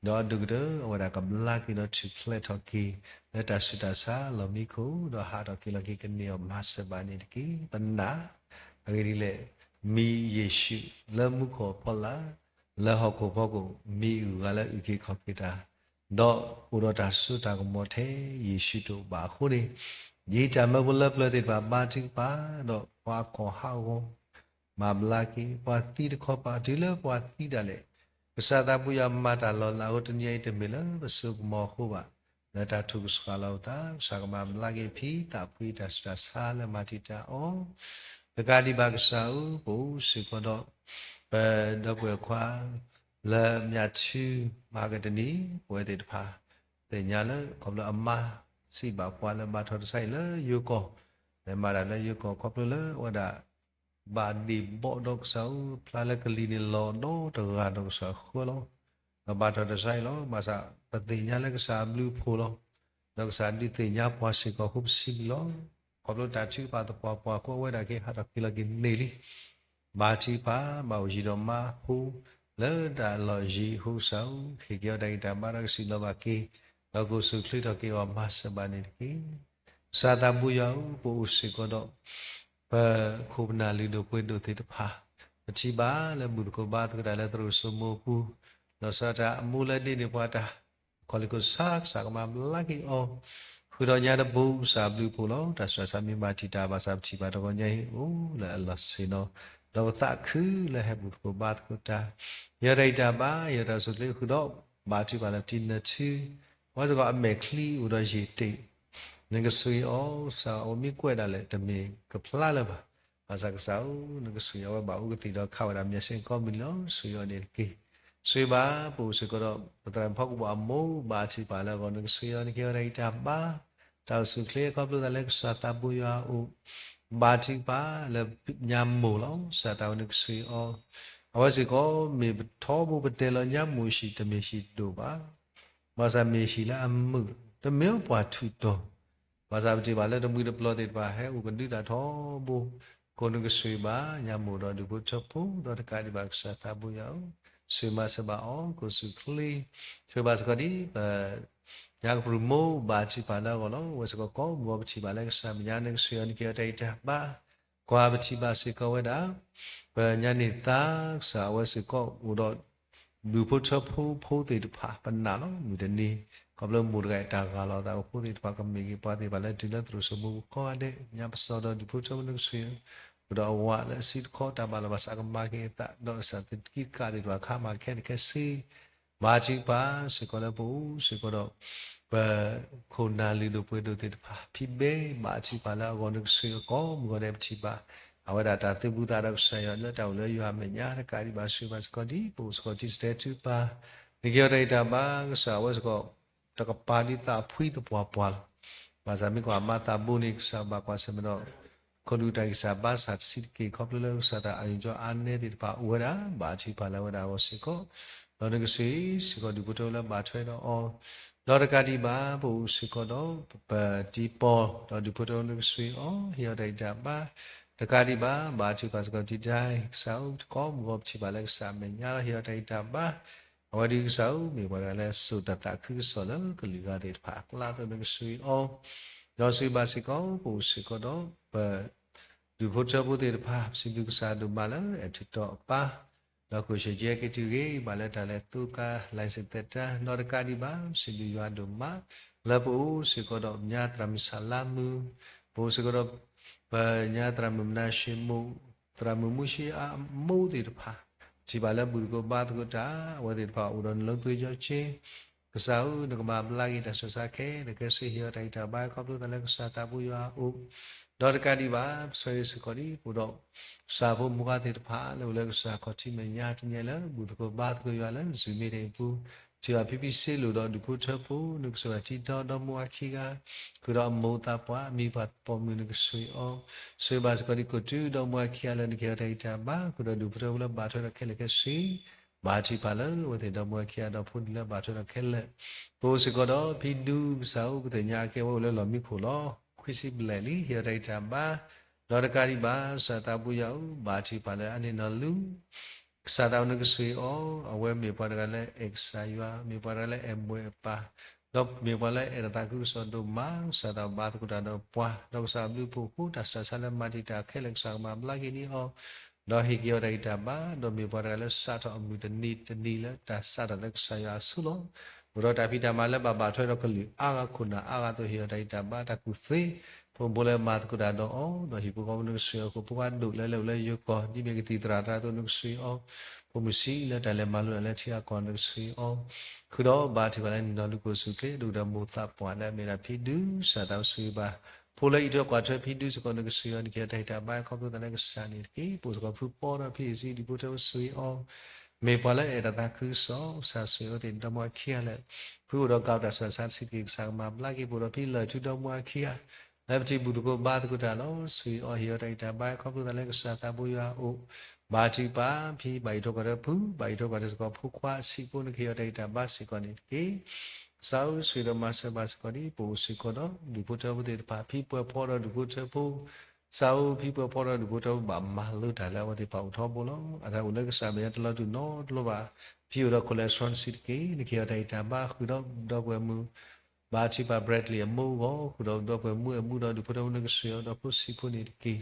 ဒီးအဒိၣ်ကတၢၢ်အဝဲဒၣ်ကဘျါက့ၤဒီးထူၣ်ဖျဲးထီၣ်က့ၤ လၢတၢ်ဆူးတၢ်ဆါလီၢ်မံခိၣ်, ဒီးဟးထီၣ်က့ၤလီၤက့ၤကန့ၢ်အီၤမၤစၢၤဘၣ်န့ၣ်တက့ၢ်. ပနာ်, အဂ့ၢ်ဒ်လဲၣ်, မံၤယ့ၣ်ၡူးလၢမူခိၣ်အဖီလာ်, လၢဟီၣ်ခိၣ်ဖီခိၣ် မံၤအုၣ်ဂၤလၢအုၣ်က့ၤခီၣ်က့ၤတၢ်, ဒီးအိၣ်ဒီးတၢ်စိတၢ်ကမီၤထဲယ့ၣ်ၡူးတအိၣ်ဘၣ်အဃိန့ၣ်, ဒ်တၢ်မၢဖိလၢပျၢၤသ့ၣ်တဖၣ်ဘါထုကဖၣ်, ဒီးပှၤကီၢ်ဟးဂီၤ မၤဘျါက့ၤ, ပှၤသံတခီပၤတုၤလၢပှၤသံဒၣ်လဲာ်, ကစၢ်သးပူၤယွၤမၤတၢ်လီၤလးအဃိ တနံၤအံၤတမ့ၢ်လၢပစိကမီၤအဃိဘၣ်, လၢတၢ်ထုးကဆှီလီၤပသး, ကစၢ်ကမၤဘျါက့ၤဖံသးဖှံတၢ်ဆူးတၢ်ဆါလၢမၤတံာ်တာ်အီၤ, တကးဒံးဘၣ်ကစၢ်ဧၢ, ပအိၣ်စ့ၢ်ကီးဒီး ပဒီပုၢ်ဝဲၢ်ခွါ လၢမၠးထူ မၤကတနံၤ, ပဝဲသ့ၣ်တဖၣ် သ့ၣ်ညါလၢ ခီဖျိအမါစံးဘၣ်ပှၤလၢဘါထီၣ်တစဲအံၤလၢယိၤကီၢ်, မ့ၢ်မၤတၢ်လၢယိၤကီၢ် ခီဖျိလၢအဝဲဒၣ် ဘၣ်ဒ့ၣ်ဘီဒီးကစၢ်ဧၢ, ဖျါလၢကလံၤန့ၣ်လီၤဒီတဂၤဒီးကစၢ်ဃၢလီၤ, ဒီးဘါထီၣ်တစဲအံၤလီၤ. ဘၣ်ဆၣ်ပသ့ၣ်ညါလၢကစၢ်အဘျုးအဖှိၣ်လီၤ. ဒီးကစၢ်ဒုးသ့ၣ်ညါပှၤစ့ၢ်ကီးအဃိပစံးဘျုးလီၤ. ခီဖျိတၢ်ထုကဖၣ်သပှၢ်ပှၢ်အဃိ အဝဲဒၣ်က့ၤဟးထီၣ်က့ၤလီၤက့ၤန့ၢ်လံ ဘါထုကဖၣ် ဘၣ်အိၣ်ယံၤဒီးမါဖိ လၢတၢ်လီၢ်ယံၤအဃိ ကစၢ်ဧၢ, ဟ့ၣ်က့ၤအီၤတၢ်ဂံၢ်တၢ်ဘါဒီးကစံးလီၤဘၣ်က့ၤ, ဒီးကိးဆူၣ်ချ့ထီၣ်က့ၤအီၤမၤစၢၤဘၣ်န့ၣ်တက့ၢ်. ကစၢ်သးဘိယွၤဧၢ, ပအိၣ်စ့ၢ်ကီးဒီး ပခိၣ်ပနၢ်လုၢ်ဒိၣ်ပှ့ၤဒိၣ်သ့ၣ်တဖၣ်, ပထံၣ်ဘၣ်လၢဘူၣ်သကိးဘါသကိးတၢ်လၢသရိာ်စိမိၤအပူၤ, ဒီးစးတၢ်အမိၢ်လၢဒ့န့ၢ်ပှၤတၢ် ခီလ့ၢ်ခိၣ်ဆါ ကစၢ်ကမၤဘျါက့ၤအီၤ, ဃုာ်ဒီးညါတဘိ ကစၢ်အဘျုးအဖှိၣ်လီၤ. တၢ်ဆူးတၢ်ဆါမ့ၢ်ဘၣ်တံာ်တာ်ဘၣ်ဆၣ် ပထံၣ်ဘၣ်တဂီၤညါအံၤအိၣ်လၢအလီၢ်ဆ့ၣ်နီၤ, ဒီးပသးခုလၢဟဲဘူၣ်သကိးဘါသကိးတၢ်, ဟ့ၣ်အီၤတၢ်ဂံၢ်တၢ်ဘါ, ဟ့ၣ်အီၤတၢ်ဆိၣ်ချ့ဃုာ်ဒီး ဘါထုကဖၣ်လၢပတံနၢၤထူ, အဝဲစ့ၢ်ကီးအမဲာ်ချံအိၣ်ဒီးယံာ်တ့ၢ်, နကဆိၣ်ဂ့ၤအီၤ, ကစၢ်အဝဲမ့ၢ်ကွဲးဒၣ်လဲာ် တမ့ၢ်ကဖျါလၢၤဘၣ်. ဘၣ်ဆၣ်ကစၢ်ဧၢ, နကဆိၣ်ဂ့ၤအဝဲဘၣ်အိၣ်ကသံၣ်ဒီးခးဝဲဒၣ်မျၢ်စ့ၣ်ကိးမုၢ်နံၤလီၤ. ဆိၣ်ဂ့ၤအီၤန့ၣ်တက့ၢ်. ဆိၣ်ဂ့ၤဘၣ် ပအိၣ်စ့ၢ်ကီးဒီး ပသရၣ်မုၣ်ဖီကပီၤအမိၢ် ဘါထုကဖၣ်လၢအဂီၢ် နကဆိၣ်ဂ့ၤအီၤ နကဟ့ၣ်အီၤတၢ်ဂံၢ်တၢ်ဘါ, တၢ်အိၣ်ဆူၣ်အိၣ်ချ့ခီဖျိသးလၢကစၢ်သးဘိယွၤအအိၣ်, ဘါထုကဖၣ်လၢညါမိၢ်လီၤ. ကစၢ်သးဝဲနကဆိၣ်ဂ့ၤအီၤ, အဝဲစ့ၢ်ကီး မ့ၢ်ပထီဘိပတဲလီၤညါမိၢ်ဟံၣ် တမ့ၢ်ဟံၣ်ဒိၣ်ဘၣ် ဘၣ်ဆၣ်မ့ၢ်ဟံၣ်လၢအမုာ်, တမ့ၢ်ပှၤထူးတီၤ, ဘၣ်ဆၣ်ပထံၣ်ဘၣ်လၢတမှံၤတပျီၤသ့ၣ်တဖၣ် ဟဲအိၣ်ကဒုတၢ်ထီဘိ, ကိးနကဆိၣ်ဂ့ၤဘၣ် ညါမိၢ်ဒီးဒူၣ်ဖိထၢဖိ ဒီးတကးဒံးဘၣ်ကစၢ်သးဘိယွၤဧၢ, ဆိၣ်ဂ့ၤမၤစၢၤဘၣ်အီၤ ကိးဆူၣ်ချ့, ဆိၣ်ဂ့ၤဘၣ်စ့ၢ်ကီးဒ်ပ ညါကပြုၢ်မိၢ်ဘါထုကဖၣ်လၢအဂီၢ်လီၤ. အဝဲစ့ၢ်ကီးကိးမုၢ်ဂီၤပထံၣ်ဘၣ်လၢကစၢ်မဲာ်ညါ နကဆိၣ်ဂ့ၤအီၤ နကဟ့ၣ်အီၤတၢ်ဂံၢ်တၢ်ဘါ, ကွၢ်ပထံၣ်ဘၣ်စ့ၢ်ကီးဝဲဒၣ် ပညါန့ၢ်သါ ကစၢ်အဝဲစ့ၢ်ကီးအိၣ်ဒီး ဒူၣ်ဖိထၢဖိဖိသ့ၣ်တဖၣ် ပနာ်လီၤ မုၢ်တနံၤ ခီဖျိမိၢ်တဂၤအတၢ်ဂၢ်လီၤသးအိၣ်ဖိသ့ၣ်တဖၣ် ကမ့ၢ်က့ၤပှၤသ့ၣ်တဖၣ်လၢတုၤလၢသရိာ်စိမိၤကိးဂၤဒဲး ညါပစီဒီးဒူၣ်ဖိထၢဖိနကဆိၣ်ဂ့ၤ အိၣ်ဒီးအဝၤလၢအစုတခီတၢ်ဘၣ်လီၤဘၣ်စးကမၤက့ၤအသး ဒီးကစၢ်သကံကကးသ့ၣ်တဖၣ်ခါမၤခဲတခဲဆ့ ဘါထုကဖၣ်စ့ၢ်ကီးလၢပအိၣ်စ့ၢ်ကီးဒီး ပ ခိၣ်နၢ်လုၢ်ဒိၣ်ပှ့ၤဒိၣ်သ့ၣ်တဖၣ် ဖံးဘဲဘါထုကဖၣ်လၢအဂီၢ် နကဆိၣ်ဂ့ၤအီၤကိးမုၢ်ဂီၤဒဲး ပထံၣ်ဘၣ် အဝဲဒၣ်တၢ်သုးဘူးသးဒီးကစၢ်ယွၤလၢတၢ်အိၣ်လၢယွၤအမဲာ်ညါ တကးဒံးဘၣ်ဆိၣ်ဂ့ၤဘၣ်စ့ၢ်ကီးဒ် ပအိၣ်စ့ၢ်ကီးတံၤသတဲာ်ထုကဖၣ် နကဟ့ၣ်အီၤတၢ်ဂံၢ်တၢ်ဘါ ကစၢ်အဝဲစ့ၢ်ကီး တကပၤဒ်သးဖှံသပှၢ်ပှၢ်လီၤ. ဘၣ်ဆၣ်မ့ၢ်ကွၢ်မၤသးဘိန့ၣ် ကစၢ်ဘၣ်ကွၢ်ဆၢၣ်မဲာ်ဒီး ခိၣ်ဒူၣ်တၢ်ဂံၢ်စၢ်ဘါစၢ်တဆံးတက့ၢ် ခီဖျိလၢကစၢ်တၢ်အာရုံကြောင့်အားနည်းသ့ၣ်တဖၣ်အိၣ်ဝဲဒၣ် ဘါထုကဖၣ်လၢအဝဲဒၣ်အဂီၢ်စ့ၢ်ကီး ဒီးနကဆိၣ်ဂ့ၤစ့ၢ်ကီးဒူၣ်ဖိထၢဖိလၢဘါထွဲဒီးအီၤ ဒီးတကးဒံးဘၣ် ပအိၣ်စ့ၢ်ကီးဒီး ပတံၤပီၢ် ဒီးဒူၣ်ဖိထၢဖိနကဆိၣ်ဂ့ၤအီၤ ဟ့ၣ်အီၤတၢ်ဂံၢ်တၢ်ဘါ တကးဒံးဘၣ် ဘါထုကဖၣ်စ့ၢ်ကီးတံၤတၢ် ကစၢ်ဧၢ ကိးမုၢ်ဂီၤပထံၣ်ဘၣ်လၢကစၢ်အမဲာ်ညါလီၤ ဟ့ၣ်အီၤတၢ်ဂံၢ်တၢ်ဘါ အဝဲဒၣ်ကစၢ်ဧၢ မ့ၢ်ပှၤတဂၤလၢစိာ်တၢ်သးခုကစီၣ်လၢကလုာ်ဂၤသ့ၣ်တဖၣ်အကျါ သိးနကဆိၣ်ဂ့ၤအီၤ ဒီးဆိၣ်ဂ့ၤဘၣ်စ့ၢ်ကီး ပအိၣ်စ့ၢ်ကီးဒီး ပ ဒူၣ်ဖိထၢဖိသ့ၣ်တဖၣ် ပစံးဘျုးကစၢ်ဒိၣ်မးလၢအဲၣ်ထုးထီၣ်အပၢ် ဒီးကိးဆၢကဲက့ၤတုၤဂ့ၤ ဘၣ်လၢတၢ်လဲၤသိကါ license သက်တမ်း ဒီးတကးဒံးဘၣ် ပစံးဘျုးယွၤဒိၣ်မး လၢပအိၣ်စ့ၢ်ကီးဒီးညါသရၣ်မုၣ်ဆၣ်လါမုၢ် ပအိၣ်စ့ၢ်ကီးဒီး ပညါသရၣ်မုၣ်မနၤၡ့မိၢ် သရၣ်မုၣ်မူၡ့အမိၢ်သ့ၣ်တဖၣ် ပထံၣ်ဘၣ်လၢဘူၣ်သကိးဘါသကိးတၢ် အဝဲသ့ၣ်တဖၣ်အိၣ်ဒီးနလၢသွ့ၣ်ကၠီက့ ကစၢ်ဧၢ နကမၤဘျါက့ၤတၢ်ဆူးတၢ်ဆါခဲလၢာ်ခဲဆ့ ဟ့ၣ်အီၤတၢ်ဂံၢ်တၢ်ဘါခီဖျိသးလၢကစၢ်သးဘိယွၤအအိၣ် ဒီးတကးဒံးဘၣ် ပဆိၣ်ဂ့ၤစ့ၢ်ကီးဒ်ပအိၣ်ဒီး ကစၢ်ဖိမိၢ်ပၢ်သ့ၣ်တဖၣ်လၢအိၣ်လၢကစၢ်ခီၣ်ထံးမဲာ်ညါတနံၤညါလၢ ဘူၣ်သကိးဘါသကိးယွၤလၢ Zoom meeting အပူၤ ထံၣ်ဘၣ်ဖံဖံစ့လိာ်ဒီးဒူၣ်ဖိထၢဖိ နကဆိၣ်ဂ့ၤထံဒီဒီမိၢ်အခံဂၤ, ဃုာ်ဒီးအမိၢ်သးပှၢ် မံၤပှၢ်ပိာ်မုၣ်နကဆိၣ်ဂ့ၤအီၤ, ဆိၣ်ဂ့ၤဘၣ်စ့ၢ်ကီးဒံး ကိးတုၤဒီမိၢ်အခံဂၤလၢနကဟ့ၣ်အီၤတၢ်ဂံၢ်တၢ်ဘါ, ဃုာ်ဒီးဒူၣ်ဖိထၢဖိလၢဘၣ်ထွဲဒီးခဲလၢာ်ခဲဆ့ ဘၣ်ထံၣ်ပာ်လၢအဝဲသ့ၣ်ဒီမိၢ်အခံဂၤဒီးဖိဒံလၢဘၣ်ထွဲဒီးခဲလၢာ်, ပအိၣ်စ့ၢ်ကီးဒီးဖံဒူကစၢ်အိၣ် ပသ့ၣ်ညါအကဲဝဲအိၣ်လၢလီၢ်မံခိၣ်လီၤ. ခွံဆံဘျဲၣ်လံ ဟ့ၣ်အီၤတၢ်ဂံၢ်တၢ်ဘါ, ဒီးတကးဒံးဘၣ် ကစၢ်သးဘိယွၤအိၣ် ဘၣ်ထံၣ်ပာ်လၢအန့ၢ်နီၢ်လူ ကစၢ်သးဘိနကဆိၣ်ဂ့ၤအီၤ, အဝဲမ့ၢ်ပှၤတဂၤလၢအဲၣ်ကစၢ်ယွၤ, မ့ၢ်ပှၤတဂၤလၢအဲၣ်မိၢ်အဲၣ်ပၢ်, ဒီးမ့ၢ်ပှၤလၢအဲၣ်တၢ်သးခုကစီၣ်ဒိၣ်မး, ကစၢ်သးဘိဘၣ်သကိးတၢ်ဒီးပှၤ, ဒီးကစၢ်ဘျုးဖှိၣ်ဖိတၢ်ဆူးတၢ်ဆါလၢမၤတံာ်တာ်ခဲလၢာ် ကစၢ်ကမၤဘျါက့ၤန့ၢ်အီၤ, ဒီးဟ့ၣ်က့ၤအီၤတၢ်ဂံၢ်တၢ်ဘါ, ဒီးမ့ၢ်ပှၤတဂၤလၢစးထီၣ်အမုၢ်တနံၤတနံၤလၢတၢ်စးထီၣ်လၢကစၢ်ယွၤအစုလီၤ. အိၣ်ဒီးတၢ်ဖံးတၢ်မၤလၢဘၣ်ဘၣ်ထွဲဒီးကလုာ်အါဂၤခိၣ်နၢ်အါဂၤအသိး ဟ့ၣ်အီၤတၢ်ဂံၢ်တၢ်ဘါ တၢ်ကူၣ်သ့, ဖိမုၣ်ဖိလၢမၤသကိးတၢ်ဒီးအီၤ, ဒီးဟံၣ်ဖိဃီဖိနကဆိၣ်ဂ့ၤအီၤ, ဖိခွါဒိၣ်လၢလၢအိၣ်လၢယိၤကီၢ် ဒ်မ့ၢ်ကသံၣ်သရၣ်တၢ်အသိးနကဆိၣ်ဂ့ၤအီၤ, ဖိမုၣ်ဆံးလၢတၢ်လဲၤမၤလိတၢ်လၢထံဂၤကီၢ်ဂၤနကဆိၣ်ဂ့ၤအီၤ, ဃုာ်ဒီးဘၣ်ထံၣ်ပာ်လၢန့ၢ်နီၢ်လူၤကိၣ်စူၣ်ချ့ ဒိၣ်ဒီးမိၢ်သးပှၢ်လၢအမ့ၢ်ဒၣ်ဖံဒူ ကစၢ်သးဘိဆိၣ်ဂ့ၤဘၣ်, ဖိလၢအံးထွဲကွၢ်ထွဲဖံဒူစ့ၢ်ကီးနကဆိၣ်ဂ့ၤအီၤ နကဟ့ၣ်အီၤတၢ်ဂံၢ်တၢ်ဘါ ခီဖျိသးလၢကစၢ်န့ၣ်တက့ၢ်. ပအိၣ်စ့ၢ်ကီးဖုပီဒီးဖံအ့ၣ်စံ ဒူၣ်ဖိထၢဖိဆိၣ်ဂ့ၤအီၤ, မ့ၢ်ပှၤလၢအဲၣ်တၢ်သးခုကစီၣ် ကစၢ်ဆိၣ်ဂ့ၤအဝဲသ့ၣ်ဒီမိၢ်အခံဂၤလၢာ်, ဖုအိၣ်ဒီးကးတၢ်ဆူးတၢ်ဆါတဆံးတက့ၢ် ကစၢ်ကမၤဘျါက့ၤ, ပအိၣ်ဒီးဖံလၢၢ်ထူဒီမိၢ်အခံဂၤ လၢပထံၣ်ဘူၣ်သကိးဘါသကိးတၢ်လီၤ. ဆိၣ်ဂ့ၤအီၤ ဟ့ၣ်အီၤတၢ်ဂံၢ်တၢ်ဘါ ခီဖျိသးလၢကစၢ်သးဘိယွၤအအိၣ်, ဘၣ်ထံၣ်ပာ် ဖံဘၣ်အံးထွဲကွၢ်ထွဲဖု ဘၣ်အံးထွဲကွၢ်ထွဲစ့ၢ်ကီးဖိခွါအဆံးဖိ နကဟ့ၣ်အီၤတၢ်ဂံၢ်တၢ်ဘါစ့ၢ်ကီးန့ၣ်တက့ၢ်. ကစၢ်ဧၢ ဆိၣ်ဂ့ၤဒီးမၤစၢၤဘၣ်စ့ၢ်ကီးဒ် ပအိၣ်စ့ၢ်ကီးဒီးဒူၣ်ဖိထၢဖိသ့ၣ်တဖၣ် ဖံပှဲၤဖီဒီးဒူၣ်ဖိထၢဖိ, ကစၢ်ဧၢ ဖံပှဲၤဖီဒီးဒူၣ်ဖိထၢဖိ ဘၣ်မၤလိတၢ်လၢအဝဲသ့ၣ်တဖၣ်အိၣ်ထီဘိလီၤ. အတၢ်အိၣ်လၢကစၢ်မဲာ်ညါတလီၤတူာ်နီတဘျီဘၣ်, ဖံအိၣ်ဒီး cholesterol တဆံးတက့ၢ် နကဟ့ၣ်အီၤတၢ်ဂံၢ်တၢ်ဘါ ဃုာ်ဒီးဒီပုၢ်ဝဲၢ်မုၣ် ဘၣ်ထံၣ်ပာ် Bradley အမိၢ်အဂီၢ် ဃုာ်ဒီးဒီပုၢ်ဝဲၢ်မုၣ်အမုၢ်ဒီးဒူၣ်ဖိထၢဖိနကဆိၣ်ဂ့ၤအီၤဒီးဖိဆံးဖိန့ၣ်တက့ၢ်.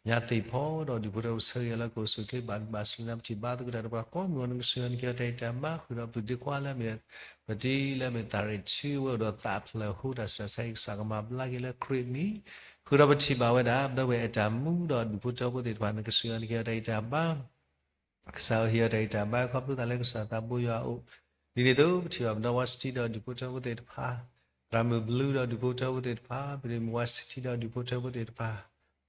ညါသ့ၣ်ဖီဒီးဒူၣ်ဖိထၢဖိဆၢဂ့ၤအီၤလၢကအိၣ်ဆူၣ်ချ့ ဘၣ်ဘၣ်စူၢ်နာ်ပထံၣ်ဘါသကိးတၢ်ဒီးပှၤကိးမုၢ်အီၤ နကဆိၣ်ဂ့ၤအီၤ နကဟ့ၣ်အီၤတၢ်ဂံၢ်တၢ်ဘါ ဃုာ်ဒီးပုၢ်ဒ့ခွါလၢအမ့ၢ် ပတံၤလၢအမ့ၢ်သးရ့ၣ်ထံဝဲအိၣ်ဒီးသးဖျၢၣ်ဟိတၢ်ဆူးတၢ်ဆါအံၤ ကစၢ်ကမၤဘျါက့ၤလၢခရံာ်အမံၤ, ဃုာ်ဒီးပထံၣ်ဘၣ်ဝဲဒၣ် ဒီပုၢ်ဝဲၢ်အဲၣ်တၢ်မူဒီးဒူၣ်ဖိထၢဖိသ့ၣ်တဖၣ် နကဆိၣ်ဂ့ၤအီၤ နကဟ့ၣ်အီၤတၢ်ဂံၢ်တၢ်ဘါ ကစၢ်ဧၢ ဟ့ၣ်အီၤတၢ်ဂံၢ်တၢ်ဘါ ခီဖျိသးလၢကစၢ်သးဘိယွၤအအိၣ်, ဒ်န့ၣ်အသိး ပထံၣ်ဘၣ်ပဒီဝါစတံဒီးဒူၣ်ဖိထၢဖိသ့ၣ်တဖၣ်, သရၣ်မုၣ်ဘျုးဒီးဒူၣ်ဖိထၢဖိသ့ၣ်တဖၣ်, ပဒိၣ်မုၣ်ဝါစတံဒီးဒူၣ်ဖိထၢဖိသ့ၣ်တဖၣ်,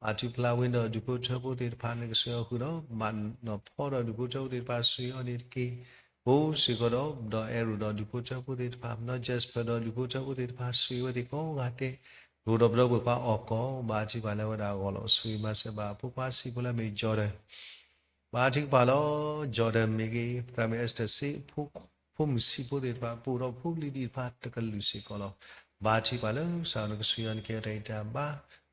မၤထူဖျါဝ့ဒီးဒူၣ်ဖိထၢဖိသ့ၣ်တဖၣ် နကဆိၣ်ဂ့ၤအီၤဃုာ်ဒီး မၤနီၣ်ဖီဒီးဒူၣ်ဖိထၢဖိသ့ၣ်တဖၣ် ဆိၣ်ဂ့ၤအီၤန့ၣ်တက့ၢ်. ပအိၣ်စ့ၢ်ကီးဒီး ဒီးအဲၣ်ရူၣ်ဒီးဒူၣ်ဖိထၢဖိသ့ၣ်တဖၣ်, မနီၢ် Jasper ဒီးဒူၣ်ဖိထၢဖိသ့ၣ်တဖၣ် ဆိၣ်ဂ့ၤဝဲသ့ၣ်ကိးဂၤဒဲး, အိၣ်ဒီးပဒီပုၢ်ဝဲၢ်ခွါအီၣ်ကီၢ် ဘၣ်ထံၣ်ပာ်လၢဝဲဒၣ်အဂီၢ်လီၤ. ဆိၣ်ဂ့ၤမၤစၢၤဘၣ်အဖိခွါဆံးဖိလၢအမ့ၢ် Jordan ဘၣ်ထံၣ်ပာ်လီၤ. Jordan မ့ၢ်ဂ့ၤ သရၣ်မုၣ် Esther စ့ၢ် ဖိမုၣ်ဆံးဖိသ့ၣ်တဖၣ် ပအိၣ်ဒီးဖိပလံၤသ့ၣ်တဖၣ်တကလုာ်စ့ၢ်ကီးလီၤ. ဘၣ်ထံၣ်ပာ်လၢကစၢ်နကဆိၣ်ဂ့ၤအီၤ နကဟ့ၣ်အီၤတၢ်ဂံၢ်တၢ်ဘါ,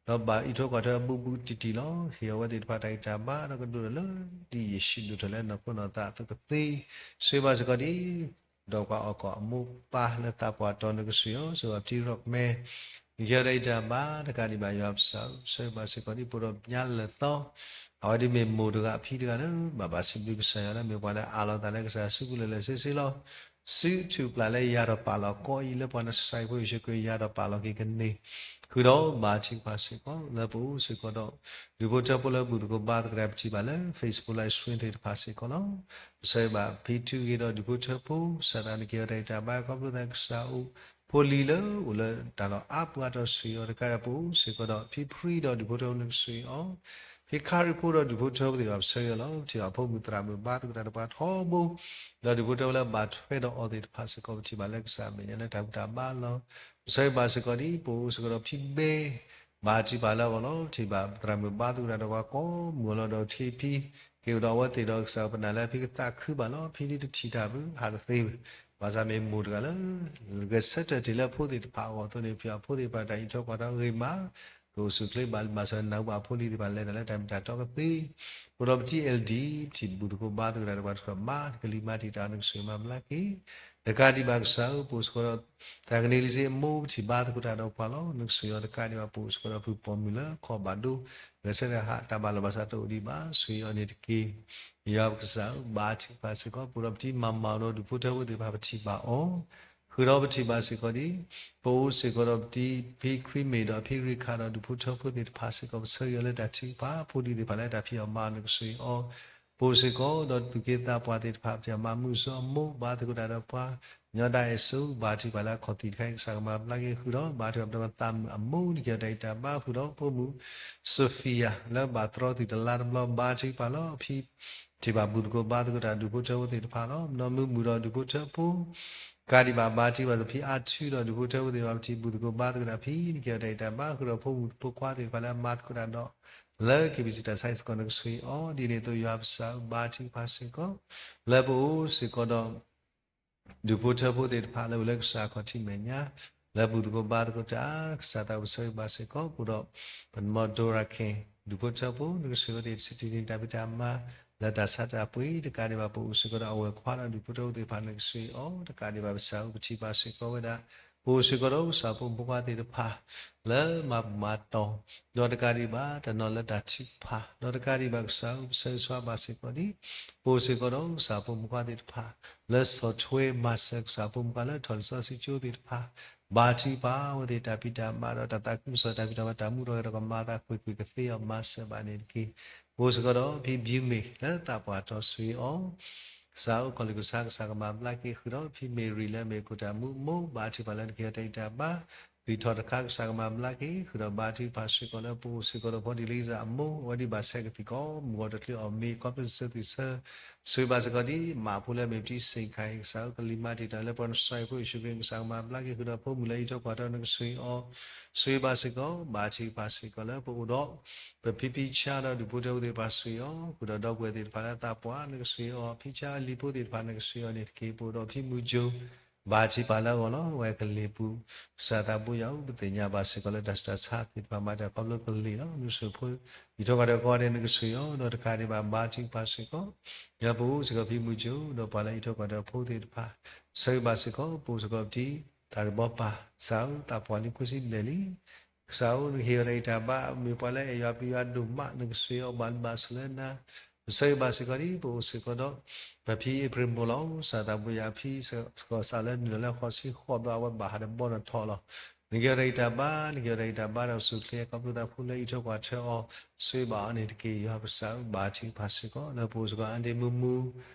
ဒီးဘၣ်အံးထွဲကွၢ်ထွဲအဘူးဘူးတံၢ်တံၢ်လီၤ. ဟ့ၣ်အဝဲသ့ၣ်တဖၣ်တၢ်ဂံၢ်တၢ်ဘါ ဒီးကဒိၣ်ထီၣ်လၢဒ်ယ့ၣ်ၡူးဒိၣ်ထီၣ်လၢနီၢ်ခိနီၢ်သးအသိးကသ့, ဆိၣ်ဂ့ၤဘၣ်စ့ၢ်ကီးဒ် ဒီးပှၤအီၣ်ကီၢ်အမိၢ်ပၢ်လၢသးပှၢ်တီၤ နကဆိၣ်ဂ့ၤအီၤ, ဆိၣ်ဂ့ၤဘၣ်ပထံရီၣ်မဲ နကဟ့ၣ်အီၤတၢ်ဂံၢ်တၢ်ဘါ တကးဒံးဘၣ် ယွၤပကစၢ်ဧၢ, ဆိၣ်ဂ့ၤဘၣ်စ့ၢ်ကီးဒ် ပအိၣ်ဒီးညါလၢာ်သီ, အဝဲဒ်မ့ၢ်မိၢ်တဂၤဖံတဂၤလၢ ဘၣ်ဘၣ်စံးဘျုးကစၢ်ယွၤလၢ မ့ၢ်ပှၤလၢအးလီၤသးလၢကစၢ်စုပူၤလၢာ်လၢာ်ဆ့ဆ့လီၤ. စုထူၣ်ပျၢ်လၢယၤဒီးပာ်လီၤကီးအံၤ လၢပှၤနဆှၢဖိယ့ၣ်ၡူးခရံာ် ယၤဒီးပာ်လီၤက့ၤကန့ၢ်, ဃုာ်ဒီးဘၣ်ထံၣ်ပာ်စ့ၢ်ကီး လၢပအိၣ်စ့ၢ်ကီးဒီး ဒူၣ်ဖိထၢဖိလၢဘူၣ်သကိးဘါသကိးတၢ် ပထံၣ်ဘၣ်လၢ Facebook လၢ stream သ့ၣ်တဖၣ်စ့ၢ်ကီးလီၤ. ပဆိၣ်ဂ့ၤဘၣ်ဖံထူဂ့ၤဒီးဒူၣ်ဖိထၢဖိ, ကစၢ်သးနကဟ့ၣ်အီၤတၢ်ဂံၢ်တၢ်ဘါ ခီဖျိသးကစၢ်အိၣ်, ဖိလံၤလၢအိၣ်လၢတၢ်လီၢ်အါပူၤအါတီၤ ဆိၣ်ဂ့ၤအီၤတကးဒီး ပအိၣ်စ့ၢ်ကီးဒီးဖံဖရံဒီးဒူၣ်ဖိထၢဖိ နကဆိၣ်ဂ့ၤအီၤ, ဖံခါရံဖိဒီးဒူၣ်ဖိထၢဖိသ့ၣ်တဖၣ် ပဆိၣ်ဂ့ၤအီၤလီၤ. ပထံၣ်ဘၣ်ဖိမုၣ်သရၣ်မုၣ်ဘါသကိးတၢ်ဒီးပှၤထီဘိ, ဒီးဒူၣ်ဖိထၢဖိလၢဘၣ်ထွဲဒီးအီၤသ့ၣ်တဖၣ်စ့ၢ်ကီး ပထံၣ်ဘၣ်လၢကစၢ်အမဲာ်ညါလၢတၢ်ဘူၣ်တၢ်ဘါလီၤ. ပဆိၣ်ဂ့ၤဘၣ်စ့ၢ်ကီးဒ် ပအိၣ်စ့ၢ်ကီးဒီးဖံဘဲ ဘၣ်ထံၣ်ပာ်လၢအဂီၢ်လီၤ. ပထံၣ်ဘၣ်သရၣ်မုၣ်ဘါသကိးတၢ်ဒီးပှၤကိးမုၢ်အလီၢ်ဒီးထံဖံ, က့ၤအိၣ်ဒီးအဝဲသ့ၣ်ဒီးကစၢ်ပနာ်လၢဖံကသးခုဘၣ်လီၤ. ဖံဒ်တထံၣ်တၢ်ဘၣ် ဟးတသ့ဘၣ်, ဘၣ်ဆၣ်မ့ၢ်မိၢ်တဂၤလၢ ဂဲၤဆၢထၢၣ်တ့ၢ်လၢဖိသ့ၣ်တဖၣ်အဂီၢ်အသိးန့ၣ် ပထံၣ်ဘၣ်ဖိသ့ၣ်တဖၣ်တၢ်အံးထွဲကွၢ်ထွဲဂ့ၤမး, ကအိၣ်ဆူၣ်ချ့ဘၣ်လံဘၣ်ဆၣ် နၢ်ဟူဘၣ်ဖိလံၤသ့ၣ်တဖၣ်လဲၤတၢ်လၢတၢ်မ့ၢ်တၢ်တီကသ့, ပအိၣ်ဒီးပတံၤအဲၣ်လ်ဒံၣ် ပထံၣ်ဘူၣ်သကိးဘါသကိးတၢ်ဒီးပှၤတဖၣ်မး နကလံၤမၤတံာ်တာ် နကဆိၣ်ဂ့ၤမၤဘျါက့ၤ တကးဒံးဘၣ်ကစၢ်ဧၢ, ပအိၣ်စ့ၢ်ကီးဒီး တၢ်ကန့ၢ်လံစ့အမိၢ် ပထံၣ်ဘါသကိးတၢ်ဒီးပှၤလီၤ. နကဆိၣ်ဂ့ၤအီၤတကးဒံးဘၣ် ပအိၣ်စ့ၢ်ကီးဒီးဖုပိာ်မုၣ်လၢခီၣ်ဘၣ်ဒိ ဂဲၤဆၢထၢၣ်ဟးတၢ်ဘၣ်လီၤဘၣ်စးတအိၣ်ဒံးဘၣ် ဆိၣ်ဂ့ၤအီၤန့ၣ်တက့ၢ်. ယွၤပကစၢ်ဧၢ, ဘၣ်ထံၣ်ပာ်စ့ၢ်ကီး ပအိၣ်ဒီးပတံၤမၤမၤဒီးဒူၣ်ဖိထၢဖိသ့ၣ်တဖၣ် ပထံၣ်ဘၣ်အီၤ ဃုာ်ဒီးပထံၣ်ဘၣ်စ့ၢ်ကီးဒ် ပအိၣ်စ့ၢ်ကီးဒီးပတံၤဖံခရံမ့ၢ်ဒီးဖံရ့ခါဒီးဒူၣ်ဖိထၢဖိသ့ၣ်တဖၣ်စ့ၢ်ကီး ပဆိၣ်ဂ့ၤအီၤလၢတၢ်ထုကဖၣ် ဖိဒံသ့ၣ်တဖၣ်လၢတၢ်ဖံးအီၣ်မၤအီၣ် နကဆိၣ်ဂ့ၤအီၤ, ပအိၣ်စ့ၢ်ကီးဒီးသူၣ်က့သးပှၢ်သ့ၣ်တဖၣ် ပထံၣ်အီၣ်မၤမုၢ်စိအမိၢ် ဘါသကိးတၢ်ဒီးပှၤ ညီတၢ်အဲၣ်စိ ဘၣ်ထံၣ်ပာ်လၢအခီၣ်သံၣ်တခါအံၤ ကစၢ်ကမၤဘျါက့ၤဃုာ်ဒီး ဘၣ်ထံၣ်အီၤပဒီးပသးမုၣ်အမိၢ် နကဟ့ၣ်အီၤတၢ်ဂံၢ်တၢ်ဘါဃုာ်ဒီး ဖိမုၣ် Sophia လၢဘၣ်တြီသုးတလါတဘျီ ဘၣ်ထံၣ်ပာ်လီၤ ဖံ ထံၣ်ဘၣ်ဘူၣ်သကိးဘါသကိးတၢ်ဒူၣ်ဖိထၢဖိသ့ၣ်တဖၣ်လီၤ. နီၢ်မုာ်မုာ်ဒီးဒူၣ်ဖိထၢဖိ ကးဒံးဘၣ်ဘါထုကဖၣ်သ့ၣ်ဖဲအါထုဒီးဒူၣ်ဖိထၢဖိသ့ၣ်တဖၣ် ပထံၣ်ဘူၣ်သကိးဘါသကိးတၢ်ဖဲ နကဟ့ၣ်အီၤတၢ်အံးတၢ်ဘါ ဃုာ်ဒီးဖိမုၣ်ဖိခွါသ့ၣ်တဖၣ်လၢအမၤသကိးတၢ်ဒီး လၢ KBC တၢ်ဆါအံၤစ့ၢ်ကီး နကဆိၣ်ဂ့ၤအီၤ ဒ်န့ၣ်အသိးယွၤပစၢ်ဧၢ ဘါထုကဖၣ်စ့ၢ်ကီး လၢပအိၣ်စ့ၢ်ကီးဒီး ဒူၣ်ဖိထၢဖိသ့ၣ်တဖၣ်လၢအိၣ်လၢကစၢ်အခီၣ်ထံးမဲာ်ညါ လၢဘူၣ်သကိးဘါသကိးတၢ် ကစၢ်သးပူၤဆိၣ်ဂ့ၤဘၣ်စ့ၢ်ကီး ပအိၣ်ဒီး ပနီၢ်ဒိရၤခဲ ဒူၣ်ဖိထၢဖိ နကဆိၣ်ဂ့ၤအီၤသ့ၣ်တဆံးတနံၤတၢ်ဖံးတၢ်မၤ လၢတၢ်ဆါတၢ်ပှ့ၤ တကးဒံးဘၣ်ပအိၣ်စ့ၢ်ကီးဒီးအဝဲၢ်ခွါဒီးဒူၣ်ဖိထၢဖိသ့ၣ်တဖၣ် နကဆိၣ်ဂ့ၤအီၤ တကးဒံးဘၣ်ပစၢ်ဧၢ ပထံၣ်ဘၣ်စ့ၢ်ကီးဝဲဒၣ် ပအိၣ်စ့ၢ်ကီးဒီးကစၢ်ဖိမုၣ်ဖိခွါသ့ၣ်တဖၣ် လၢမၤဘူၣ်မၤတီၤ ဒီးတကးဒံးဘၣ် တနီၤလၢတၢ်ထုကဖၣ် ဒီးတကးဒံးဘၣ်ကစၢ်ဧၢ ပဆၢဂ့ၤဆၢဝါဘၣ်စ့ၢ်ကီးဒ် ပအိၣ်စ့ၢ်ကီးဒီးကစၢ်ဖိမုၣ်ဖိခွါသ့ၣ်တဖၣ် လၢဆီၣ်ထွဲမၤစၢၤ ကစၢ်ဖိမုၣ်ဖိခွါလၢထီၣ်လံာ်စီဆှံကၠိသ့ၣ်တဖၣ် ဘါထုကဖၣ်အဝဲသ့ၣ်တၢ်ဖံးတၢ်မၤဒီးတၢ်သးခုကစီၣ်တၢ်ဖံးတၢ်မၤတၢ်မူထီၣ်ဂဲၤထီၣ်ကမၤအသးကွ့ၢ်ကွ့ၢ်ကသ့အီၤမၤစၢၤဘၣ်န့ၣ်တက့ၢ်. ပအိၣ်စ့ၢ်ကီးဒီးဖံဘံမ့ၢ် လၢသးပှၢ်တီၤဆိၣ်ဂ့ၤအီၤ ကစၢ်အိၣ်ကီၢ်လံၤကစၢ် ကစၢ်ကမၤဘျါက့ၤ ဃုာ်ဒီးဖံမ့ၢ်ရံၤလၢအမ့ၢ်ခိၣ်တၢ်မူအမိၢ် ဘါထုကဖၣ်လၢနကဟ့ၣ်အီၤတၢ်အံးတၢ်ဘါ ဂံၢ်ထီၣ်တခါ ကစၢ်ကမၤဘျါက့ၤ ဃုာ်ဒီးဘါထုကဖၣ်စ့ၢ်ကီးလၢပအိၣ်စ့ၢ်ကီးဒီးဖိဒံလံစၢ်အမိၢ် အဝဲဒံးဘၣ်ဆဲးကသံၣ်ကီး မုၢ်ဂီၤတချုးအီၣ်မ့ၤ ခီဖျိလၢသုးဆၢ ဆိၣ်ဂ့ၤဘၣ်စ့ၢ်ကီးဒ် မးဖိလၢအမ့ၢ်ပတံစ့ၣ်ခါအံၤ ကစၢ်အိၣ်ကလံၤမၤတံာ်တာ်လၢပှၤနဆှၢအံၤဖိယ့ၣ်ၡူးခရံာ် ကစၢ်ကမၤဘျါက့ၤ ဃုာ်ဒီးဖိမုၣ်လၢအအံးထွဲကွၢ်ထွဲ နကဆိၣ်ဂ့ၤအီၤ ဆိၣ်ဂ့ၤဘၣ်စ့ၢ်ကီး ဘါထုကဖၣ်စ့ၢ်ကီးလၢပအိၣ်ဒီး ပဖံဖံဆါဒီးဒူၣ်ဖိထၢဖိသ့ၣ်တဖၣ်ဆိၣ်ဂ့ၤအီၤ ဃုာ်ဒီးဒီပုၢ်ဝဲၢ်သ့ၣ်တဖၣ်လၢအသးပှၢ် နကဆိၣ်ဂ့ၤအီၤ ဖံဆါအလံၤဖိသ့ၣ်တဖၣ် နကဆိၣ်ဂ့ၤအီၤန့ၣ်တက့ၢ်. ပအိၣ်ဒီးဖံမုၢ်ကၠိ ဘါထုကဖၣ်လၢအဂီၢ်လီၤ. အဝဲကလံၤပူၤ ကစၢ်သးဘိယွၤဧၢ ပသ့ၣ်ညါဘၣ်စ့ၢ်ကီးလၢတၢ်ဆူးတၢ်ဆါသ့ၣ်တဖၣ် မၤတၢ်ခီဖျိကလံၤလီၤ. နဆိၣ်ဂ့ၤဖိ အံးထွဲကွၢ်ထွဲကိးဂၤဒဲး နကဆိၣ်ဂ့ၤအီၤ ဒီးတကးဒံးဘၣ် ဘါထုကဖၣ်စ့ၢ်ကီး ဒီးပအိၣ်စ့ၢ်ကီးဖံမုၢ်ကၠိ ဒီးပှၤလၢအံးထွဲကွၢ်ထွဲဖိသ့ၣ်တဖၣ် ဆၢဂ့ၤဘၣ်စ့ၢ်ကီး ပအိၣ်စ့ၢ်ကီးပတံၤ တၢ်ရံၣ်ဘီပၢ် ကစၢ်ဧၢ သးပှၢ်လံဖိဆံဘျဲၣ်လံ ကစၢ်ဧၢ နကဟ့ၣ်အီၤတၢ်အံးတၢ်ဘါ မ့ၢ်ပှၤလၢအဲၣ်ယွၤပျံၤယွၤဒိၣ်မး နကဆိၣ်ဂ့ၤအီၤဘၣ်လံဘၣ်ဆၣ်လၢနၤ ပဆၢဂ့ၤဘၣ်စ့ၢ်ကီးဒ် ပအိၣ်စ့ၢ်ကီးဒီး ပဖံအ့ဖြ့ၣ်မိၢ်လီၤ. ကစၢ်သးဘိယွၤ ဖံစကီးစးလၢနုာ်လီၤလၢဃိးဆံဃိးဘျီ အဝဲဘၣ်ဟးဒီးဘီနီၣ်ထီၣ်လီၤ. နကဟ့ၣ်အီၤတၢ်အံးတၢ်ဘါ နကဟ့ၣ်အီၤတၢ်အံးတၢ်ဘါဒီးစူၢ်ချ့ ခီဖျိသးဖိလၢအံးထွဲကွၢ်ထွဲအီၤ ဆိၣ်ဂ့ၤဘၣ်အီၤန့ၣ်တက့ၢ်. ယွၤကစၢ်ဧၢ ဘါထုကဖၣ်စ့ၢ်ကီး လၢပအိၣ်စ့ၢ်ကီး အါဒ့မုၢ်မုၢ်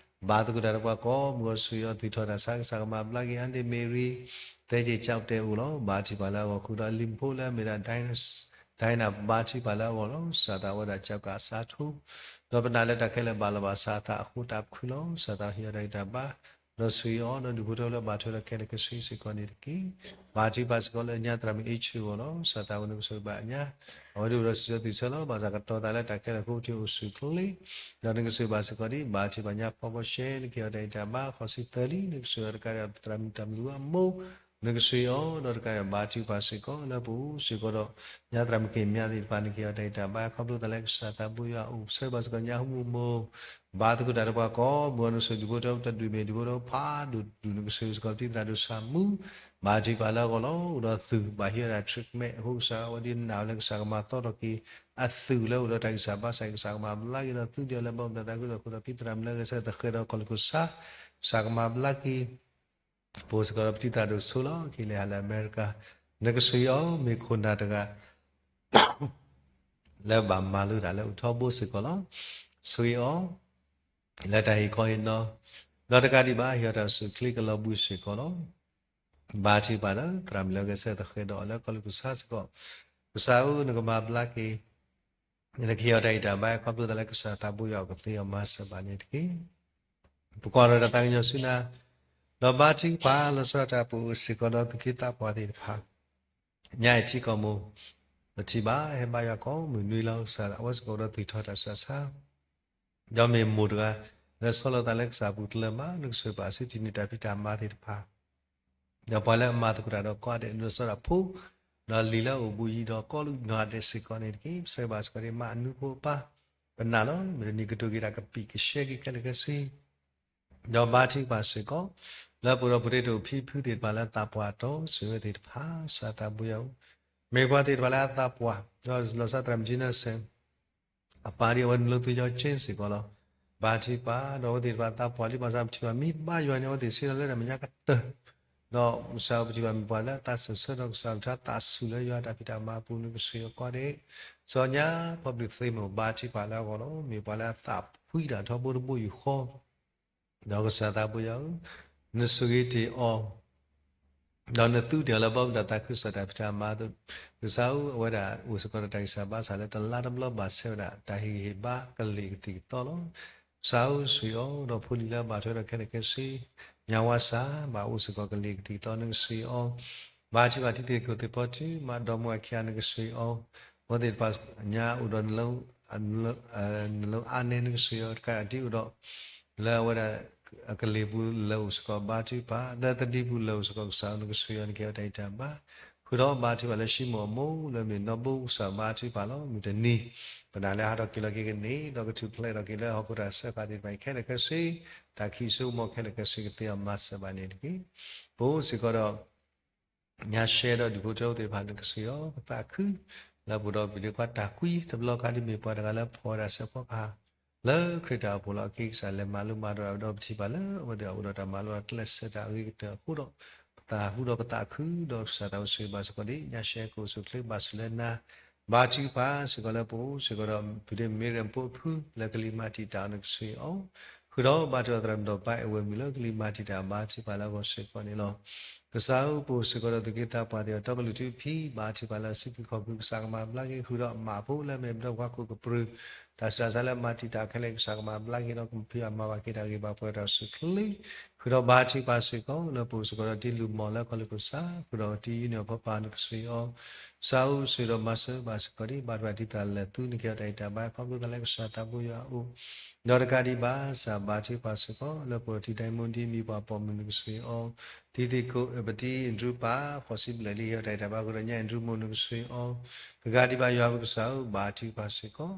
ဘါသကိးတၢ်ဒီးပှၤကိးမုၢ်ဂီၤ ဆိၣ်ဂ့ၤအီၤ သူၣ်ထီၣ်တၢ်ဆါ ကစၢ်ကမၤဘျါက့ၤ အါဒ့မ့ၢ်ရံၤ သဲက့ၤကၠီတဲာ်အိၣ်လီၤ. ဘါထုကဖၣ်လၢအဂီၢ် ဃုာ်ဒီးအလံၤဖိလၢအမ့ၢ်ဒၣ် ဒိၣ်နၢ် ဘါထုကဖၣ်လၢအဂီၢ်လီၤ. ကစၢ်သးဝဲဒၣ်ကၠီကးအစးထူ ဒီးပနာ်လၢတၢ်ခဲလၢာ်ဘၣ်လီၤဘၣ်စးအသးအဃိတၢ်ဖုလီၤ. ကစၢ်သးဟ့ၣ်အီၤတၢ်ဂံၢ်တၢ်ဘါ ဒီးဆိၣ်ဂ့ၤအီၤ ဒီးဒူၣ်ဖိထၢဖိလၢဘၣ်ထွဲဒီးခဲလၢာ်ခဲဆ့စ့ၢ်ကီးန့ၣ်တက့ၢ်. ဘါထုကဖၣ်စ့ၢ်ကီးလၢညါသရၣ်မုၣ်အ့ၣ်ဆူၣ်အဂီၢ်လီၤ. ကစၢ်သးဝဲန့ၣ်ကဆိၣ်ဂ့ၤဘၣ်ညါ အဝဲဒၣ်အိၣ်ဒီးစံးဆၢသုးဆၢလီၤ. ဘၣ်ဆၣ်ကတီၤသးလၢတၢ်ခဲလၢာ်အဃိ ပထံၣ်အိၣ်ဆူၣ်ချ့ ဒီးနကဆိၣ်ဂ့ၤဘၣ်စ့ၢ်ကီးဒ် ဘါထုကဖၣ်ညါဖီဘီရှဲ နကဟ့ၣ်အီၤတၢ်အံးတၢ်ဘါ ဃိးဆံသၢလံ နကဆိၣ်ဂ့ၤအီၤတကးဒံးဘၣ်သရၣ်မုၣ်တၢ်မုၢ်လူၤအမိၢ် နကဆိၣ်ဂ့ၤအီၤ ဒီးတကးဒံးဘၣ် ဘါထုကဖၣ်စ့ၢ်ကီး လၢပအိၣ်စ့ၢ်ကီးဒီး ညါသရၣ်မုၣ်က့ၤမၠါသ့ၣ်တဖၣ် နကဟ့ၣ်အီၤတၢ်အံးတၢ်ဘါ ခီဖျိသးလၢကစၢ်သးဘိယွၤအအိၣ် ဆၢဂ့ၤဘၣ်စ့ၢ်ကီးညါဟူမုၢ်မိၢ် ဘါသကိးတၢ်ဒီးပှၤကိးမုၢ်ဂီၤ နကဆိၣ်ဂ့ၤဒူၣ်ဖိထၢဖိတဒူၣ်မ့ၢ်ဒူၣ်ဖိထၢဖိဖးဒိၣ်ဒူၣ် နကဆိၣ်ဂ့ၤစ့ၢ်ကီးပတံၤသရၣ်ဒိၣ်ဆၣ်မူ ဘါထုကဖၣ်လၢအဂီၢ်လီၤ. အိၣ်ဒီးသုးဘၣ်ဟ့ၣ်အီၤတၢ် treatment အဃိ ကစၢ်အဝဲဒၣ်နၢ်ဝဲလၢကစၢ်ကမၤသီထီၣ်က့ၤ အသုးလၢအိၣ်ဒီးတၢ်ဂံၢ်စၢ်ဘါစၢ် ကစၢ်ကမၤဘျါက့ၤဒီးသုးဒီးလၢဘၣ်မူဘၣ်ဒါသးခုဒီး ဃုာ်ဒီးပတံၤသရၣ်မုၣ်လၢအဂဲၤဆၢထၢၣ်သဃဲးဒီးကီၢ်လၢကစၢ် ကစၢ်ကမၤဘျါက့ၤ ပအိၣ်စ့ၢ်ကီးဒီးပတံၤသရၣ်ဒိၣ်ဆိလီၤ ကဟ့ၣ်လီၤဟးလၢအမဲရကၤ နကဆိၣ်ဂ့ၤအီၤ မ့ၢ်ခိၣ်နၢ်တဂၤ လၢဘၣ်မၤလိတၢ်လၢအိၣ်ထီဘိစ့ၢ်ကီးလီၤ. ဆိၣ်ဂ့ၤအီၤ လၢတၢ်ဟ့ၣ်ခီဟ့ၣ်နီၤ ဒီးတကးဒံးဘၣ် ဟ့ၣ်အီၤတၢ်စူၢ်ချ့ကလီၤဘှံးစ့ၢ်ကီးလီၤ. ဘါထုကဖၣ်လၢသရၣ်မုၣ်လၢအဂဲၤဆၢထၢၣ်သဃဲးဒီးအီၤလၢကီၢ်လၢကစၢ်စ့ၢ်ကီး ကစၢ်ဧၢ နကမၤဘျါက့ၤ နကဟ့ၣ်အီၤတၢ်အံးတၢ်ဘါ ခီဖျိသးလၢကစၢ်သးဘိယွၤအအိၣ်ကသ့အီၤမၤစၢၤဘၣ်န့ၣ်တက့ၢ်. ပကွၢ်ဒီးတၢ်သးကညီၤဆူနၤ ဒီးဘါထုကဖၣ်လီၤဆီဒၣ်တၢ် ပအိၣ်စ့ၢ်ကီးဒီးသူၣ်က့သးပှၢ်သ့ၣ်တဖၣ် ညါအံၤထံကီၢ်မိၢ် ပထံၣ်ဘၣ်ဟဲဘါယွၤကိးမုၢ်နွံလီၤ. ကစၢ်အဝဲစ့ၢ်ကီးအိၣ်ဒီးသူၣ်ထီၣ်တၢ်ဆူးတၢ်ဆါ ဒီးမ့ၢ်မိၢ်တဂၤ လၢဆီလီၤသးလၢကစၢ်အပူၤတလၢမး နကဆိၣ်ဂ့ၤဘၣ်အစုတံၢ်န့ၢ်တၢ်ဖံးတၢ်မၤသ့ၣ်တဖၣ် ဒီးပှၤလၢအမၤသကိးတၢ်ဒီးကိးဂၤဒဲး နစီၤဒၣ်ဖိ ဒီးလံၤလၢအအိၣ်ဘူးယံၤဒီးကိးဂၤဒဲးစ့ၢ်ကီးန့ၣ်တက့ၢ်. ပဆၢဂ့ၤဘၣ်စ့ၢ်ကီးန့ၣ် မၤအနူဖိအပၢ် ပနာ်လီၤ မ့ၢ်တနံၤကတိၤက့ၤတၢ်ကပံာ်ကဆှဲက့ၤခဲလၢာ်ခဲဆ့ ဒီးဘါထုကဖၣ်စ့ၢ်ကီး လၢပအိၣ်ဒီးပှၤတ့တိာ်ဖံဖုသ့ၣ်တဖၣ်လၢအသးပှၢ်အတီၤ ဆိၣ်ဂ့ၤဝဲသ့ၣ်တဖၣ် ကစၢ်သးဘိယွၤဧၢ မ့ၢ်ပှၤသ့ၣ်တဖၣ်လၢအသးပှၢ် ဒီးလီၤဆီဒၣ်တၢ် မုၢ်ကၠံနၢ်စဲး အပၢ်ဒ်အဝဲနုာ်လီၤသူယီၤကၠ့စ့ၢ်ကီးလီၤ. ဘါထုကဖၣ် ဒီးအဝဲသ့ၣ်တဖၣ်သးပှၢ်လံ ဘၣ်ဆၣ်ပထံၣ်ဘၣ်မ့ၢ်ဘါယွၤန့ၣ် အဝဲသ့ၣ်ဆ့လီၤလၢတၢ်မဲာ်ညါကတၢၢ် ဒီးကစၢ်ပထံၣ်ဘၣ်မ့ၢ်ပှၤလၢအသးစၢၢ်ဆၢဒီးကစၢ်အကလုၢ်ကထါသးဆူၣ်လၢယွၤတၢ်ဖံးတၢ်မၤအပူၤ နကဆိၣ်ဂ့ၤအီၤကိးဂၤဒဲး စီၤညါဖီဘျုးသ့မိၢ် ဘါထုကဖၣ်လၢအဂီၢ်လီၤ. မ့ၢ်ပှၤလၢအသးဖှံတၢ်ထီဘိတဘိယူၢ်ဃီ ဒီးကစၢ်သးဘိယွၤဧၢ နဆိၣ်ဂ့ၤတ့ၢ်အီၤ ဒီးနသူတ့ၢ်အီၤလၢဘၣ်မူဘၣ်ဒါသးခုကစီၣ်တၢ်ဖံးတၢ်မၤအသိး ကစၢ်ဧၢ အဝဲဒၣ်အိၣ်စ့ၢ်ကီးဒီးတၢ်ဂံၢ်စၢ်ဘါစၢ်လၢတလါတဘျီဘၣ်ဆဲးဝဲဒၣ် တၢ်ဟ့ၣ်ဂံၢ်ဟ့ၣ်ဘါကလံၤကသံၣ်ကသီလီၤ. ကစၢ်ဧၢ ဆိၣ်ဂ့ၤအီၤ ဒီးဖိလံၤလၢအဘၣ်ထွဲဒီးခဲလၢာ်ခဲဆ့, ညါဝါစၢ် ဘၣ်အိၣ်စ့ၢ်ကီးကလံၤကသံၣ်သီ နကဆိၣ်ဂ့ၤအီၤ, ဘါထုကဖၣ်တံၤသကိးသ့ၣ်ဖီထံ မၤဒီမါဝၤခံဂၤ နကဆိၣ်ဂ့ၤအီၤ, အဝဲသ့ၣ်တဖၣ်ညါအိၣ်ဒီး နလၢအါန့ၢ် နကဆိၣ်ဂ့ၤအီၤ တကးဒံးအိၣ်ဒီး လၢအဝဲဒၣ် အကလံၤပူၤလၢာ်အိၣ်စ့ၢ်ကီး ဘါထုကဖၣ် လၢသဒံပူၤလၢာ်အိၣ်စ့ၢ်ကီး ကစၢ်ဧၢ နကဆိၣ်ဂ့ၤအီၤ နကဟ့ၣ်အီၤတၢ်ဂံၢ်တၢ်ဘါ ဃုာ်ဒီးဘါထုကဖၣ်လၢ ၡံမိၣ်အမိၢ်လၢမ့ၢ်နီၢ်ဘိ ကစၢ်ဘါထုကဖၣ်လီၤ. မုၢ်တနံၤ ပနာ်လၢဟးထီၣ်က့ၤလီၤက့ၤကန့ၢ် ဒီးကထူၣ်ဖျဲးထီၣ်က့ၤလၢဟီၣ်ခိၣ်တၢ်ဆၢကတီၢ်သ့ၣ်တဖၣ်ခဲလၢာ်ခဲဆ့, တၢ်ခံးစိကမီၤခဲလၢာ်ခဲဆ့ ကသ့အီၤမၤစၢၤဘၣ်န့ၣ်တက့ၢ်. ပအိၣ်စ့ၢ်ကီးဒီး ညါရှဲဒီးဒူၣ်ဖိထၢဖိသ့ၣ်တဖၣ် နကဆိၣ်ဂ့ၤအီၤ ပသးခု လၢပအိၣ်ဒီးပဒ့ခွါတၢ်ကွံ တဘျီခါဒ်မ့ၢ်ပှၤတဂၤလၢဖီၣ်ဝဲဒၣ်စဲးဖီကဟၣ် လၢခရံာ်တၢ်အိၣ်ဖှိၣ်လီၤ. အက့ၢ်ကစၢ်လဲၤမၤလိမၤဒိးဒီး ပထံၣ်ဘၣ်လၢအဝဲသ့ၣ်အိၣ်ဒီးတၢ်မၤလိအကျဲးစၢးတၢ်အဂ့ၤကတၢၢ်အဃိဒီး ပသးဟူဒီးပသးခုဒီး ကစၢ်သးဝဲဆိၣ်ဂ့ၤဘၣ်စ့ၢ်ကီးဒ် ညါရှဲကအိၣ်ဆူၣ်ချ့ဘၣ်ဆူၣ်လၢနၤ ဘါထုကဖၣ်စ့ၢ်ကီးလၢပအိၣ်စ့ၢ်ကီးဒီး ဖုဒ့မ့ၢ်ရၣ်ဖိအဖုလၢကလံၤမၤတံာ်တာ်အီၤ နကဆိၣ်ဂ့ၤအီၤ, ဃုာ်ဒီးဘါထုကဖၣ်သရၣ်မုၣ်ဒီးဘါအဲၣ်ဝဲၢ်မုၣ်လၢကလံၤမၤတံာ်တာ်ဘါထုကဖၣ်လၢအဂီၢ်စ့ၢ်ကီးန့ၣ်လီၤ. ကစၢ်ဧၢ ပအိၣ်စ့ၢ်ကီးဒီးသူၣ်က့သးပှၢ်သ့ၣ်အီၤ တီကလုာ်ထူဖံ ဘါထုကဖၣ်လၢစုကဝဲၤခီဖျိကစၢ်ကမၤဘျါက့ၤ ဃုာ်ဒီးမးဖိလၢအမ့ၢ်ပဒီပှၤခိၣ်ကပြုၢ် တၢ်ဆူးတၢ်ဆါလၢမၤတံာ်တာ်ခဲလၢာ် ကစၢ်ကမၤဘျါက့ၤဒီးကဖံးဘၣ်မၤဘၣ်က့ၤတၢ်ဂ့ၤဘၣ်ပှဲၤတၢ်ဆူၣ်ချ့ ဃုာ်ဒီးဘါထုကဖၣ်စ့ၢ်ကီးလၢပအိၣ်စ့ၢ်ကီးဒီးတံၤလုၢ်မီၢ်လၢကီၢ်လၢကစၢ် ဃုာ်ဒီးတံၤယုၢ်န့ၣ်အဖီပၢ် နကဆိၣ်ဂ့ၤအီၤ, ကစၢ်ဧၢ ဆိၣ်ဂ့ၤဒီးမၤစၢၤဘၣ်စ့ၢ်ကီးဒ် ဘါထုကဖၣ်တံၤသရၣ်လဲၤသူ နကဟ့ၣ်အီၤတၢ်ဂံၢ်တၢ်ဘါ ခီဖျိသးလၢကစၢ်သးဘိယွၤအအိၣ် ဒီးတကးဒံးဘၣ် ကစၢ်ဘါထုကဖၣ်စ့ၢ်ကီး လၢပအိၣ်တံၤဒဲမူဒ်မံၤပှၤပိာ်မုၣ် နကဆိၣ်ဂ့ၤအီၤ, တံၤသကိး ပတံၤအ့ၣ်ဒြူပၢ် ဖီၣ်စံဘျဲၣ်လံ ဟ့ၣ်အီၤတၢ်ဂံၢ်တၢ်ဘါ ဃုာ်ဒီးညါအ့ၣ်ဒြူမိၢ် နကဆိၣ်ဂ့ၤအီၤ, တကးဒံးဘၣ် ယွၤပကစၢ်ဧၢ ဘါထုကဖၣ်စ့ၢ်ကီး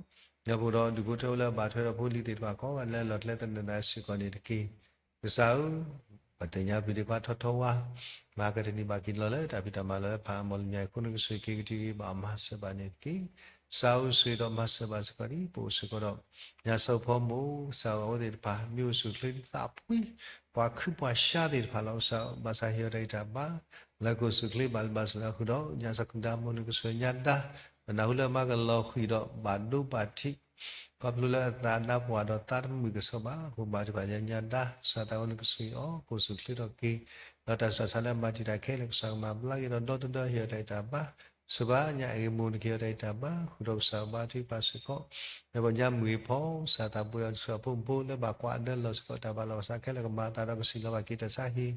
လၢပအိၣ်ဒီးဒူၣ်ဖိထၢဖိလၢအဘၣ်ထွဲဒီးဖိလံၤသ့ၣ်တဖၣ်ကိးဂၤဒဲးလၢလီၢ်ကျဲသနၢၣ်ဒၣ်စ့ၢ်ကီးန့ၣ်တက့ၢ်. ကစၢ်ဧၢ ပသ့ၣ်ညါပဒ့ခွါထီထီဝါ မၤကတနံၤဘၣ်က့ၤလီၤလၢတၢ်ဖံးတၢ်မၤလီၤလၢဖးအမီၢ်လၢညါအံၤအဃိ နကဆိၣ်ဂ့ၤက့ၤကတုၤက့ၤဘၣ်အီၤမၤစၢၤဘၣ်န့ၣ်တက့ၢ်. ကစၢ်ဧၢ ဆိၣ်ဂ့ၤဒီးမၤစၢၤဘၣ်စ့ၢ်ကီးဒ် ပအိၣ်စ့ၢ်ကီးဒီး ညါစီၤဖီမိၢ် ကစၢ်ဧၢ အဝဲသ့ၣ်တဖၣ် မ့ၢ်အိၣ်ဆူၣ်ချ့သးဖှံ ပှၤခုပှၤရှါသ့ၣ်တဖၣ်လီၤ. ကစၢ်ဧၢ ဘၣ်ဆၣ်ဟ့ၣ်အီၤတၢ်ဂံၢ်တၢ်ဘါ လၢကအိၣ်ဆူၣ်ချ့ဘၣ်လံဘၣ်ဆၣ်လၢအဃုာ်ဒီး ညါစီၤကုၤဒါမိၢ် နကဆိၣ်ဂ့ၤညါဒါ ပနၢ်ဟူလၢအမါကလီၤဃံၤဒီးဘၣ်ဒိဘၣ်ထံး ခီဖျိလၢအသးနါပှၢ်ဒီးသးတမုာ်ကဆှီဘၣ်အဃိ ဘါထုကဖၣ်ညါဒါ ကစၢ်သးဝဲ နကဆိၣ်ဂ့ၤအီၤ ကအိၣ်ဆူၣ်ချ့ထီၣ်က့ၤ ဒီးတၢ်ဆူးတၢ်ဆါလၢအမၤတံာ်တာ်ခဲလၢာ် ကစၢ်ကမၤဘျါက့ၤဒီး ဒီတဒၢဟ့ၣ်အီၤတၢ်ဂံၢ်တၢ်ဘါ စၢၤဘၣ်ညါအ့ၣ်မိၢ် နကဟ့ၣ်အီၤတၢ်ဂံၢ်တၢ်ဘါ ဃုာ်ဒီးကစၢ်ဘါထုကဖၣ်စ့ၢ်ကီး လၢပညါမုၢ်အံၤဖီ ကစၢ်သးဘိယွၤ ဆူၣ်အဖိမုၣ်ဖိလၢဘၣ်ကွၢ်အဒၢလီၤစ့ၢ်ကီး တၢ်ဘၣ်လီၢ်ဘၣ်စးခဲလၢာ် ကမၤအသးဒီးကစံၣ်လီၤဘၣ်က့ၤတၢ်ဆါဟံၣ်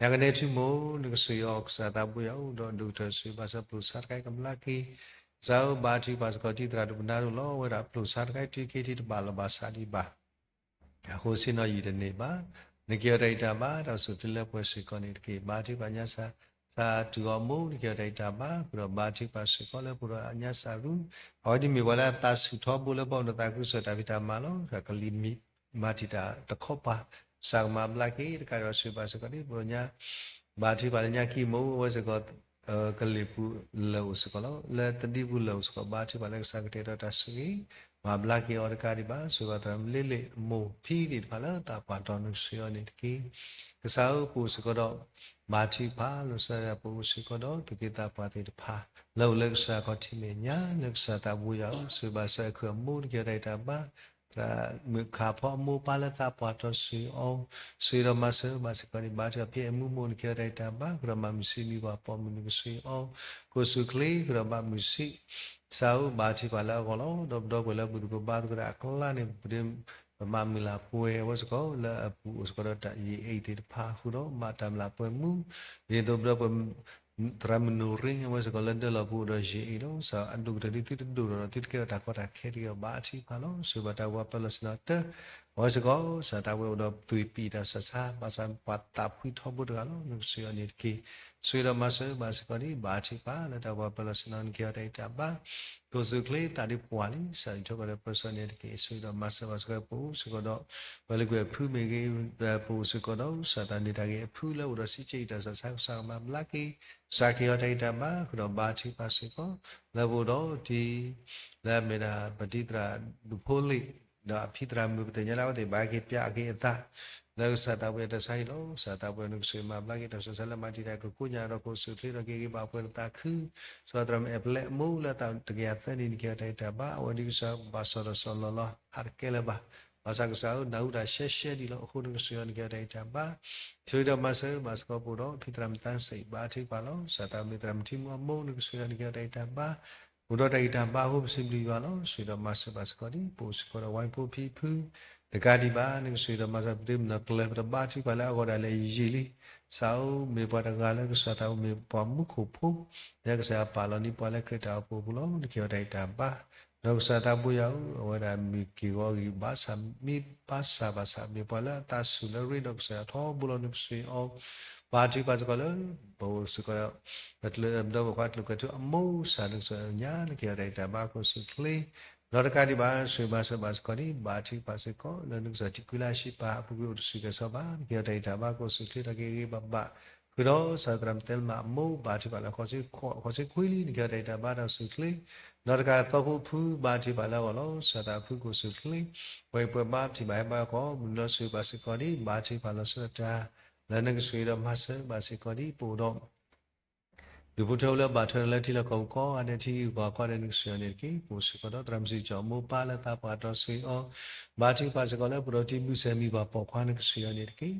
ညါကနဲထံမိၢ် နကဆိၣ်ဂ့ၤအီၤ ကစၢ်သးဘိယွၤအိၣ်ဒီးဒိၣ်ကတၢၢ် ဆိၣ်ဂ့ၤဘၣ်စၢၤပျိၢ်ဆါတခါအံၤကမျၢၢ်က့ၤ ကစၢ်ဧၢ ဘါထုကဖၣ်စ့ၢ်ကီး တံၤသရၣ်ဒိၣ်ပနၢ်ဒိၣ်လီၤ အဝဲဒၣ်ပျိၢ်ဆါတခါအံၤ တုၤက့ၤထံၣ်တဘၣ်လီၢ်ဘၣ်စးဒံးဘၣ် အဃိဆ့ၣ်နီၤယံာ်တန့ၢ်ဘၣ် နကဟ့ၣ်အီၤတၢ်ဂံၢ်တၢ်ဘါ တၢ်အိၣ်ဆူၣ်ချ့လၢပှဲၤစ့ၢ်ကီးန့ၣ်တက့ၢ်. ဘါထုကဖၣ်ညါစၢၤ စၢ်တူၢ်အီၤမိၢ် နကဟ့ၣ်အီၤတၢ်ဂံၢ်တၢ်ဘါ ဃုာ်ဒီးဘါထုကဖၣ်စ့ၢ်ကီးလၢပအိၣ်ဒီးညါစၢ်ရူ အဝဲဒ်မ့ၢ်ပှၤလၢအသးဆူၣ်ထီဘိလၢပအိၣ်ဒီးသးခုကစီၣ်တၢ်ဖံးတၢ်မၤလီၤ. ကလံၤမၤတံာ်တာ်တခီပၤ ကစၢ်ကမၤဘျါက့ၤ တကးဒံးဘၣ်ဆိၣ်ဂ့ၤဘၣ်စ့ၢ်ကီးဒ်ပညါ ဘါထုကဖၣ်လၢညါခံမိၢ် အဝဲစ့ၢ်ကီး ကလံၤပူၤလၢာ်အိၣ်စ့ၢ်ကီးလီၤ. လၢသဒံပူၤလၢာ်အိၣ်စ့ၢ်ကီး ဘါထုကဖၣ်လၢကစၢ်ကတဲာ်ဒီးတၢ်ဆိၣ်ဂ့ၤ မၤဘျါက့ၤအီၤတကးဒံးဘၣ် ဆိၣ်ဂ့ၤဘၣ်သရၣ်မုၣ်လ့လ့ၣ် မိၢ်ဖံသ့ၣ်တဖၣ်လၢသးပှၢ်တီၤ နကဆိၣ်ဂ့ၤအီၤန့ၣ်တက့ၢ်. ကစၢ်ဧၢ ပအိၣ်စ့ၢ်ကီးဒီး ဘါထုကဖၣ် လီၤဆီဒၣ်တၢ် ပအိၣ်စ့ၢ်ကီးဒီးသူၣ်က့သးပှၢ်သ့ၣ်တဖၣ် လၢအိၣ်လၢကစၢ်ခီၣ်ထံးမဲာ်ညါ လၢကစၢ်သးဘိယွၤအအိၣ် ဆိၣ်ဂ့ၤဘၣ်စၢၤအခုၣ်အမိၢ် နကဟ့ၣ်အီၤတၢ်ဂံၢ်တၢ်ဘါ သရၣ်မုၣ်ခးဖီအမိၢ်အပၢ်လၢသးပှၢ်တီၤဆိၣ်ဂ့ၤအီၤ ဆိၣ်ဂ့ၤဒီးမၤစၢၤဘၣ်စ့ၢ်ကီးန့ၣ် ဘါထုကဖၣ်ဖံးအမူမိၢ် နကဟ့ၣ်အီၤတၢ်ဂံၢ်တၢ်ဘါ ဃုာ်ဒီးမၤမုာ်ဆံးမံၤပှၤပိာ်မုၣ် နကဆိၣ်ဂ့ၤအီၤ ကအိၣ်ဆူၣ်ချ့ ဃုာ်ဒီးဘၣ်မုာ်ဆံး ကစၢ်ဧၢ ဘါထုကဖၣ်လၢအဂီၢ်လီၤ. ဒီးပဒီပုၢ်ဝဲၢ်လၢပသူၣ်ကဘါသကိးတၢ်အကျါန့ၣ် ပဒ့ ပမၤမုာ်လၢ်ပှဲၤအဝဲစ့ၢ်ကီး လၢအပူၤအိၣ်စ့ၢ်ကီးဒီးတၢ်ယံာ်အ့ၣ်သ့ၣ်တဖၣ် ဃုာ်ဒီးမၤတၢ်မုာ်လၢ်ပှဲၤမူ ဒ်သိးပဒီပုၢ်ဝဲၢ် သရၣ်မုၣ်နိၣ်ရ့ အဝဲစ့ၢ်ကီးလၢဒၢလီၢ်ပူၤအိၣ်ဒီးယံာ်အ့ၣ်လီၤ. ကစၢ်အဒိၣ်ကတၢၢ်ဒ်သုတဒိၣ်ထီၣ်ဒီးသုတကဲထီၣ်တၢ်ကီတၢ်ခဲတဂ့ၤ ဘါထုကဖၣ်လီၤ. ဆိၣ်ဂ့ၤဘၣ်တၢ်ဝးပၢလီၢ်ဆ့ၣ်နီၤတၢ် အဝဲစ့ၢ်ကီး ကစၢ်သးဝဲအိၣ်ဒီးသွံၣ်ပံာ်တၢ်ဆူးတၢ်ဆါ ဘၣ်ဆၣ်ပှၤသးဖှံထီဘိတဂၤလီၤ. နကဆိၣ်ဂ့ၤအီၤန့ၣ်တက့ၢ်. ဆိၣ်ဂ့ၤဒီးမၤစၢၤဘၣ်စ့ၢ်ကီးဒ် ဘါထုကဖၣ်လၢတၢ်ဝးပၢလီၢ်ဆ့ၣ်နီၤ နကဟ့ၣ်အီၤတၢ်ဂံၢ်တၢ်ဘါ ကအိၣ်ဆူၣ်ချ့သးဒ်ပှၢ်လံ ကစၢ်အံးထွဲကီၢ်ဒီးပၢဆှၢန့ၣ်တက့ၢ်. ဆိၣ်ဂ့ၤဒီးမၤစၢၤဘၣ်စ့ၢ်ကီး ပအိၣ်စ့ၢ်ကီးဒီး ပှၤလၢကွံာ်အဖုမ့ၢ်ဂ့ၤ ပအိၣ်စ့ၢ်ကီးဒီး ကစၢ်သးန့ၢ်တၢ်ဂ့ၤအဖုလၢအိၣ်ဒီးစံးကဲအံၤတၢ်ဆူးတၢ်ဆါ ကစၢ်ကမၤဘျါက့ၤ ကစၢ်ကဟ့ၣ်အီၤတၢ်ဂံၢ်တၢ်ဘါ ဃုာ်ဒီးဘါထုကဖၣ်စ့ၢ်ကီး လၢပအိၣ်ဒီးတံၤ လၢအမ့ၢ်ဒၣ်ပတံၤသရၣ်ဒူၣ်ဖိလ့ၣ် ဒီးအဖံသရၣ်မုၣ် ပသ့ၣ်ညါလၢအဝဲသ့ၣ်ဘၣ်က့ၤပျးက့ၤအသး လၢကစၢ်သးပှၢ်တၢ်ဆါဟံၣ်လီၤ. ကစၢ်သးပှၢ်နကဆိၣ်ဂ့ၤမၤဘျါက့ၤတၢ်ဆူးတၢ်ဆါလၢမၤတံာ်တာ်ကကိးညါဒီးကအိၣ်ဆူၣ်ချ့ထီၣ်က့ၤဂ့ၤဘၣ်ပှဲၤဒီးသးခု စီၤသရၣ်မုၣ်အဲၣ်ပျဲၢ်အမိၢ်လၢအသးတကယၤသၢနံၣ် နကဟ့ၣ်အီၤတၢ်ဂံၢ်တၢ်ဘါ အဝဲဒ်ကစၢ်ဘၣ်စီၣ်ဒီးစီၣ်လီၤလီၤ အါတကဲလၢၤဘၣ်. ဘၣ်ဆၣ်ကစၢ်ဧၢ နၢ်ဟူတၢ်ရှဲရှဲဒံးလီၤ. အဃိနကဆိၣ်ဂ့ၤအီၤ နကဟ့ၣ်အီၤတၢ်ဂံၢ်တၢ်ဘါ ဆိၣ်ဂ့ၤဒီးမၤစၢၤဘၣ်စ့ၢ်ကီးပအိၣ်ဒီးဖံသရၣ်မုၣ်သးစဲး ဘါထုကဖၣ်လီၤ. ကစၢ်သးမ့ၢ်သရၣ်မုၣ်ထံမူအမိၢ် နကဆိၣ်ဂ့ၤအီၤ နကဟ့ၣ်အီၤတၢ်ဂံၢ်တၢ်ဘါ အိၣ်ဒီးတၢ်ဂံၢ်တၢ်ဘါအဃိ ပစံးဘျုးယွၤလီၤ. ဆိၣ်ဂ့ၤဒီးမၤစၢၤဘၣ်စ့ၢ်ကီးဒ် ပအိၣ်စ့ၢ်ကီးဒီးဝဲဖိဖံဖု တကးဒံးဘၣ် နကဆိၣ်ဂ့ၤဒီးမၤစၢၤပတမုၢ်လၢ်ကျဲ ပတဘါထုကဖၣ်လၢအဂီၢ်ဒၣ်လဲာ်ယံာ်လံ. ကစၢ်ဧၢ, မ့ၢ်ပှၤတဂၤလၢကစၢ်သးမ့ၢ်ပှၤမူခိၣ်ဖိ, လၢကစၢ်ယွၤပာ်လီၤန့ၢ်ပှၤလၢခရံာ်တၢ်အိၣ်ဖှိၣ်အပူၤလီၤ. နကဟ့ၣ်အီၤတၢ်ဂံၢ်တၢ်ဘါ, ဒီးကစၢ်သးဘိယွၤဧၢ, အဝဲဒၣ်မ့ၢ်က့ၢ်ဂီၤဂံၢ်ဘါစၢ် မ့ၢ်ဘါစၢ်ဘၣ်ဆၣ် မ့ၢ်ပှၤလၢအသးဆူၣ်လၢရ့ဒီးကစၢ်ယွၤထီဘိလီၤ. နကဆိၣ်ဂ့ၤအီၤ ဘါထုကဖၣ်စ့ၢ်ကီးလၢ ပအိၣ်စ့ၢ်ကီး ပဒီပုၢ်ဝဲၢ်ခွါတၢ်ကျိၤကျဲထူအမိၢ် ကစၢ်နကစၢ်ညါ နကဟ့ၣ်အီၤတၢ်ဂံၢ်တၢ်ဘါ ကအိၣ်ဆူၣ်အိၣ်ချ့ ဒီးတကးဒံးဘၣ် ဆိၣ်ဂ့ၤမၤစၢၤဘၣ်စ့ၢ်ကီးန့ၣ် ဘါထုကဖၣ်စ့ၢ်ကီး လၢနကစၢ်ထံကွံလၢအဟံၣ်ပၢ်အပူၤကွံာ်အိၣ်တဆူၣ်ကဲၤစီၤဘၣ် နကဟ့ၣ်အီၤတၢ်ဂံၢ်တၢ်ဘါ ကအိၣ်ဆူၣ်အိၣ်ချ့ တၢ်ဂ့ၤဂ့ၤဘၣ်ဘၣ် ဃုာ်ဒီး ကစၢ်သရၣ်မုၣ်သဲလမၤအမိၢ် ဘါထုကဖၣ်လၢ ဃိးဆံခွံလံ နကဟ့ၣ်အီၤတၢ်ဂံၢ်တၢ်ဘါ တၢ်အိၣ်ဆူၣ်အိၣ်ချ့ ဒီးတကးသီဖိအဖု ဘါထုကဖၣ်လၢအဂီၢ်လီၤ. ကစၢ်သးအဖုကအိၣ်ဆူၣ်အိၣ်ချ့ ပှၤပှၤဘါထုကဖၣ်ဟဲဘါကီး မုၢ်နီၢ်ဆိၣ်ဂ့ၤဘၣ်စ့ၢ်ကီးန့ၣ် ဘါထုကဖၣ်လီၤဆီဒၣ်တၢ် လၢနကဆိၣ်ဂ့ၤဒီးမၤစၢၤဘၣ်စ့ၢ်ကီးန့ၣ် ပအိၣ်ဒီး ဒူၣ်ဖိထၢဖိလၢဘၣ်ထွဲဒီးလၢထံလီၢ်ကီၢ်ပူၤကိးဂၤဒဲး ထံဂုၤကီၢ်ဂၤကိးဂၤဒဲး နကဆိၣ်ဂ့ၤအီၤန့ၣ်တက့ၢ်. ပအိၣ်စ့ၢ်ကီးဒီး သရၣ်မုၣ်စုကၠီၣ်အမိၢ်ပၢ်လၢသးပှၢ်တီ ဆိၣ်ဂ့ၤအီၤ ဘါထုကဖၣ်စ့ၢ်ကီးလၢ ပဒီးတံၢ်ဘုၣ်စဲၤမံၤပှၤပိာ်ခွါ နကဆိၣ်ဂ့ၤအီၤန့ၣ်တက့ၢ်.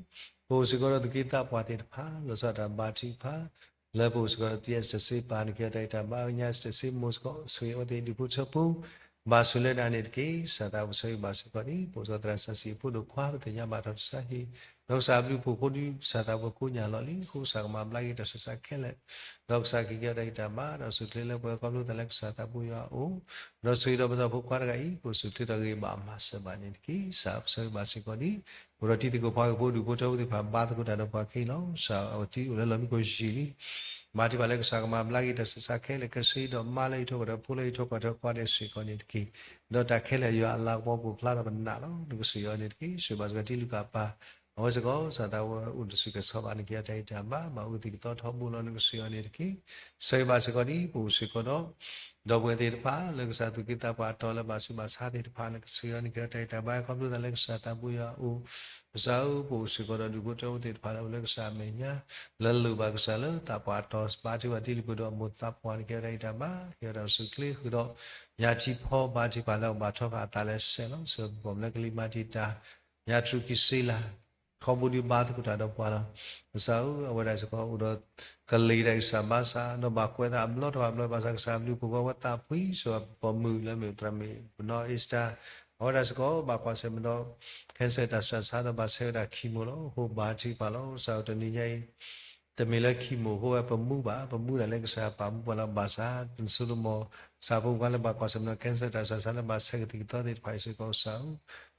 ပအိၣ်စ့ၢ်ကီးဒီးသုးက့သးပှၢ်သ့ၣ်တဖၣ် လီၤဆီဒၣ်တၢ်ဘါထုကဖၣ် လၢပအိၣ်စ့ၢ်ကီးဒီး တံၢ်အဲၣ်စတၢၢ်စ့ပၢ် နကဟ့ၣ်အီၤတၢ်ဂံၢ်တၢ်ဘါ ကညးစတၢၢ်စ့မိၢ်စ့ၢ်ကီး ဆိၣ်ဂ့ၤအဝဲသ့ၣ်ဒူၣ်ဖိထၢဖိ ဘၣ်ဆိၣ်လၢဒၣ်န့ၣ်တက့ၢ်. ကစၢ်သးပှၢ်ဆိၣ်ဂ့ၤဘၣ်စ့ၢ်ကီးန့ၣ် ပအိၣ်စ့ၢ်ကီးသရၣ်စၢ်စံးဖိဒိၣ်ခွါ ပသ့ၣ်ညါဘၣ်ထီၣ်တၢ်ဆါဟံၣ် ဒီးကစၢ်အဘျုးအဖှိၣ်အဃိဒီး ကစၢ်သးပှၢ်ကိးညါလီၤလံ ဃိကစၢ်ကမၤဘျါက့ၤတၢ်ဆူးတၢ်ဆါခဲလၢာ် ဒီးကစၢ်ကဟ့ၣ်က့ၤအီၤတၢ်ဂံၢ်တၢ်ဘါ ဒီးဆိၣ်ချ့လၢပှဲၤခီဖျိသးလၢကစၢ်သးဘိယွၤအအိၣ် ဒီးဆိၣ်ဂ့ၤဒီးပစီၤဖိခွါတဂၤအံၤ ကအိၣ်ဆူၣ်အိၣ်ချ့ တၢ်ဂ့ၤဘၣ်မၤစၢၤဘၣ်န့ၣ်တက့ၢ်. ကစၢ်ဆိၣ်ဂ့ၤဘၣ်စ့ၢ်ကီးန့ၣ် ပအိၣ်ဒီးတံၤသကိးဖိကၢဖိ ဒူၣ်ဖိထၢဖိသ့ၣ်တဖၣ် ဘါသကိးတၢ်ဒီးပှၤခဲအံၤလီၤ. ကစၢ်အဝဲတံၤအိၣ်လၢလီၢ်မံခိၣ်ယံာ်လံ ဘါထုကဖၣ်လၢကစၢ်ကမၤဘျါက့ၤတၢ်ဆူးတၢ်ဆါခဲလၢာ် ကစၢ်ဒီးမါလၢဟံၣ်ထိၣ်ကီၢ်ဒီးဖိလၢဟံၣ်ထိၣ်ကီၢ်ဒီးကိးဂၤဒဲးစ့ၢ်ကီးန့ၣ်တက့ၢ်. ဒီးတၢ်ခဲလၢာ်ယွၤအလၤကပီၤကအိၣ်ဖျါထီၣ်ပနၢ်လီၤ. နကဆိၣ်ဂ့ၤအီၤန့ၣ်တက့ၢ်. ဆိၣ်ဂ့ၤဘၣ်စ့ၢ်ကီးတံၤလုၢ်ကၣ်ပၢ် အဝဲစ့ၢ်ကီး ကစၢ်သးဝဲအိၣ်တဆူၣ်ကဲၤစီၤဘၣ် နကဟ့ၣ်အီၤတၢ်ဂံၢ်တၢ်ဘါ ဘၣ်အုၣ်သံၣ်ကသီထီဘိလီၤ. နကဆိၣ်ဂ့ၤအီၤန့ၣ်တက့ၢ်. ဆိၣ်ဂ့ၤဘၣ်စ့ၢ်ကီးဒ်ပအိၣ်စ့ၢ်ကီးဒီး ဒီပုၢ်ဝဲၢ်သ့ၣ်တဖၣ် လၢကစၢ်သူၣ်က့သးပှၢ်အတီၤလၢဘၣ်ဆူးဘၣ်ဆါသ့ၣ်တဖၣ် နကဆိၣ်ဂ့ၤအီၤ နကဟ့ၣ်အီၤတၢ်ဂံၢ်တၢ်ဘါ ခီဖျိသးလၢကစၢ်သးဘိယွၤအအိၣ် ကစၢ်ဧၢ ပအိၣ်စ့ၢ်ကီးဒီးဒူၣ်ဖိထၢဖိသ့ၣ်တဖၣ်လၢအိၣ်လၢကစၢ်အမဲာ်ညါ လၢလိၣ်ဘၣ်ကစၢ်လၢသးပှၢ်အတီၤ ဘါထုကဖၣ်တံၤလုၢ်ဖိဒီးအမိၢ်သးပှၢ် နကဟ့ၣ်အီၤတၢ်ဂံၢ်တၢ်ဘါ ဟ့ၣ်အီၤတၢ်အိၣ်ဆူၣ်အိၣ်ချ့ဃုာ်ဒီး ညါထံဖီ ဘါထုကဖၣ်လၢအဘၣ်ထီဃာ်အသးလၢစဲးလီၤ. ဆိၣ်ဂ့ၤပှၤမုၢ်လၢကလံၤမၤတံာ်တာ် ညါတြူးကံစ့လး ထီဘိဒုးဘါသကိးတၢ်ဒီးပှၤလီၤ. ကစၢ်ဧၢ အဝဲဒၣ်စ့ၢ်ကီးအိၣ်ဒီး ကလံၤတၢ်ဂံၢ်စၢ်ဘါစၢ် ဒီးဘၣ်ကွဲးသးအဘျီတဖၣ်ဘျီဘၣ်ဆၣ် ကစၢ်အဘျုးအဖှိၣ်အဃိ အဝဲသးဖှံ ဆိၣ်ဂ့ၤပိာ်မုၣ်လၢမ့ၢ်သရၣ်မုၣ် ပနီၢ်အ့စတၢ် အဝဲဒၣ်စ့ၢ်ကီးဘၣ်ကွၢ်ဆၢၣ်မဲာ်ဒီး cancer တၢ်ဆူးတၢ်ဆါ ဒီးဘၣ်ဆဲးဝဲဒၣ် chemo လီၤ. အဃိဘါထုကဖၣ်လီၤ. ကစၢ်ဧၢ တနံၤညါအံၤ တမ့ၢ်လၢ chemo အဃိဝဲပမူဘၣ်, ပမူဒၣ်လၢကစၢ်ယွၤပာ်မူပှၤလီၤ. ဘၣ်ဆၣ် နဆိကမိၣ် ကစၢ်ဖိမုၣ်ဖိခွါလၢဘၣ်ကွၢ်ဆၢၣ်မဲာ်ဒီး cancer တၢ်ဆူးတၢ်ဆါလၢဘၣ်ဆဲးကသံၣ်ကသီသ့ၣ်တဖၣ်အံၤစ့ၢ်ကီး ကစၢ်ဧၢ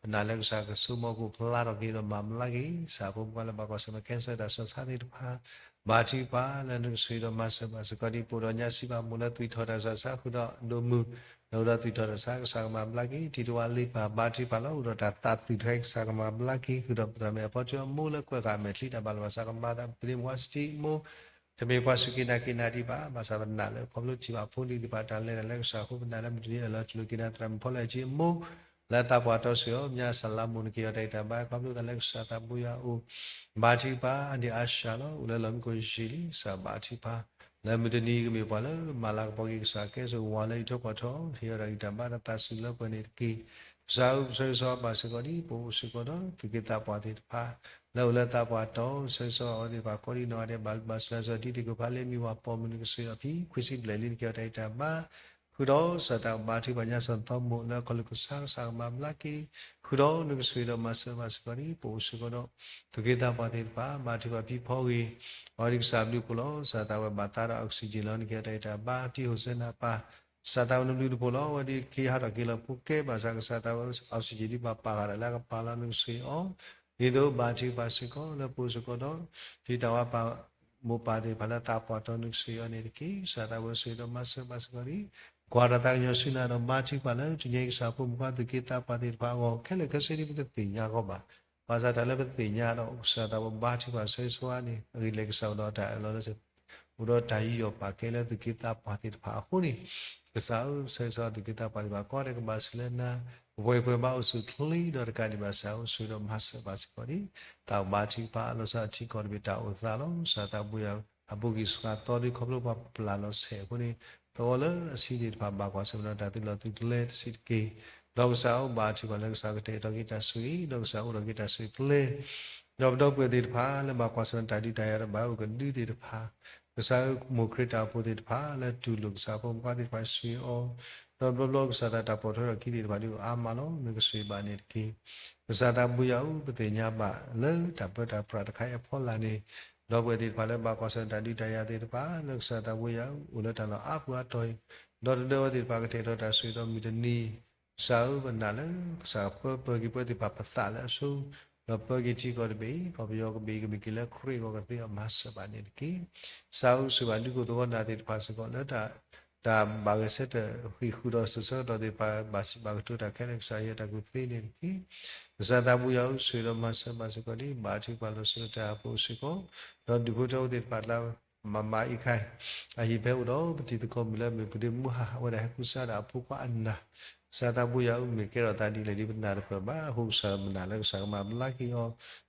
ပနာ်လၢကစၢ်ကဆိကမိၣ်ကဖျါထီၣ်က့ၤဒီးမၤဘျါက့ၤ ကစၢ်ဖိမုၣ်ဖိခွါလၢဘၣ်ကွၢ်ဆၢၣ်မဲာ် cancer တၢ်ဆူးတၢ်ဆါသ့ၣ်တဖၣ် ဘါထုကဖၣ်လၢနကဆိၣ်ဂ့ၤဒီးမၤစၢၤဘၣ်စ့ၢ်ကီးဒ်ပအိၣ်ဒီးညါစံးဘၣ်မိၢ်လၢသွံၣ်ထီၣ်တၢ်ဆူးတၢ်ဆါဃုာ်ဒီးဒိးမုၢ် လၢအိၣ်ဒီးသွံၣ်ထီၣ်တၢ်ဆါ ကစၢ်ကမၤဘျါက့ၤ ထံတဝါလ့ပၢ် ဘါထုကဖၣ်လီၤ. အိၣ်ဒီးတၢ်သးသွံၣ်တခါ ကစၢ်ကမၤဘျါက့ၤဃုာ်ဒီး ပသရၣ်မုၣ်အဖီထၢအမိၢ်လၢကွဲးဃာ်အမဲာ်ချံတၢ်ဘၣ်လီၤ. ဘၣ်ဆၣ်ကမၤသးပတ့ၢ်မၤစတံအမိၢ် တမ့ၢ်ပှၤစူၢ်က့ၤနာ်က့ၤနၤဒံးဘၣ်. ဘၣ်ဆၣ်ပနာ်လၢခီဖျိထံၣ်ဘၣ်ဖိဒံးသ့ၣ်တဖၣ် တၢ်လဲၤတၢ်လၢကစၢ်အဃိ ပနာ်လၢမုၢ်တနံၤအၢၣ်လီၤတူၢ်လိာ်က့ၤနၤ သရၣ်မုၣ်ဖီလၢအထံအမိၢ် လၢသးပှၢ်တီဆှၢအီၤ မၠၣ်စၢ်လါမိၢ် နကဟ့ၣ်အီၤတၢ်ဂံၢ်တၢ်ဘါ ခီဖျိသးလၢကစၢ်သးဘိယွၤအအိၣ် ဘါထုကဖၣ် ဒ်အါၡၤလီၤ. အိၣ်လၢလီၢ်မံခိၣ်ယံာ်လံ ကစၢ်ဘါထုကဖၣ် လၢမုၢ်တနံၤကမ့ၢ်ပှၤလၢမၤလၤကပီၤက့ၤ ကစၢ်ကဲဆိၣ်ဂ့ၤဝၤလၢဟံၣ်ထိၣ်ကီၢ်ထိ ဟ့ၣ်အီၤတၢ်ဂံၢ်တၢ်ဘါ ဒီးသးစူၤလၢပှဲၤန့ၣ်တက့ၢ်. ကစၢ်ဧၢပဆိၣ်ဂ့ၤဆိၣ်ဝါဘၣ်စ့ၢ်ကီးဒ်ပအိၣ်စ့ၢ်ကီးဒီး သူၣ်က့သးပှၢ်သ့ၣ်တဖၣ် လၢအိၣ်လၢသးပှၢ်တီ ဆိၣ်ဂ့ၤဆိၣ်ဝါအဝဲသ့ၣ်တဖၣ်ကိးဒ်နီၢ်ဂၤဒဲး ဘၣ်လုၢ်ဘၣ်စၢၤ စၢၤဒ်သ့ၣ်ကဖၣ်လၢမံၤဝၤပိာ်မုၣ် နကဆိၣ်ဂ့ၤအီၤဖံ ခွံဆံဘျဲၣ်လံ နကဟ့ၣ်အီၤတၢ်ဂံၢ်တၢ်ဘါ ဃုာ်ဒီးကစၢ်သးဘါထုကဖၣ်ညါစီၤသီမိၣ်လၢအခီၣ်လိာ်ကစၢ် ကစၢ်ကမၤဘျါက့ၤ ဃုာ်ဒီးနကဆိၣ်ဂ့ၤဒီးမၤစၢၤဘၣ်စ့ၢ်ကီးဒ်ပအိၣ်စ့ၢ်ကီးဒီး သူၣ်က့သးပှၢ်သ့ၣ်တဖၣ် ဘါထုကဖၣ်ဖံဖီဂ့ၤ အဝဲဒ်ကစၢ်အဘျုးအဖှိၣ်လီၤ. ကစၢ်သးဝဲဘၣ်သးဒီး oxygen လီၤ နကဟ့ၣ်အီၤတၢ်ဂံၢ်တၢ်ဘါ ဖံဟိၣ်စဲနၤပၢ် ကစၢ်သးဝဲနဘျုးနဖှိၣ်လီၤ. အဝဲဒ်က့ၤဟးထီၣ်က့ၤလီၤဖိကဲ ဘၣ်ဆၣ်ကစၢ်သးဝဲ oxygen ဒ်ဘၣ်ပာ်ဃာ်ဒီးလၢအကပၤလီၤ နကဆိၣ်ဂ့ၤအီၤ ဒ်သိးဘါထုကဖၣ်စ့ၢ်ကီးလၢပအိၣ်စ့ၢ်ကီးဒီး ဖံတၢ်ဝါပၢ် မိၢ်ပၢ်သ့ၣ်တဖၣ်လၢသးပှၢ်တီ နကဆိၣ်ဂ့ၤအီၤန့ၣ်တက့ၢ်. ကစၢ်သးဝဲဆိၣ်ဂ့ၤဒီးမၤစၢၤဘၣ်စ့ၢ်ကီးဒ် ကွၢ်တၢ်သးကညီၤဆူနၤဒီးဘါထုကဖၣ်လၢတနံၤအံၤ ကစၢ်ဖိမုၣ်ခွါသူၣ်က့သးပှၢ်သ့ၣ်တဖၣ်အဂီၢ် ခဲလၢာ်ခဲဆ့ဒ်ပတသ့ၣ်ညါအဂီၢ်ဘၣ်. ဘၣ်ဆၣ်တၢ်လၢပသ့ၣ်ညါဒီး ကစၢ်သးဝဲဘါထုကဖၣ်ဆိၣ်ဂ့ၤဆိၣ်ဝါန့ၣ် အဂ့ၢ်လဲၣ်ကစၢ်အိၣ်ဒီးတၢ်အၢၣ်လီၤလၢ အိၣ်ဒီးတၢ်ယူးယီၣ်ပာ်ကဲလၢသူၣ်က့သးပှၢ်သ့ၣ်တဖၣ်အဃိန့ၣ် ကစၢ်ဧၢ ဆိၣ်ဂ့ၤဆိၣ်ဝါသူၣ်က့သးပှၢ်သ့ၣ်တဖၣ်ကိးဂၤဒဲး ကဘၣ်ဆိၣ်လၢနၤ ပပှဲၤပှဲၤဘၣ်အိၣ်ဆူၣ်အိၣ်ချ့ဒီးတကးဒံးဘၣ် ကစၢ်ဧၢ ဆိၣ်ဂ့ၤဒီးမၤစၢၤဘၣ်စ့ၢ်ကီးဒ် တၢ်ဘါထုကဖၣ်လီၤဆီဒၣ်ထံကီၢ်တဘ့ၣ်တၢ်အိၣ်သးလီၤ. ကစၢ်သးဘိယွၤ အဘူးကံၢ်စှၤသီဒ်ခီဖျိပှၤပျၢ်လီၤဆဲးအဃိန့ၣ် သဝီလၢအဆံးသ့ၣ်တဖၣ် ဘၣ်ကွၢ်ဆၢၣ်မဲာ်ဒီးတၢ်သုးလီၢ်သုးကျဲတဆံးတက့ၢ်. ဒီးကစၢ်ဧၢ ဘါထုကဖၣ်လၢကစၢ်ကတဲာ်ကတီၤက့ၤတၢ်ဆိၣ်ဂ့ၤ ဒီးကစၢ်အိၣ်ဒီးက့ၤတၢ်ဆိၣ်ဂ့ၤကျဲ ဒီးပဒီပုၢ်ဝဲၢ်သ့ၣ်တဖၣ်လၢဘၣ်ကွၢ်ဆၢၣ်မဲာ်တၢ်ဒုးတၢ်ယၤဒီး ဘၣ်အိၣ်ကဒုသ့ၣ်တဖၣ် ကစၢ်ဧၢ မိၢ်ခရံာ်တၢ်အိၣ်ဖှိၣ်သ့ၣ်တဖၣ် လၢတူၢ်လိာ်ကစၢ်ဖိမုၣ်ခွါသ့ၣ်တဖၣ် ဆိၣ်ဂ့ၤအီၤ ဒီးဘျီဘျီကစၢ်သးတၢ်ပိာ်ထွဲထီၣ်အခံသ့ၣ်တဖၣ်ဒုးအိၣ်အါမးလီၤ. နကဆိၣ်ဂ့ၤဘၣ်န့ၣ်တက့ၢ်. ကစၢ်သးဘိယွၤဧၢ, ပသ့ၣ်ညါဘၣ်လၢတၢ်ပၢတၢ်ပြးတခါအံၤအဖီလာ်န့ၣ်, ဒီပုၢ်ဝဲၢ်သ့ၣ်တဖၣ်လၢဘၣ်ကွၢ်ဆၢၣ်တၢ်ဒုးတၢ်ယၤသ့ၣ်တဖၣ် လၢကစၢ်သးဘိယွၤဧၢ အိၣ်လၢတၢ်လီၢ်အါပူၤအါတီၤအံၤ, ဒီးတဒၢဝဲသ့ၣ်တဖၣ်ကတဲာ်ကတီၤတၢ်ဆိၣ်ဂ့ၤဒီးမုၢ်တနံၤ ကစၢ်ဧၢ, ပနာ်လၢ ကစၢ်ပၢပၢက့ၤပဝဲသ့ၣ်တဖၣ်ပသးလၢအဆိ, ဒီးပၢက့ၤထံကီၢ်တဘ့ၣ်အံၤ ကီၢ်ပယီၤကဘ့ၣ်အံၤ ကမ့ၢ်က့ၤလၢခရံာ်အဂီၢ်ကသ့အီၤ မၤစၢၤဘၣ်န့ၣ်တက့ၢ်. ကစၢ်ဧၢ, ဆိၣ်ဂ့ၤဘၣ်ဒူခိၣ်သဝီနၢ်သ့ၣ်တဖၣ်စ့ၢ်ကီး လၢတၢ် တၢ်ဘၣ်ဂဲၤဆၢထၢၣ်ဃ့ၢ်ဃုာ်ဒီးစံးဆၢကတီၢ်သ့ၣ်တဖၣ် ဘၣ်စံးဘၣ်ကတိၤတၢ်ခဲလၢာ် ကစၢ်ယွၤတၢ်ကူၣ်သ့န့ၣ်တက့ၢ်. ကစၢ်သးဘိယွၤဧၢ, ဆိၣ်ဂ့ၤဒီးမၤစၢၤဘၣ်စ့ၢ်ကီးဒ် ဘါထုကဖၣ်လီၤစၢၤတၢ်အပူၤစ့ၢ်ကီး, ဒီးဒူၣ်ဖိထၢဖိသ့ၣ်တဖၣ်လၢ မၤမၤအံၤခါ အဟံၣ်ဖဲအိၣ်ဒီးပတံၤသကိးမုၣ်လၢမ့ၢ်ပဒ့မူဟး အဝဲဒၣ်ဟဲကူစါဒၣ်အဖိခွါအနၢ်, ကစၢ်သးဘိယွၤဧၢ, မ့ၢ်ကဲထီၣ်သးဒ်လဲၣ်ဒ်ပနာ်တပၢၢ်ဘၣ်. အဃိကစၢ်မနာ်လၢကစၢ်ကမၤဘျါက့ၤအီၤ,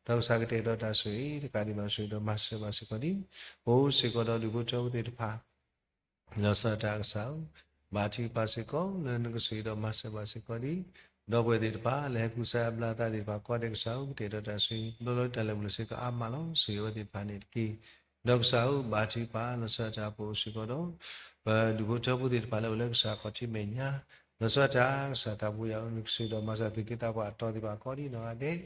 ဒီးကစၢ်ကတဲာ်ကတီၤတၢ်ဆိၣ်ဂ့ၤတကးဒံးဘၣ် ဆိၣ်ဂ့ၤဒီးမၤစၢၤဘၣ်စ့ၢ်ကီးဒ် ပအိၣ်စ့ၢ်ကီးဒီးဒူၣ်ဖိထၢဖိသ့ၣ်တဖၣ် လီၤဆီဒၣ်တၢ်ကစၢ်ဧၢ, ဘါထုကဖၣ်စ့ၢ်ကီး လၢနကဆိၣ်ဂ့ၤဒီးမၤစၢၤဘၣ်စ့ၢ်ကီးဒ် ဒီပုၢ်ဝဲၢ်သ့ၣ်တဖၣ် လၢဟဲကူစါအဘျါသးသ့ၣ်တဖၣ် ကွၢ်ဒဲးကစၢ်ဧၢ, ကတဲာ်ကတီၤတၢ်ဆိၣ်ဂ့ၤ ဘျီလၢတၢ်လဲၤမုၢ်လၢ်စ့ၢ်ကီးအါမးလီၤ. ဆိၣ်ဂ့ၤဝဲသ့ၣ်တဖၣ်န့ၣ်တက့ၢ်. ဒီးကစၢ်ဧၢ, ဘါထုကဖၣ် လီၤဆီဒၣ်တၢ်အပူၤစ့ၢ်ကီးဒီး ပဒူၣ်ဖိထၢဖိသ့ၣ်တဖၣ်လၢအိၣ်လၢကစၢ်ခီၣ်ထံးမဲာ်ညါ, လီၤဆီဒၣ်တၢ်ကစၢ်သးဘိယွၤဧၢ, နကဆိၣ်ဂ့ၤဒီးမၤစၢၤသုးက့သးပှၢ်အတီၤသ့ၣ်တဖၣ်ကိးဒ်နီၢ်ဂၤဒဲး,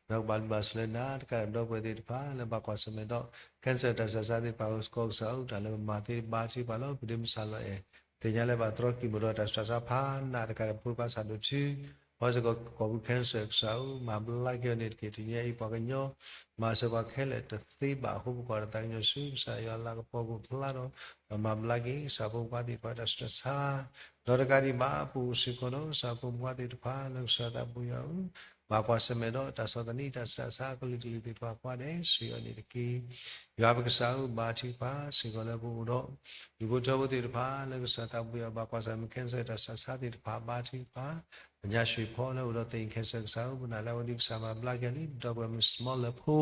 ဒီးကဘၣ်ဘျုးဘၣ်ဆိၣ်လၢနၤတကးဒီး ဒီပုၢ်ဝဲၢ်သ့ၣ်တဖၣ် လၢဘၣ်ကွၢ်ဆၢၣ်မဲာ်ဒီး cancer တၢ်စှၤစါသ့ၣ်တဖၣ် အိၣ်စ့ၢ်ကီးကစၢ်ဧၢ, တၢ်လၢပမၤသ့ဘါထုကဖၣ်လီၤ. ပဒ့မုၣ်စၢ်လီၤအဲၣ် သ့ၣ်ညါလၢဘၣ်တြီကံၣ်မိၣ်ဒီးတၢ်စှၤစါဖးနးတကးဒီး ဖိခွါဆၣ်ဒိၣ်ထူ ပှၤစ့ၢ်ကီးကီၢ်ပူၤ cancer ကစၢ်ဧၢ, မၤဘျါက့ၤအီၤန့ၣ်တက့ၢ်. တနံၤအံၤပှၤကညီ မၤစၢၤပှၤခဲလၢာ်တသ့ဘၣ်အဃိ ပကွၢ်ဒီးသးကညီၤဆူကစၢ်ယွၤလၤကပီၤပူၤဖျါဒီး မၤဘျါက့ၤ ကစၢ်ဖိမုၣ်ဖိခွါသ့ၣ်တဖၣ်တၢ်ဆူးတၢ်ဆါ, ဒီးတကးဒံးဘၣ် ပအိၣ်စ့ၢ်ကီးဒီး ကစၢ်ဖိမုၣ်ဖိခွါသ့ၣ်တဖၣ်လၢကစၢ်သးဘိယွၤဧၢ, ဘၣ်ကွၢ်ဆၢၣ်မဲာ်ဒီးတၢ်ဆီၣ်သနံးတၢ်ဆူးတၢ်ဆါအကလုာ်ကလုာ်သ့ၣ်တဖၣ် ကွၢ်ဒဲး ဆိၣ်ဂ့ၤအီၤန့ၣ်တက့ၢ်. ယွၤပကစၢ်ဧၢ, ဘါထုကဖၣ်စ့ၢ်ကီးလၢပအိၣ်ဒီး ဒူၣ်ဖိထၢဖိသ့ၣ်တဖၣ်လၢကစၢ်သးဘိယွၤ ဘၣ်ကွၢ်ဆၢၣ်မဲာ် cancer တၢ်ဆှၤစါသ့ၣ်တဖၣ် ဘါထုကဖၣ် ပညါရွှ့ၣ်ဖီလၢအိၣ်ဒီးသ့ၣ်အံၤ cancer ကစၢ်ဧၢ, ပနာ်လၢအဝဲဒၣ်ကစၢ်မၤဘျါက့ၤလံ ဒီပုၢ်ဝဲၢ်မုၣ် small လၢဖိ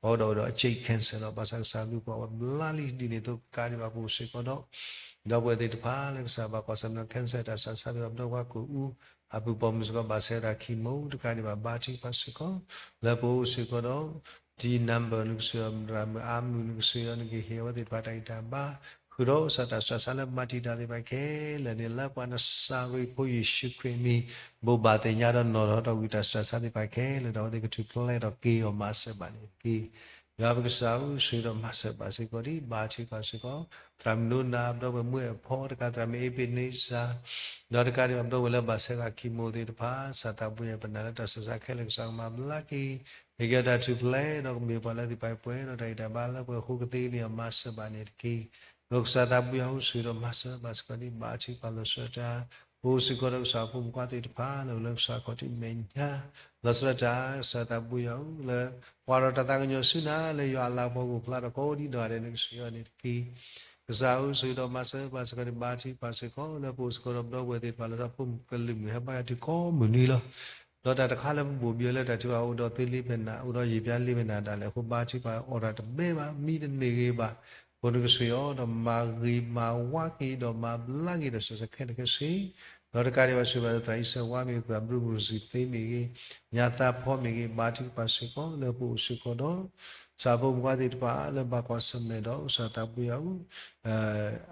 အဝဲဒီးအိၣ်ဒီးအ cancer ဒီး ဘၣ်ဆၣ်ကစၢ်ဘျုးကွၢ်ဝဲဘျါလံ ဒ်န့ၣ်အသိးတကးဒံးဘၣ် ပအိၣ်စ့ၢ်ကီးဒီး ဒီပုၢ်ဝဲၢ်သ့ၣ်တဖၣ်လၢကစၢ်ဘၣ်ကွၢ်ဆၢၣ်မဲာ် cancer တၢ်ဆှၤစါသ့ၣ်တဖၣ် ဒီးပှၤကအိၣ်အပုၢ်ပိာ်မုၣ်စ့ၢ်ကီး ဘၣ်ဆၢတၢ် chemo တကးဒံးဘၣ် ဘါထုကဖၣ်စ့ၢ်ကီး လၢပအိၣ်စ့ၢ်ကီးဒီး ဒ် number နကဆိၣ်ဂ့ၤအီၤ မုၢ်အါမုၢ်နကဆိၣ်ဂ့ၤအီၤ နကဟ့ၣ်အဝဲသ့ၣ်တဖၣ်တၢ်ဂံၢ်တၢ်ဘါ ဃုာ်ဒီးကစၢ်တၢ်ဆှၤစါလၢမၤတံာ်တာ်သ့ၣ်တဖၣ်ခဲလၢာ်န့ၣ် လၢပှၤနစၤရ့းဖိယ့ၣ်ၡူးခရံာ်အမံၤ ဘိးဘၣ်သ့ၣ်ညါဒီးနီၣ်ထီၣ်ထီၣ်ကွံာ်တၢ်ဆှၤစါသ့ၣ်တဖၣ်ခဲလၢာ်ဒီး အဝဲသ့ၣ်ကထူၣ်ဖျဲးထီၣ်က့ၤအီၤ မၤစၢၤဘၣ်န့ၣ်တက့ၢ်. ယွၤပကစၢ်ဧၢ, ဆိၣ်ဂ့ၤဒီးမၤစၢၤဘၣ်စ့ၢ်ကီးဒ် ဘါထုကဖၣ်စ့ၢ်ကီး သရၣ်မုၣ်ဒိနၤ ဒီပုၢ်ဝဲၢ်မုၣ်အဲၣ်ဖီ တကးသရၣ်မုၣ်အ့ဘ့းနံစၤ ဒီးတကးဒံးဘၣ် ဒီပုၢ်ဝဲၢ်လၢဘၣ်ဆၢဃာ် chemo သ့ၣ်တဖၣ် ကစၢ်သးဘိယွၤ ပနာ်လၢတၢ်ဆှၤစါခဲလၢာ် ကစၢ်ကမၤဘျါက့ၤ ဟ့ၣ်က့ၤအီၤတၢ်ထူၣ်ဖျဲး ဒီးကမ့ၢ်ပှၤလၢသ့ၣ်တဖၣ်ပှဲၤဒီးတၢ်ဂံၢ်တၢ်ဘါလၢပှဲၤအဃိ ကသ့န့ၢ်အီၤ မၤစၢၤဘၣ်န့ၣ်တက့ၢ်. ဒီးကစၢ်သးဘိယွၤဧၢ, ဆိၣ်ဂ့ၤဒီးမၤစၢၤဘၣ်စ့ၢ်ကီးဒ် ဘါထုကဖၣ်လီၤဆီဒၣ်တၢ် ပအိၣ်စ့ၢ်ကီးဒီးကစၢ်ဖိမုၣ်ဖိခွါသ့ၣ်တဖၣ်လၢအိၣ်လၢကစၢ်ခီၣ်ထံးမဲာ်ညါ လီၤဆီဒၣ်တၢ် ကစၢ်သးဘိယွၤဧၢ, လၢကွၢ်ဒီးတၢ်သးကညီၤဆူနၤ လၢယွၤအလၤကပီၤကအိၣ်ဖျါထီၣ်ကိးဒ်နီၢ်ဂၤဒဲး နကဆိၣ်ဂ့ၤအီၤန့ၣ်တက့ၢ်. ကစၢ်ဧၢ, ဆိၣ်ဂ့ၤဒီးမၤစၢၤဘၣ်စ့ၢ်ကီးဒ် ဘါထုကဖၣ်စ့ၢ်ကီး လၢပအိၣ်စ့ၢ်ကီးဒီးပဒီပုၢ်ဝဲၢ်သ့ၣ်တဖၣ်လၢ ဖိမုၣ်ကလုာ်မုၣ်ဟဲဘါယွၤတုၤကိးမုၢ်နံၤလီၤ. ဒီးတၢ်တခါလၢပဘိၣ်ဘံၤအီၤလၢတၢ်ထုကဖၣ်အိၣ်ဒီးသ့လ့ဖဲနၤ အိၣ်ဒီးယံာ်ဘျါလ့ဖဲနၤဒၣ်လဲာ်အဃိ ဘါထုကဖၣ်အီၣ်တၢ်တဘဲဘၣ် မံတန့ၢ်ဂ့ၤဘၣ် အဃိနကဆိၣ်ဂ့ၤအီၤဒီးမၤဂ့ၤမၤဝါက့ၤဒီးမၤဘျါက့ၤဒီး ဆှၢဆှၢခဲလၢာ်ခဲဆ့ ဒီးတကးဒံးဘၣ် ဆိၣ်ဂ့ၤဘၣ်သရၣ်အံၣ်စၢၤဝါမ့ၢ်ဂ့ၤ သရၣ်ဘြူးမူၢ်စံၣ်သ့မ့ၢ်ဂ့ၤ ညါသးဖီမ့ၢ်ဂ့ၤ ဘါထုကဖၣ်စ့ၢ်ကီး လၢပအိၣ်စ့ၢ်ကီးဒီး ကစၢ်ဖိမုၣ်ဖိခွါသ့ၣ်တဖၣ် လၢဘၣ်ကွၢ်ဆၢၣ်မဲာ်ဒီး ကစၢ်သးဘိယွၤဧၢ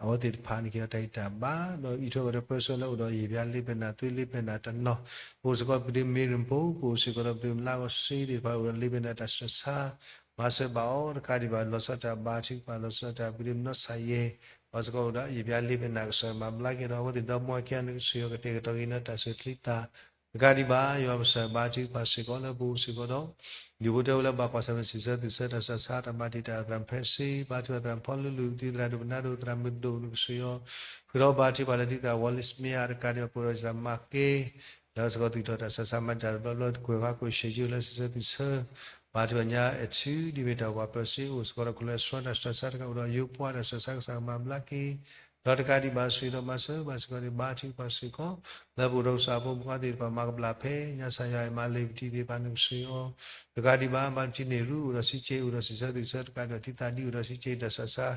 အဝဲသ့ၣ်တဖၣ်န့ၣ် ကဟ့ၣ်အီၤတၢ်ဂံၢ်တၢ်ဘါ ဒီးအံးထွဲဝဲဒီးပၢဆှၢလၢအိၣ်ဒီးယံာ်ဘျါလ့ဖဲနၤ သ့လ့ဖဲနၤတနီၤ ပအိၣ်စ့ၢ်ကီးပဒ့မ့ၢ်ရ့ၣ်ဖိ ပအိၣ်စ့ၢ်ကီးဒီးပဒ့မုၣ်လါကီၢ်စ့သ့ၣ်တဖၣ် အိၣ်ဒီးလ့ဖဲနၤတၢ်ဆှၢဆါ မၤစၢၤဘၣ်အီၤ တကးဒံးဘၣ် လီၤဆီဒၣ်တၢ် ဘါထုကဖၣ်လီၤဆီဒၣ်တၢ် ပဒ့မုၣ်နီၢ်စၢ်ယဲ ပှၤစ့ၢ်ကီးအိၣ်ဒီးယံာ်ဘျါလ့ဖဲနၤ ကစၢ်မၤဘျါက့ၤဒီး အဝဲသ့ၣ်ဒီမါဝၤခံဂၤန့ၣ် ကဆိၣ်ဂ့ၤအီၤကတဲာ်ကတီၤက့ၤန့ၣ် တၢ်ဆၢချံသၣ် တကးဒံးဘၣ် ယွၤပကစၢ် ဘါထုကဖၣ်စ့ၢ်ကီး လၢပအိၣ်စ့ၢ်ကီးဒီး ဒူၣ်ဖိထၢဖိလၢဘၣ်ကွၢ်ဆၢၣ်မဲာ် စံးဆၢသူၣ်ဆၢတၢ်ဆှၢဆါ တၢ်မၤတံာ်တာ် သရၣ်ဖဲစ့ ဘါထုကဖၣ်သရၣ်ဖီလူလူ သုသရၣ်ဒိၣ်ပနါဒိၣ် သရၣ်မုၣ်ဒိၣ် နကဆိၣ်ဂ့ၤအီၤ ဃုာ်ဒီးဘါထုကဖၣ်လၢသုသရၣ် ဝီလ့စမ့ယါ တကးဒံးဘၣ် ပှဲၤဒီးယရမၤက့ လၢစ့ၢ်ကီးသူၣ်ထီၣ်တၢ်ဆှၢဆါ မၤတံာ်တာ်တဘျီဘျီ ကွဲၤဖးကွဲၤဆၢကၠိလၢ စံးဆၢသူၣ်ဆၢ ဘါထုကဖၣ်ညါအဲၣ်ထူ ဒ်မ့ၢ်တၢ်ပှၤပၢၤစ့ အိၣ်စ့ၢ်ကီးဒီး ကလၢၤဆှၢတၢ်ဆှၢဆါတကး အိၣ်ဒီးယိပှၤတၢ်ဆှၢဆါ ကစၢ်ကမၤဘျါက့ၤ ဒီးတကးဒံးဘၣ် ဆိၣ်ဂ့ၤဒီးမၤစၢၤဘၣ်စ့ၢ်ကီးန့ၣ် ဘါထုကဖၣ်စ့ၢ်ကီး လၢပအိၣ်ဒီးကစၢ်ဖိမုၣ်ဖိခွါသ့ၣ်တဖၣ် မၤကဘျၣ်ဖဲ ညါစၢ်ယွၤအံၤ မၤလ့ၤပတံၤသ့ၣ်တဖၣ် နကဆိၣ်ဂ့ၤအီၤ တကးဒံးဘၣ် ဘၣ်တံၢ်န့ၢ်ရူ အိၣ်ဒီးစံးက့ အိၣ်ဒီးစံးဆၢသူၣ်ဆၢ တကးဒံးဘၣ် ထံသးဒံ အိၣ်ဒီးစံးက့တၢ်ဆှၢဆါ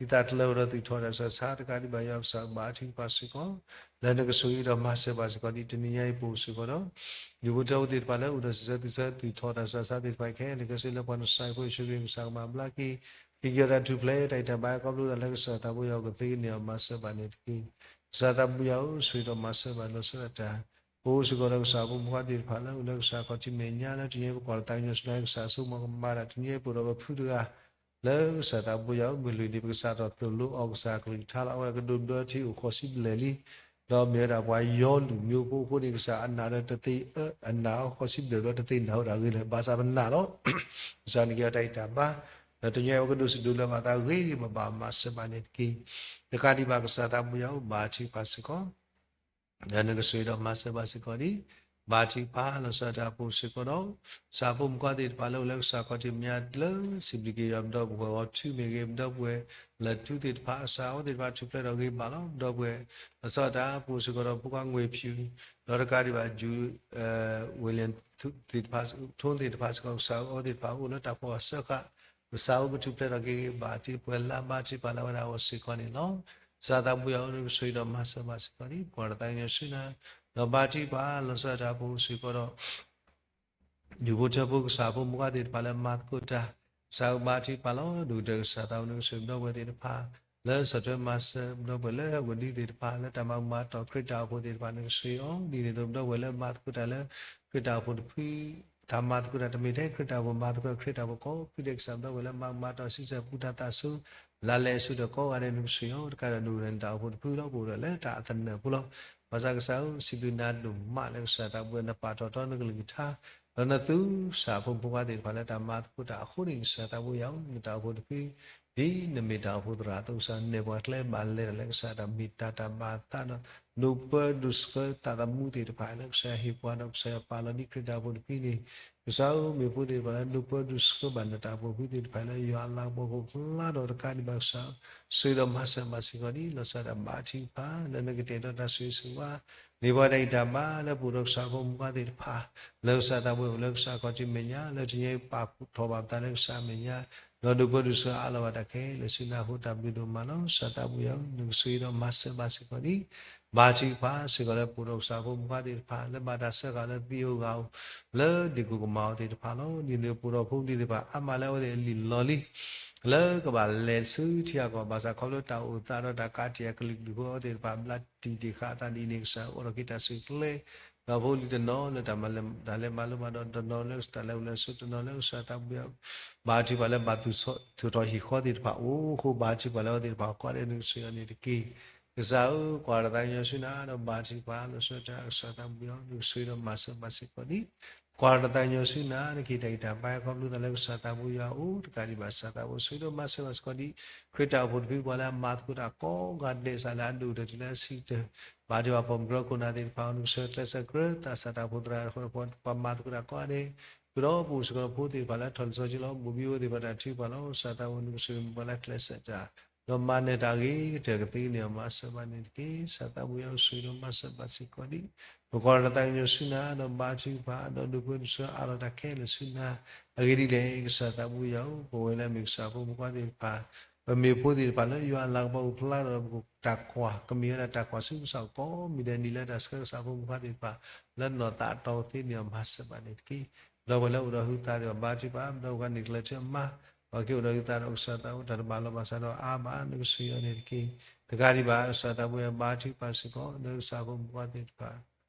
ထံသးတလၢ အိၣ်ဒီးသူၣ်ထီၣ်တၢ်ဆှၢဆါ တကးဒံးဘၣ် ယွၤပကစၢ် ဘါထုကဖၣ်စ့ၢ်ကီး လၢနကဆိၣ်ဂ့ၤဒီးမၤစၢၤဘၣ်စ့ၢ်ကီး ဒ်တနံၤညါအံၤ ပအိၣ်စ့ၢ်ကီးဒီး ဒူၣ်ဖိထၢဖိသ့ၣ်တဖၣ်လၢ အိၣ်ဒီးစံးဆၢသူၣ်ဆၢ သူၣ်ထီၣ်တၢ်ဆှၢဆါသ့ၣ်တဖၣ်ခဲလၢာ်ခဲဆ့ လၢပှၤနစၢ်ဖိယ့ၣ်ၡူးခရံာ် ကစၢ်ကမၤဘျါက့ၤ ဟ့ၣ်က့ၤအီၤတၢ်ထူၣ်ဖျဲး တၢ်ဂံၢ်တၢ်ဘါ ခီဖျိသးလၢကစၢ်သးဘိယွၤကသ့န့ၢ်အီၤ မၤစၢၤဘၣ်န့ၣ်တက့ၢ်. ကစၢ်သးဘိယွၤဧၢ, ဆိၣ်ဂ့ၤဒီးမၤစၢၤဘၣ်လီၤဆီဒၣ်တၢ် ပအိၣ်စ့ၢ်ကီးဒီးကစၢ်ဖိမုၣ်ဖိခွါသ့ၣ်တဖၣ်လၢအိၣ်လၢကစၢ်ခီၣ်ထံးမဲာ်ညါ လၢတနံၤအံၤ ပကွၢ်တၢ်သးကညီၤဆူနၤ ကစၢ်ဆိကမိၣ်ကမၤတၢ်တနံၤအံၤ ပအိၣ်ဒီးပဖုတဂၤ လၢကစၢ်သးဘိယွၤဧၢ, မုၢ်လွံၢ်နံၤ ပကစၢ်ထီၣ်သိၣ်လိအီၤ ကစၢ်ကလုၢ်ကထါလီၤ. အဝဲကဒိးဘျၢထံအိၣ်ဃိးဆံဘျဲၣ်လံ, ဒီးမ့ၢ်ဝဲဒၣ်ပှၤယီၤလုာ်မံၤဖိအဃိန့ၣ် ကစၢ်အနာ်ဒီးတသ့ၣ်အၢ အနာ်အီၤဃိးဆံဘျဲၣ်ဒီးတသ့ၣ်နာ်ဝဲဒၣ်ဂ့ၤလၢၤ ဘၣ်ဆၣ်ပနာ်လီၤ. ကစၢ်န့ၣ်ကဲအီၤတၢ်ဂံၢ်တၢ်ဘါ, ဒီးတနံၤအံၤ အဝဲကဒိးစံးဒိးလၢဘၣ်သးဂ့ၤဂ့ၤဘၣ်ဘၣ် မၤစၢၤဘၣ်န့ၣ်တက့ၢ်. တကးဒံးဘၣ် ကစၢ်သးဘိယွၤဧၢ, ဘါထုကဖၣ်စ့ၢ်ကီး ဒီးနကဆိၣ်ဂ့ၤဒီးမၤစၢၤဘၣ်စ့ၢ်ကီးန့ၣ် ဘါထုကဖၣ်လီၤဆီဒၣ်တၢ်အပူၤစ့ၢ်ကီးဒီး ကစၢ်ဖိမုၣ်ဖိခွါသ့ၣ်တဖၣ်လၢအိၣ်လၢကစၢ်ခီၣ်ထံးမဲာ်ညါ လၢစံးဘျုးက့ၤယွၤ ပဒီပုၢ်ဝဲၢ်ဂီၤထူမဲာ်ဂ့ၤ ပဒီပုၢ်ဝဲၢ်လၢၢ်ထူသ့ၣ်တဖၣ် ကစၢ်အဝဲသ့ၣ်တဖၣ်ထူၣ်ဖျဲးထီၣ်ဂ့ၤဘၣ်လီၤ. ပဒီပုၢ်ဝဲၢ်လီၤဆီဒၣ်တၢ်အပူၤစ့ၢ်ကီးဒီး ဖိခွါငွေဖြူ ဒီးတကးဒံးဘၣ် Ju- ဝ့ၢ်လ့ၣ်ထူသ့ၣ်တဖၣ် ထိသ့ၣ်တဖၣ်စ့ၢ်ကီး ကစၢ်အဝဲသ့ၣ်တဖၣ်အိၣ်လၢတၢ်ဖီၣ်အဆၢဃာ် ကစၢ်အိၣ်ကထူၣ်ဖျဲးထီၣ်က့ၤဂ့ၤဘၣ် တံၤပှဲၤလၢဘါထုကဖၣ်လၢအဝဲဒၣ်အဂီၢ်စ့ၢ်ကီးန့ၣ်လီၤ. ကစၢ်သးဘိယွၤဧၢ, နကဆိၣ်ဂ့ၤဒီးမၤစၢၤဘၣ်စ့ၢ်ကီးန့ၣ် ပကွၢ်တၢ်သးကညီၤဆူနၤ ဒီးဘါထုကဖၣ်လီၤဆီဒၣ်တၢ်အပူၤစ့ၢ်ကီးဒီး ဒူၣ်ဖိထၢဖိကစၢ်ဖိမုၣ်ဖိခွါသ့ၣ်တဖၣ်လၢမၤသကိးတၢ် ကစၢ်ဧၢဘါထုကဖၣ်လီၤ. ဒိၣ်ကတၢၢ်ကစၢ်သးဘိ နကဆိၣ်ဂ့ၤပဒီပုၢ်ဝဲၢ်သ့ၣ်တဖၣ် လၢဆီၣ်ထွဲမၤစၢၤပဒီပုၢ်ဝဲၢ်လၢအဝဲဒၣ်သ့ၣ်တဖၣ် လၢတၢ်မၤမၤတီၢ်ခရံာ်တၢ်အိၣ်ဖှိၣ်သ့ၣ်တဖၣ် နကဆိၣ်ဂ့ၤအီၤ ဒ်န့ၣ်အသိး ပဒီပုၢ်ဝဲၢ်လၢမၤသကိးတၢ်လၢ ခရံာ်တၢ်အိၣ်ဖှိၣ်တဖု တၢ်မၤသကိးတၢ်တမ့ၢ်ထဲခရံာ်တၢ်အိၣ်ဖှိၣ် မၤသကိးခရံာ်တၢ်အိၣ်ဖှိၣ်ကိးဖုဒဲး ကစၢ်ပဒီပုၢ်ဝဲၢ်လၢမၤမၤတီၢ်ဆံးစၢ်ပူၤတၢ်သးစူၤ လါလဲအစိၤဒီးကိးဂၤဒဲး နကဆိၣ်ဂ့ၤအီၤ တကးဒံးဘၣ် ဒိၣ်ကတၢၢ်နတၢ်အိၣ်ဖှိၣ်တဖုဒီးပအိၣ်ဒီးလၢတၢ်အသနၢၣ်အပူၤလီၤ. ဘၣ်ဆၣ်ကစၢ်ဧၢ, စံးဘျုးနၤဒိၣ်မးလၢကစၢ်သးဘိယွၤ နပာ်ထီၣ်ထီနကလုၢ်ကထါ ဒီးနသူကစၢ်ဖိမုၣ်ဖိခွါသ့ၣ်တဖၣ်လၢတၢ်မၤသကိးတၢ်အဃိန့ၣ် ကစၢ်သးဘိယွၤဧၢ, နတၢ်အိၣ်ဖှိၣ်တဖု ဒ်နမ့ၢ်တၢ်အိၣ်ဖှိၣ်သရၣ်အသိး ကစၢ်နဲၣ်ပှၤကျဲဘၣ်လဲၤတၢ်လၢကစၢ်တၢ်မ့ၢ်တၢ်တၢ်ဘၣ်အသးဒီး ဒိၣ်ပၢဒိၣ်ဆှၢသးသမူသ့ၣ်တဖၣ်လၢကစၢ်ဟ့ၣ်ပှၤဒီး ကစၢ်ယွၤပာ်လီၤဒ်ခရံာ်တၢ်အိၣ်ဖှိၣ်တဖုန့ၣ် ကစၢ်ဧၢ, မ့ၢ်ဖိသ့ၣ်တဖၣ်လၢဒိၣ်ပၢဒိၣ်ဆှၢဘၣ်နတၢ်အိၣ်ဖှိၣ်တဖုသ့ၣ်တဖၣ်လၢယွၤအလၤကပီၤကဖျါဒီးတကးဒံးဘၣ် ကစၢ်ဧၢ, ဆိၣ်ဂ့ၤဒီးမၤစၢၤဘၣ်စ့ၢ်ကီးန့ၣ် လီၤဆီဒၣ်တၢ်ဘါထုကဖၣ် လၢနကတဲာ်ကတီၤတၢ်ဆိၣ်ဂ့ၤဆိၣ်ဝါ န့ၢ်ပှၤတၢ်ဂံၢ်တၢ်ဘါလၢပအိၣ်ဒီးကစၢ်ဖိမုၣ်ဖိခွါသ့ၣ်တဖၣ် လၢကစၢ်သးဘိယွၤအိၣ်လၢကစၢ်ခီၣ်ထံးမဲာ်ညါ လၢတနံၤအံၤပာ်ထီၣ်ဘၣ်ပသးလၢကစၢ်အမဲာ်ညါ ဒီးဒိၣ်ပၢဒိၣ်ဆှၢအးလီၤဘၣ်တၢ်ခဲလၢာ်ဆူနၤအဃိ တၢ်ဘျုးဒိၣ်မးလီၤ. ကစၢ်သးဘိယွၤဧၢ, နကဆိၣ်ဂ့ၤဒီးမၤစၢၤဘၣ်စ့ၢ်ကီးန့ၣ် ဘါထုကဖၣ်စ့ၢ်ကီးလၢပအိၣ်ဒီးကစၢ်ဖိမုၣ်ဖိခွါသ့ၣ်တဖၣ် လၢဘၣ်တၢ်စၢဃာ်လၢသံဧိၤဂၤဧိၤ လၢဒ့ၣ်ကိၣ်ကမၣ်အီၤသ့ၣ်တဖၣ်လီၤ. ဒ်န့ၣ်အသိး ပအိၣ်ဒီးဖိလံၤသ့ၣ်တဖၣ် အါမးလၢအဝဲသ့ၣ်အလံာ်လီၤလံ လၢကဘၣ်လဲၤဆူထံဂၤကီၢ် ဘၣ်ဆၣ်ခီဖျိတၢ်အိၣ်သးဒီးတၢ်ကးတံာ်အကလုာ်ကလုာ်ဖိ အဝဲသ့ၣ်တဖၣ်ဘျါတံၢ်တ့ၢ်ဃာ်အသးဒ်အံၤန့ၣ် ကစၢ်အိၣ်ဒီးက့ၤတၢ်ဆူၣ်ချ့ ဒီးဖိလံၤတနီၤလၢတၢ်မၤလဲၤ တၢ်လဲၤမၤလိမးဒီး တနီၤလၢတၢ်လဲၤအိၣ်လဲၤဆိး တနီၤလၢကစၢ်သးဘိယွၤ ဘါထုကဖၣ်လၢဘၣ်သူၣ်ထီၣ်ဟံၣ်ဃီသ့ၣ်တဖၣ်အိၣ်အဃိ ဘါထုကဖၣ်လၢအဝဲသ့ၣ်တဖၣ်ကိးဂၤဒဲး နကဆိၣ်ဂ့ၤအီၤန့ၣ်တက့ၢ်. ကစၢ်ဧၢ, ကွၢ်တၢ်သးကညီၤဆူနၤဒီးဘါထုကဖၣ်လီၤဆီဒၣ်တၢ် ကစၢ်သးဘိယွၤ နကဆိၣ်ဂ့ၤဒီးမၤစၢၤဘၣ်စ့ၢ်ကီးန့ၣ် ကွၢ်တၢ်သးကညီၤဆူနၤ နကဟ့ၣ်တၢ်ဂံၢ်တၢ်ဘါခီဖျိသးလၢကစၢ်သးဘိယွၤအအိၣ် တကးဒံးဘၣ် ကစၢ်သးဘိဆိၣ်ဂ့ၤဒီးမၤစၢၤဘၣ်စ့ၢ်ကီးဒ် ခရံာ်တၢ်အိၣ်ဖှိၣ်တဖု ပှၤလၢအမၤသကိးတၢ်ကိးဂၤဒဲး ကစၢ်လၢအဒိၣ်ကတၢၢ်တုၤလၢအဆံးကတၢၢ် ဘါထုကဖၣ်ပိာ်မုၣ်ကရၢခိၣ်နၢ်သ့ၣ်တဖၣ် နကဆိၣ်ဂ့ၤကျဲးစၢးကြၢးသးစၢ်တၢ်အိၣ်ဖှိၣ်သရၣ် ပှၤမၤသကိးတၢ်ကိးဂၤဒဲး ဃုာ်ဒီးပအိၣ်စ့ၢ်ကီးဖိသ့ၣ်တဖၣ်လၢထီၣ်လံၤစီဆှံလီၤ ဘိၣ်ဘံအိၣ်သ့ၣ်တဖၣ်တၢ်ထုကဖၣ်လီၤ ကစၢ်သးဘိ နကဆိၣ်ဂ့ၤမ့ၢ်ပှၤလၢကျဲးစၢးတၢ် ဒီးမၤနၢၤတၢ်အဂ့ၤကတၢၢ်ကသ့န့ၣ် မၤစၢၤဘၣ်န့ၣ်တက့ၢ်. ကစၢ်သးဘိယွၤ ဆိၣ်ဂ့ၤဒီးမၤစၢၤဘၣ်စ့ၢ်ကီးဒ် ပကွၢ်တၢ်သးကညီၤဆူနၤဒီးဘါထုကဖၣ် ဒီးဒိၣ်ပၢဒိၣ်ဆှၢအးလီၤတၢ်ခဲလၢာ်ဆူနၤ အဂ့ၢ်ဒ်လဲၣ် ကစၢ်သးဘိယွၤဧၢ, ပဝဲလၢအမ့ၢ်ကစၢ်ဖိမုၣ်ဖိခွါသ့ၣ်တဖၣ် ပမ့ၢ်ဖိသ့ၣ်တဖၣ်လၢယွၤအလၤကပီၤအိၣ်ဖျါဒီး ပတၢ်ကွၢ် ကမ့ၢ်ဝဲဒၣ်တၢ်ကွၢ်ဆူကစၢ်ကိးမံၤဒဲးနံၤလၢတၢ်ဆှၢကစၢ်ဖိမုၣ်ဖိခွါသ့ၣ်တဖၣ် လၢနီၢ်သးအတီၤသ့န့ၣ် မၤစၢၤဘၣ်န့ၣ်တက့ၢ်. ဒီပုၢ်ဝဲၢ်လၢအိၣ်ဒီးဟုသးသ့ၣ်တဖၣ် ဘါထုကဖၣ် ဒီပုၢ်ဝဲၢ်န့ၣ်ကျဲၤထၢၣ်မါ ပှၤက့ၤအိၣ်ဒီးဟုသးဒီးကစၢ်သးဘိ တၢ်တဘၣ်လီၤဘၣ်စးဒီးအါဘၣ် နကဆိၣ်ဂ့ၤအီၤန့ၣ်တက့ၢ်. တကးဒံးဘၣ် ကစၢ်သးဘိယွၤ ဘါထုကဖၣ်စ့ၢ်ကီး လၢကစၢ်ဖိမုၣ်ဖိခွါသ့ၣ်တဖၣ်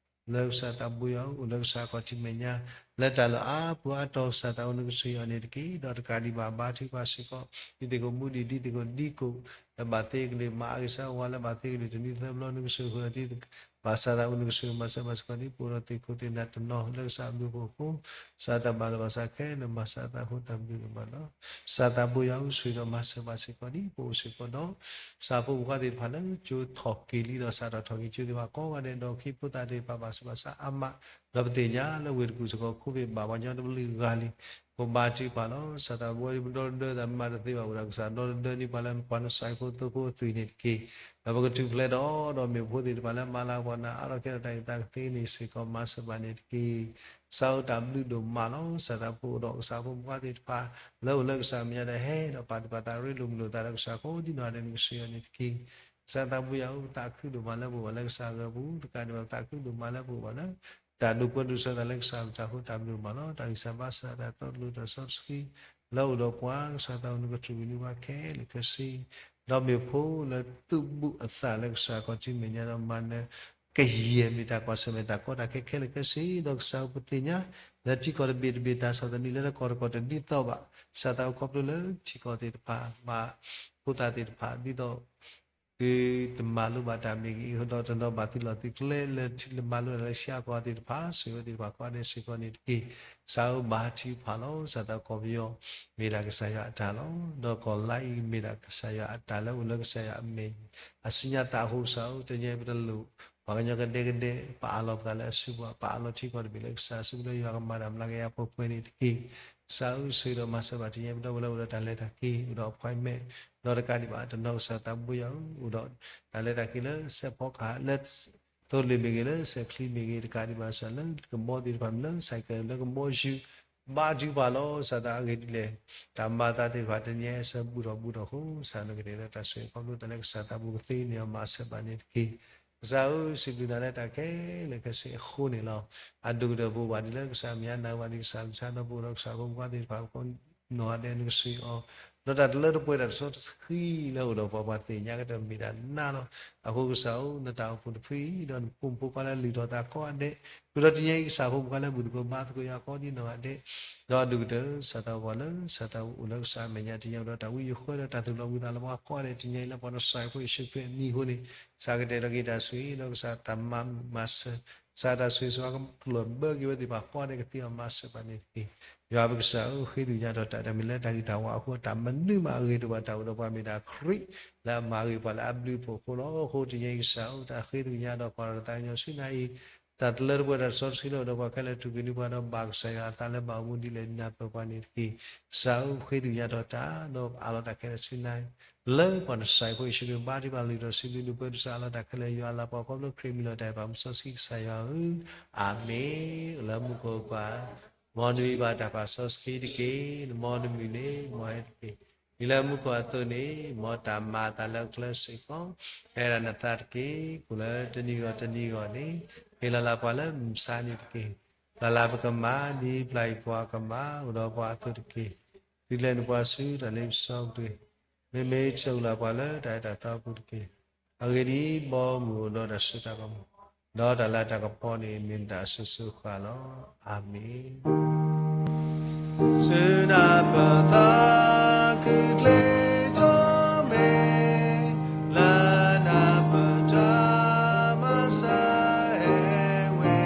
လၢကစၢ်သးဘိယွၤ အိၣ်လၢကစၢ်ခီၣ်ထံးမဲာ်ညါ လၢတၢ်လၢအါပူၤအါတီၤ ကစၢ်သးဘိ နကဆိၣ်ဂ့ၤအီၤန့ၣ်တက့ၢ်. ဒီးတကးဒံးဘၣ် ဘါထုကဖၣ်စ့ၢ်ကီး ဒ်သ့ၣ်ခိၣ်မူဒံး ဒ်သ့ၣ်ခိၣ်ဒံကိၣ် လၢဘၣ်သ့ကလုာ် မၤအဂ့ၤဆၢဝါလၢဘၣ်သ့ကလုာ် တနံၤသၢဘျီ နကဆိၣ်ဂ့ၤအီၤသ့ ဘၣ်ဆၣ်သးဘိ နကဆိၣ်ဂ့ၤမၤစၢၤဘၣ်စ့ၢ်ကီးဒ် ပအိၣ်ဒီးသ့ၣ်ခိၣ်သ့ၣ်နၢ်တနီၤ လၢကစၢ်အဘျုးအဖှိၣ်အဃိ ကစၢ်တၢ်ဘၣ်လီၤဘၣ်စးခဲလၢာ် မၤစၢၤသးအဃိ တၢ်ဘျုးဒိၣ်မးလီၤ. ကစၢ်သးဘိယွၤ ဆိၣ်ဂ့ၤဒီးမၤစၢၤဘၣ်စ့ၢ်ကီးဒ် ပအိၣ်စ့ၢ်ကီးဒီး ကစၢ်ဖိမုၣ်ဖိခွါသ့ၣ်တဖၣ်လၢကၠိထီၣ်က့ၤလံဒီး စးထီၣ်ထီၣ်က့ၤကၠိသ့ၣ်တဖၣ်ကိးဂၤဒဲး ဒီးခ့ဖိသၣ်သ့ၣ်တဖၣ် ဘၣ်ဆူးဘၣ်ဆါအါမး ဒီးပသ့ၣ်ညါလၢဝ့ၢ်တကူၣ်စ့ၢ်ကီး ခိၣ်ဘ့ၣ်ဘၣ်ပှၤကညီတဘျုးဂၤလံ ပဘါထုကဖၣ်လီၤ. ကစၢ်သးဘိ ပဒီတဒၢသးမ့ၢ်တသ့ဘၣ် အိၣ်ဒီးကစၢ်ဒီတဒၢန့ၣ် ပှၤလၢပှၤနစဲးဖိသိဖိအသွံၣ်န့ၣ်တက့ၢ်. ဒီးပကထူၣ်ဖျဲးဒီး ဒီးမ့ၢ်ဖိသ့ၣ်တဖၣ်လၢမၤလၤကပီၤနၤအါထီၣ်ကဲထီၣ်တၢ်အုၣ်သးကသ့န့ၣ်စ့ၢ်ကီး မၤစၢၤဘၣ်န့ၣ်တက့ၢ်. ကစၢ်ဧၢ တၢ်ဘျုးဒိၣ်မးလီၤ. ကစၢ်သးဘိ အိၣ်ဒီးကစၢ်ဖိမုၣ်ဖိခွါသ့ၣ်တဖၣ် လၢအိၣ်လၢကစၢ်မဲာ်ညါဒီး ဟဲဒီးပာ်သူၣ်ပာ်သးရ့လိာ်မုာ်လိာ်သးဒီးကစၢ်ကိးဒ်နီၢ်ဂၤဒဲး နကဆိၣ်ဂ့ၤအီၤန့ၣ်တက့ၢ်. ကစၢ်သးဘိယွၤဧၢ, ပသးခုဒိၣ်မးလၢပအိၣ်ဘၣ်လၢကစၢ်အဂီၢ်ပူၤ တကးဒံးဘၣ် ပသးခုဒိၣ်မးလၢပအိၣ်ဘၣ်လၢ တၢ်ဒိၣ်ပၢဒိၣ်ဆှၢသးလၢကစၢ်အမံၤအဃိ တၢ်ဘျုးဒိၣ်မးလီၤ. တၢ်ဂံၢ်စၢ်ဘါစၢ် တၢ်တီတလိၤတၢ်စီဆှံ လၢအိၣ်ဒီးပှၤ ကစၢ်သးဘိ နကထုးဝံၤန့ၢ်ပှၤခဲလၢာ်ခဲဆ့ ဒီးမ့ၢ်ဖိလၢသူၣ်ဘူၣ်အသးလၢကစၢ်ခီၣ်ထံးမဲာ်ညါဒီးမၤနၢၤ ကယဲၢ်မ့ၢ်တၢ်ကွၢ်ဆၢၣ်မဲာ်တၢ်ကီတၢ်ခဲခဲလၢာ်ခဲဆ့ ဒီးကစၢ်ဧၢ ပသ့ၣ်ညါ လၢထံကီၢ်တဘ့ၣ်တဘ့ၣ်တၢ်ဆီၣ်သနံးလၢတကီၢ်တကီၢ်တဒ်သိးဘၣ် ကစၢ်သးအိၣ်ခီဖျိလၢထံကီၢ်သ့ၣ်တဖၣ် မၤဖိသၣ်သ့ၣ်တဖၣ် ဒ်သိး သုတမၤလိဘၣ်တၢ်မ့ၢ်ဂ့ၤ ဒီးတနီၤဘၣ်သုလီၢ်သုကျဲလၢမၤလိတၢ်လၢဆံးအါကီးသ့ၣ်တဖၣ် ဆိၣ်ဂ့ၤသ့ၣ်တဖၣ် ကိးဂၤဒဲးစ့ၢ်ကီးန့ၣ်တက့ၢ်. ကစၢ်ဧၢ ဘါထုကဖၣ်လီၤ. ကစၢ်သးကီၢ်ပယီၤ မ့ၢ်ဒၣ်ကစၢ်ယွၤအတၢ်လီၤ. ဒီးကီၢ်လါအံၤ မ့ၢ်ဒၣ်ကစၢ်ယွၤအတၢ်လၢအိၣ်လၢကစၢ်ယွၤအမဲာ်ညါ အစုညါသးအဃိ ကစၢ်ဧၢ တနံၤအံၤပတလိၣ် ပှၤကညီကဒဲကဒဲ ပအးလီၤပသးလၢအစုပူၤ ပအးလီၤထံကီၢ်တဘ့ၣ်လၢကစၢ်အစုပူၤလၢ ယွၤကမၤတၢ်မျးကယၤပှဲၤပှဲၤန့ၣ်တက့ၢ်. ကစၢ်ဧၢ ဆိၣ်ဂ့ၤဒီးမၤစၢၤဘၣ်တနံၤအံၤ ပဒီပုၢ်ဝဲၢ်လၢအိၣ်ဒီးတၢ်လဲၤတၢ်က့ၤ အိၣ်ဒီး appointment ဒီးတကးဒံးဘၣ် တနီၤကစၢ်သးဘိယွၤဧၢ အိၣ်ဒီးတၢ်လဲၤတၢ်က့ၤလၢစဲးဖီကဟၣ် လၢသိလ့ၣ်မ့ၢ်ဂ့ၤ လၢစဲးချံမ့ၢ်ဂ့ၤ တကးဒံးဘၣ် ကစၢ်လၢကဘီသ့ၣ်တဖၣ်မ့ၢ်လၢ ဆိုင်ကယ် လၢကဘီယူၤ ဘါထုကဖၣ်လီၤ. ကစၢ်သးအဂ့ၢ်ဒ်လဲၣ် တၢ်မၤအသးသ့ၣ်တဖၣ် တနံၤအံၤအဆၢဘူးထီၣ်ဘူးထီၣ်အဃိ ကစၢ်နကတဲာ်ဒီးတၢ်ဆိၣ်ဂ့ၤခီဖျိသးလၢကစၢ်သးဘိကသ့န့ၢ်အီၤမၤစၢၤဘၣ်န့ၣ်တက့ၢ်. ကစၢ်ဧၢ စံးဘျုးနၤလၢတၢ်ခဲလၢာ်ခဲဆ့အဃိန့ၣ်လီၤ. အဒိၣ်ကတၢၢ်ပအိၣ်ဘၣ်ဒ်လၢကစၢ်အမဲာ်ညါ နၢ်ဟူဘၣ်ဒ်ကစၢ်အကလုၢ်ကထါ ဒီးပအိၣ်ဒီးကစၢ်ဖိမုၣ်ဖိခွါသ့ၣ်တဖၣ်အဃိ နီၢ်ဂၤဒဲးနကဆိၣ်ဂ့ၤအီၤ ဒီးတၢ်တလၢတပှဲၤတၢ်တစီတဆှံလၢအိၣ်ဒီးပှၤ ပှၤသ့ၣ်ညါကတၢၢ်မ့ၢ်ဒၣ်နၤလီၤ. အဃိကစၢ်ဧၢ နတၢ်အိၣ်ဖှိၣ်တဖုအံၤ ဒီးနဖိမုၣ်ဖိခွါလၢလုၢ်ထီၣ်သးကိးဂၤဒဲး ဃုာ်ဒီးတနံၤအံၤကစၢ်ဖိမုၣ်ခွါလၢဘူၣ်သကိးဘါသကိးယွၤကိးဒ်နီၢ်ဂၤဒဲး ဒီးအဒိၣ်ကတၢၢ် ကစၢ်သးဘိလၢ ကစၢ်သးအိၣ်လၢကစၢ်အမဲာ်ညါ တနံၤအံၤဒီးတၢ်ဝံယိၤဃၢဒီးတၢ်သူၣ်လီၤဘှံးသးလီၤပှၤကိးဂၤဒဲး တနံၤအံၤလၢပှၤနစၢ်ဖိယ့ၣ်ၡူးခရံာ်အမံၤအဃိန့ၣ် ကစၢ်ကတဲာ်ဒီးက့ၤတၢ်ဆိၣ်ဂ့ၤ ဒီးကစၢ်တၢ်မၤမၤစၢၤ ကစၢ်တၢ်ဆိၣ်ဂ့ၤဆိၣ်ဝါကလီၢ်ဘၢက့ၤဝဲသ့ၣ်တဖၣ်ကိးဂၤဒဲးကသ့အီၤမၤစၢၤဘၣ်န့ၣ်တက့ၢ်. ယွၤပကစၢ်ဧၢ ဃ့သကွံာ်ညါဒီးတၢ်တမံၤလၢတၢ်ဂ့ၤတၢ်ဝါအဃိ တၢ်မနုၤမးအဂ့ၤတအိၣ်ဘၣ် တၢ်အိၣ်ဒီးပှၤမ့ၢ်ဒၣ်ခရံာ် လၢအမၤဂ့ၤပှၤလၢအဘျုးအဖှိၣ်အဃိလီၤ. အဃိတနံၤအံၤကစၢ်ဧၢ တၢ်ဃ့သကွံာ်ညါဒီးပှၤဒီးသးကညီၤဆူနၤအံၤ တၢ်တလၢတပှဲၤတၢ်တစီတဆှံလၢအိၣ်ဒီးပှၤခဲလၢာ် ထုးကွံာ်န့ၢ်ပှၤဒီးဘၣ်ကစၢ်ယွၤအသးလၢဘၣ်အိၣ်မူဒ်လဲၣ်နၢ်ပၢၢ်ပှၤန့ၣ်တက့ၢ်. ကစၢ်ဧၢ ဃ့သကွံာ်ညါဒီးတၢ် ဒီးအးလီၤတၢ်ခဲလၢာ်ဆူနၤအံၤ လၢပှၤနစၢ်ဖိယ့ၣ်ၡူးခရံာ်ဘါထုကဖၣ်လုၢ်ထီၣ်စံးဘျုးဒုးပှဲၤ ကစၢ်အးလီၤတၢ်ခဲလၢာ် ယွၤလၤပှၤခီဖျိခရံာ်မံၤလီၤတၢ်အံၤပှၤမူစီဆှံကစၢ်ယွၤဧၢ, အၤမ့ၣ်. အိၣ်လၢမူခိၣ်ပှၤ မ်နမံၤဘၣ်တၢ်ပာ်စီဆှံတက့ၢ်. မ်နမုၢ်န့ၣ် မ်ဟဲတက့ၢ်. ဒ်လၢမူခိၣ်အသိးန့ၣ် မ်တၢ်မၤအသးလၢအကျဲစ့ၢ်ကီး ဟဲဒၣ်နသးတက့ၢ်. ကိၣ်လၢတနံၤဂီၢ်တနံၤဂီၢ်န့ၣ် ဟ့ၣ်လီၤလၢပှၤလၢမုၢ်ဆါနံၤတက့ၢ်. ပျၢ်လၢပကမၤ ဒ်ပျၢ်အံၤပှၤကမၤ အိၣ်ဒီးပှၤအသိးတက့ၢ်. သုလဲၤနုာ်ပှၤဆူတၢ်လ့ပစီကရူၢ်, မ့မ့ၢ်ဆိၣ်ဂ့ၤလၢပှၤလၢတၢ်အဲၣ်တၢ်သးအပူၤတက့ၢ်. အဂ့ၢ်ဒ်အံၤ, ဘီမုၢ်အိၣ်ဒီးတၢ်စိတၢ်ကမီၤ, ဒီးတၢ်လၤတၢ်ကပီၤန့ၣ် မ့ၢ်နတၢ်အစိၤစိၤဃၣ်ဃၣ်လီၤ. အၤမ့ၣ်. ဆူနၢ်ပၢၢ်သးခုကျ့ထီၣ်မဲာ်, လၢနၢ်ပၢၢ်တၢ်မၤစၢၤအဲၣ်ဝဲ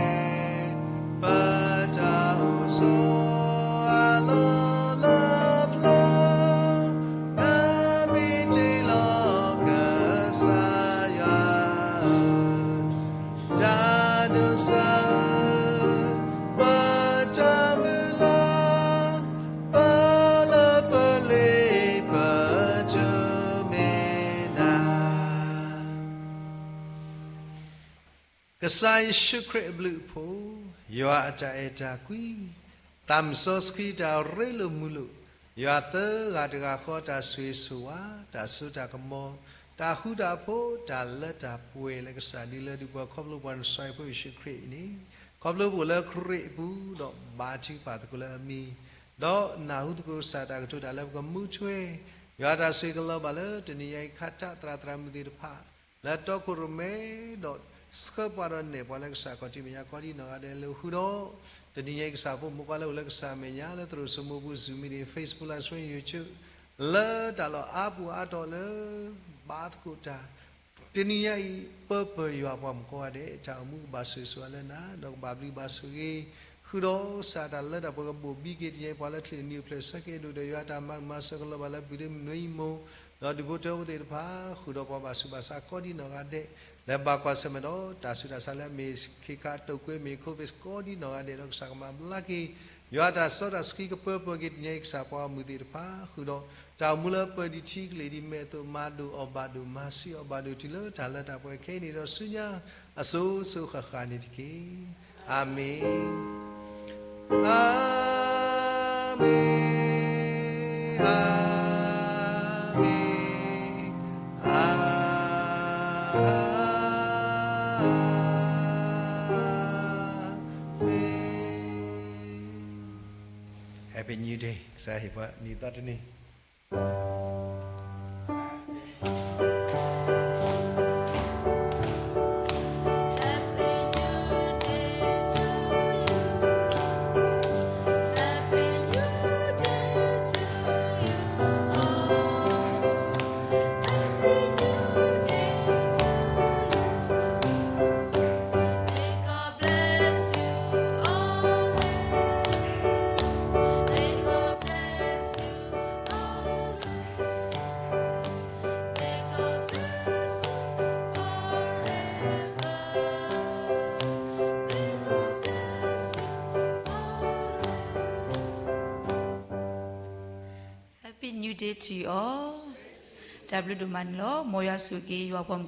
ပတၢ်အိၣ်ဆိးအလီၢ်လၢပျၢၤ, နမ့ၢ်တ့လီၤကစၢ်ယွၤဧၢ, တၢ်ဒိးစၢၤဧၢ, ဘၣ်တၢ်မုၢ်လၢ်, ပၢ်လၢပလ့ပတိၢ်မ့ၢ်နၤ ကစၢ်ယ့ၣ်ၡူးခရံာ်အဘျုးအဖှိၣ်, ယွၤအတၢ်အဲၣ်တၢ်ကွံ, သးစီဆှံတၢ်ရ့လိာ်မုာ်လိာ်, ယွၤသၢဂၤတဂၤဃီတၢ်ဆိၣ်ဂ့ၤဆိၣ်ဝါ, တၢ်စိတၢ်ကမီၤ, တၢ်ဃူတၢ်ဖိး, တၢ်လၢတၢ်ပှဲၤလၢကစၢ်ဒုးလၢဒုးပှၤခီဖျိပှၤနစၢ်ဖိယ့ၣ်ၡူးခရံာ်အံၤန့ၣ်, ခီဖျိပအိၣ်လၢခရံာ်အပူၤ, ဒီးဘါထုကဖၣ်သကိးလၢအမံၤ, ဒီးနၢ်ဟူသကိးကစၢ်တၢ်ကတိၤတၢ်လၢပကမူထွဲ, ယွၤတၢ်ဆိၣ်ဂ့ၤကလီၤဘၣ်လၢတနံၤညါအံၤ ခးတၢ်သရၣ်သရၣ်မုၣ်သ့ၣ်တဖၣ် လၢတီခိၣ်ရိၣ်မဲ, ဒီးဆှၢပှၤဒီးနဲၣ်ပှၤလၢကစၢ်ခီၣ်ထံးမဲာ်ညါကိးဒ်နီၢ်ဂၤဒဲးလၢဃုာ်ဒီး, တနံၤညါအံၤကစၢ်ဖိမုၣ်ဖိခွါလၢအိၣ်လၢကစၢ်အမဲာ်ညါလၢသရိာ်စိမိပူၤ Zoom meeting, Facebook Live Stream, YouTube, လၢတၢ်လီၢ်အါပူၤအါတီၤလၢ ဘါသကိးတၢ် တနံၤညါအံၤ ပၢပၢၢ်ယွၤပှၤမုၣ်ကိးဂၤဒဲး တၢ်အိၣ်မူကဘၣ်ဆိၣ်ဂ့ၤဆိၣ်ဝါလၢနၤ ဒီးကဘၣ်ဘျုးဘၣ်ဆိၣ်ဂ့ၤ, ဃုာ်ဒီးကစၢ်တၢ်လၢတၢ်ပှဲၤကဘိၣ်ဘံက့ၤ တနံၤညါအံၤပှၤလၢချံးနံၤအိၣ်ဖျဲၣ်ဆၢက့ၤဒိၣ်ဒီး ယွၤတၢ်မၤမၤစၢၤကလီၤဘၣ်လၢပုၢ်ဒ့မုၣ်နွံမံၤ ဒီးဒူၣ်ဖိထၢဖိသ့ၣ်တဖၣ် ဃုာ်ဒီးပှၤဘၣ်ဆူးဘၣ်ဆါကိးဒ်နီၢ်ဂၤဒဲး, လၢဘၣ်ကွၢ်ဆၢၣ်မဲာ်ဒီးတၢ်ဆူးတၢ်ဆါလၢအမ့ၢ်ခ့ခါတိာ်ကွဲမ့ၢ် COVID ကိးဒ်နီၢ်ဂၤဒဲး ဒီးကစၢ်ကမၤဘျါက့ၤ ယွၤတၢ်စီတၢ်ဆှံကပၢပၢက့ၤ တနံၤညါအံၤကစၢ်ပှၤဂီၢ်မုၢ်သ့ၣ်တဖၣ် ဃုာ်ဒီးတၢ်အိၣ်မူလၢပၢၤဒံးထံကလ့ၢ်ဒံး မဲာ်အသိး မၤဒိၣ်အီၣ်ဘၣ်ဒိၣ် မၤဆံးအီၣ်ဘၣ်ဒိၣ် တုၤလၢတၢ်လၢတၢ်ပှဲၤခဲအံၤန့ၣ်ဒီး ဆူညါအစိၤစိၤဃၣ်ဃၣ်န့ၣ်တက့ၢ်. အၤမ့ၣ်, အၤမ့ၣ်, အၤမ့ၣ်, အၤမ့ၣ်. Happy New Day, ကစၢ်ဟ့ၣ်ပှၤနံၤသီတနံၤ. ထံၣ်အီၤ. တၢ်ဘျုးဒိၣ်မးန့ၣ်လီၤ. မ်ယွၤဆိၣ်ဂ့ၤယွၤပှၤမုၣ်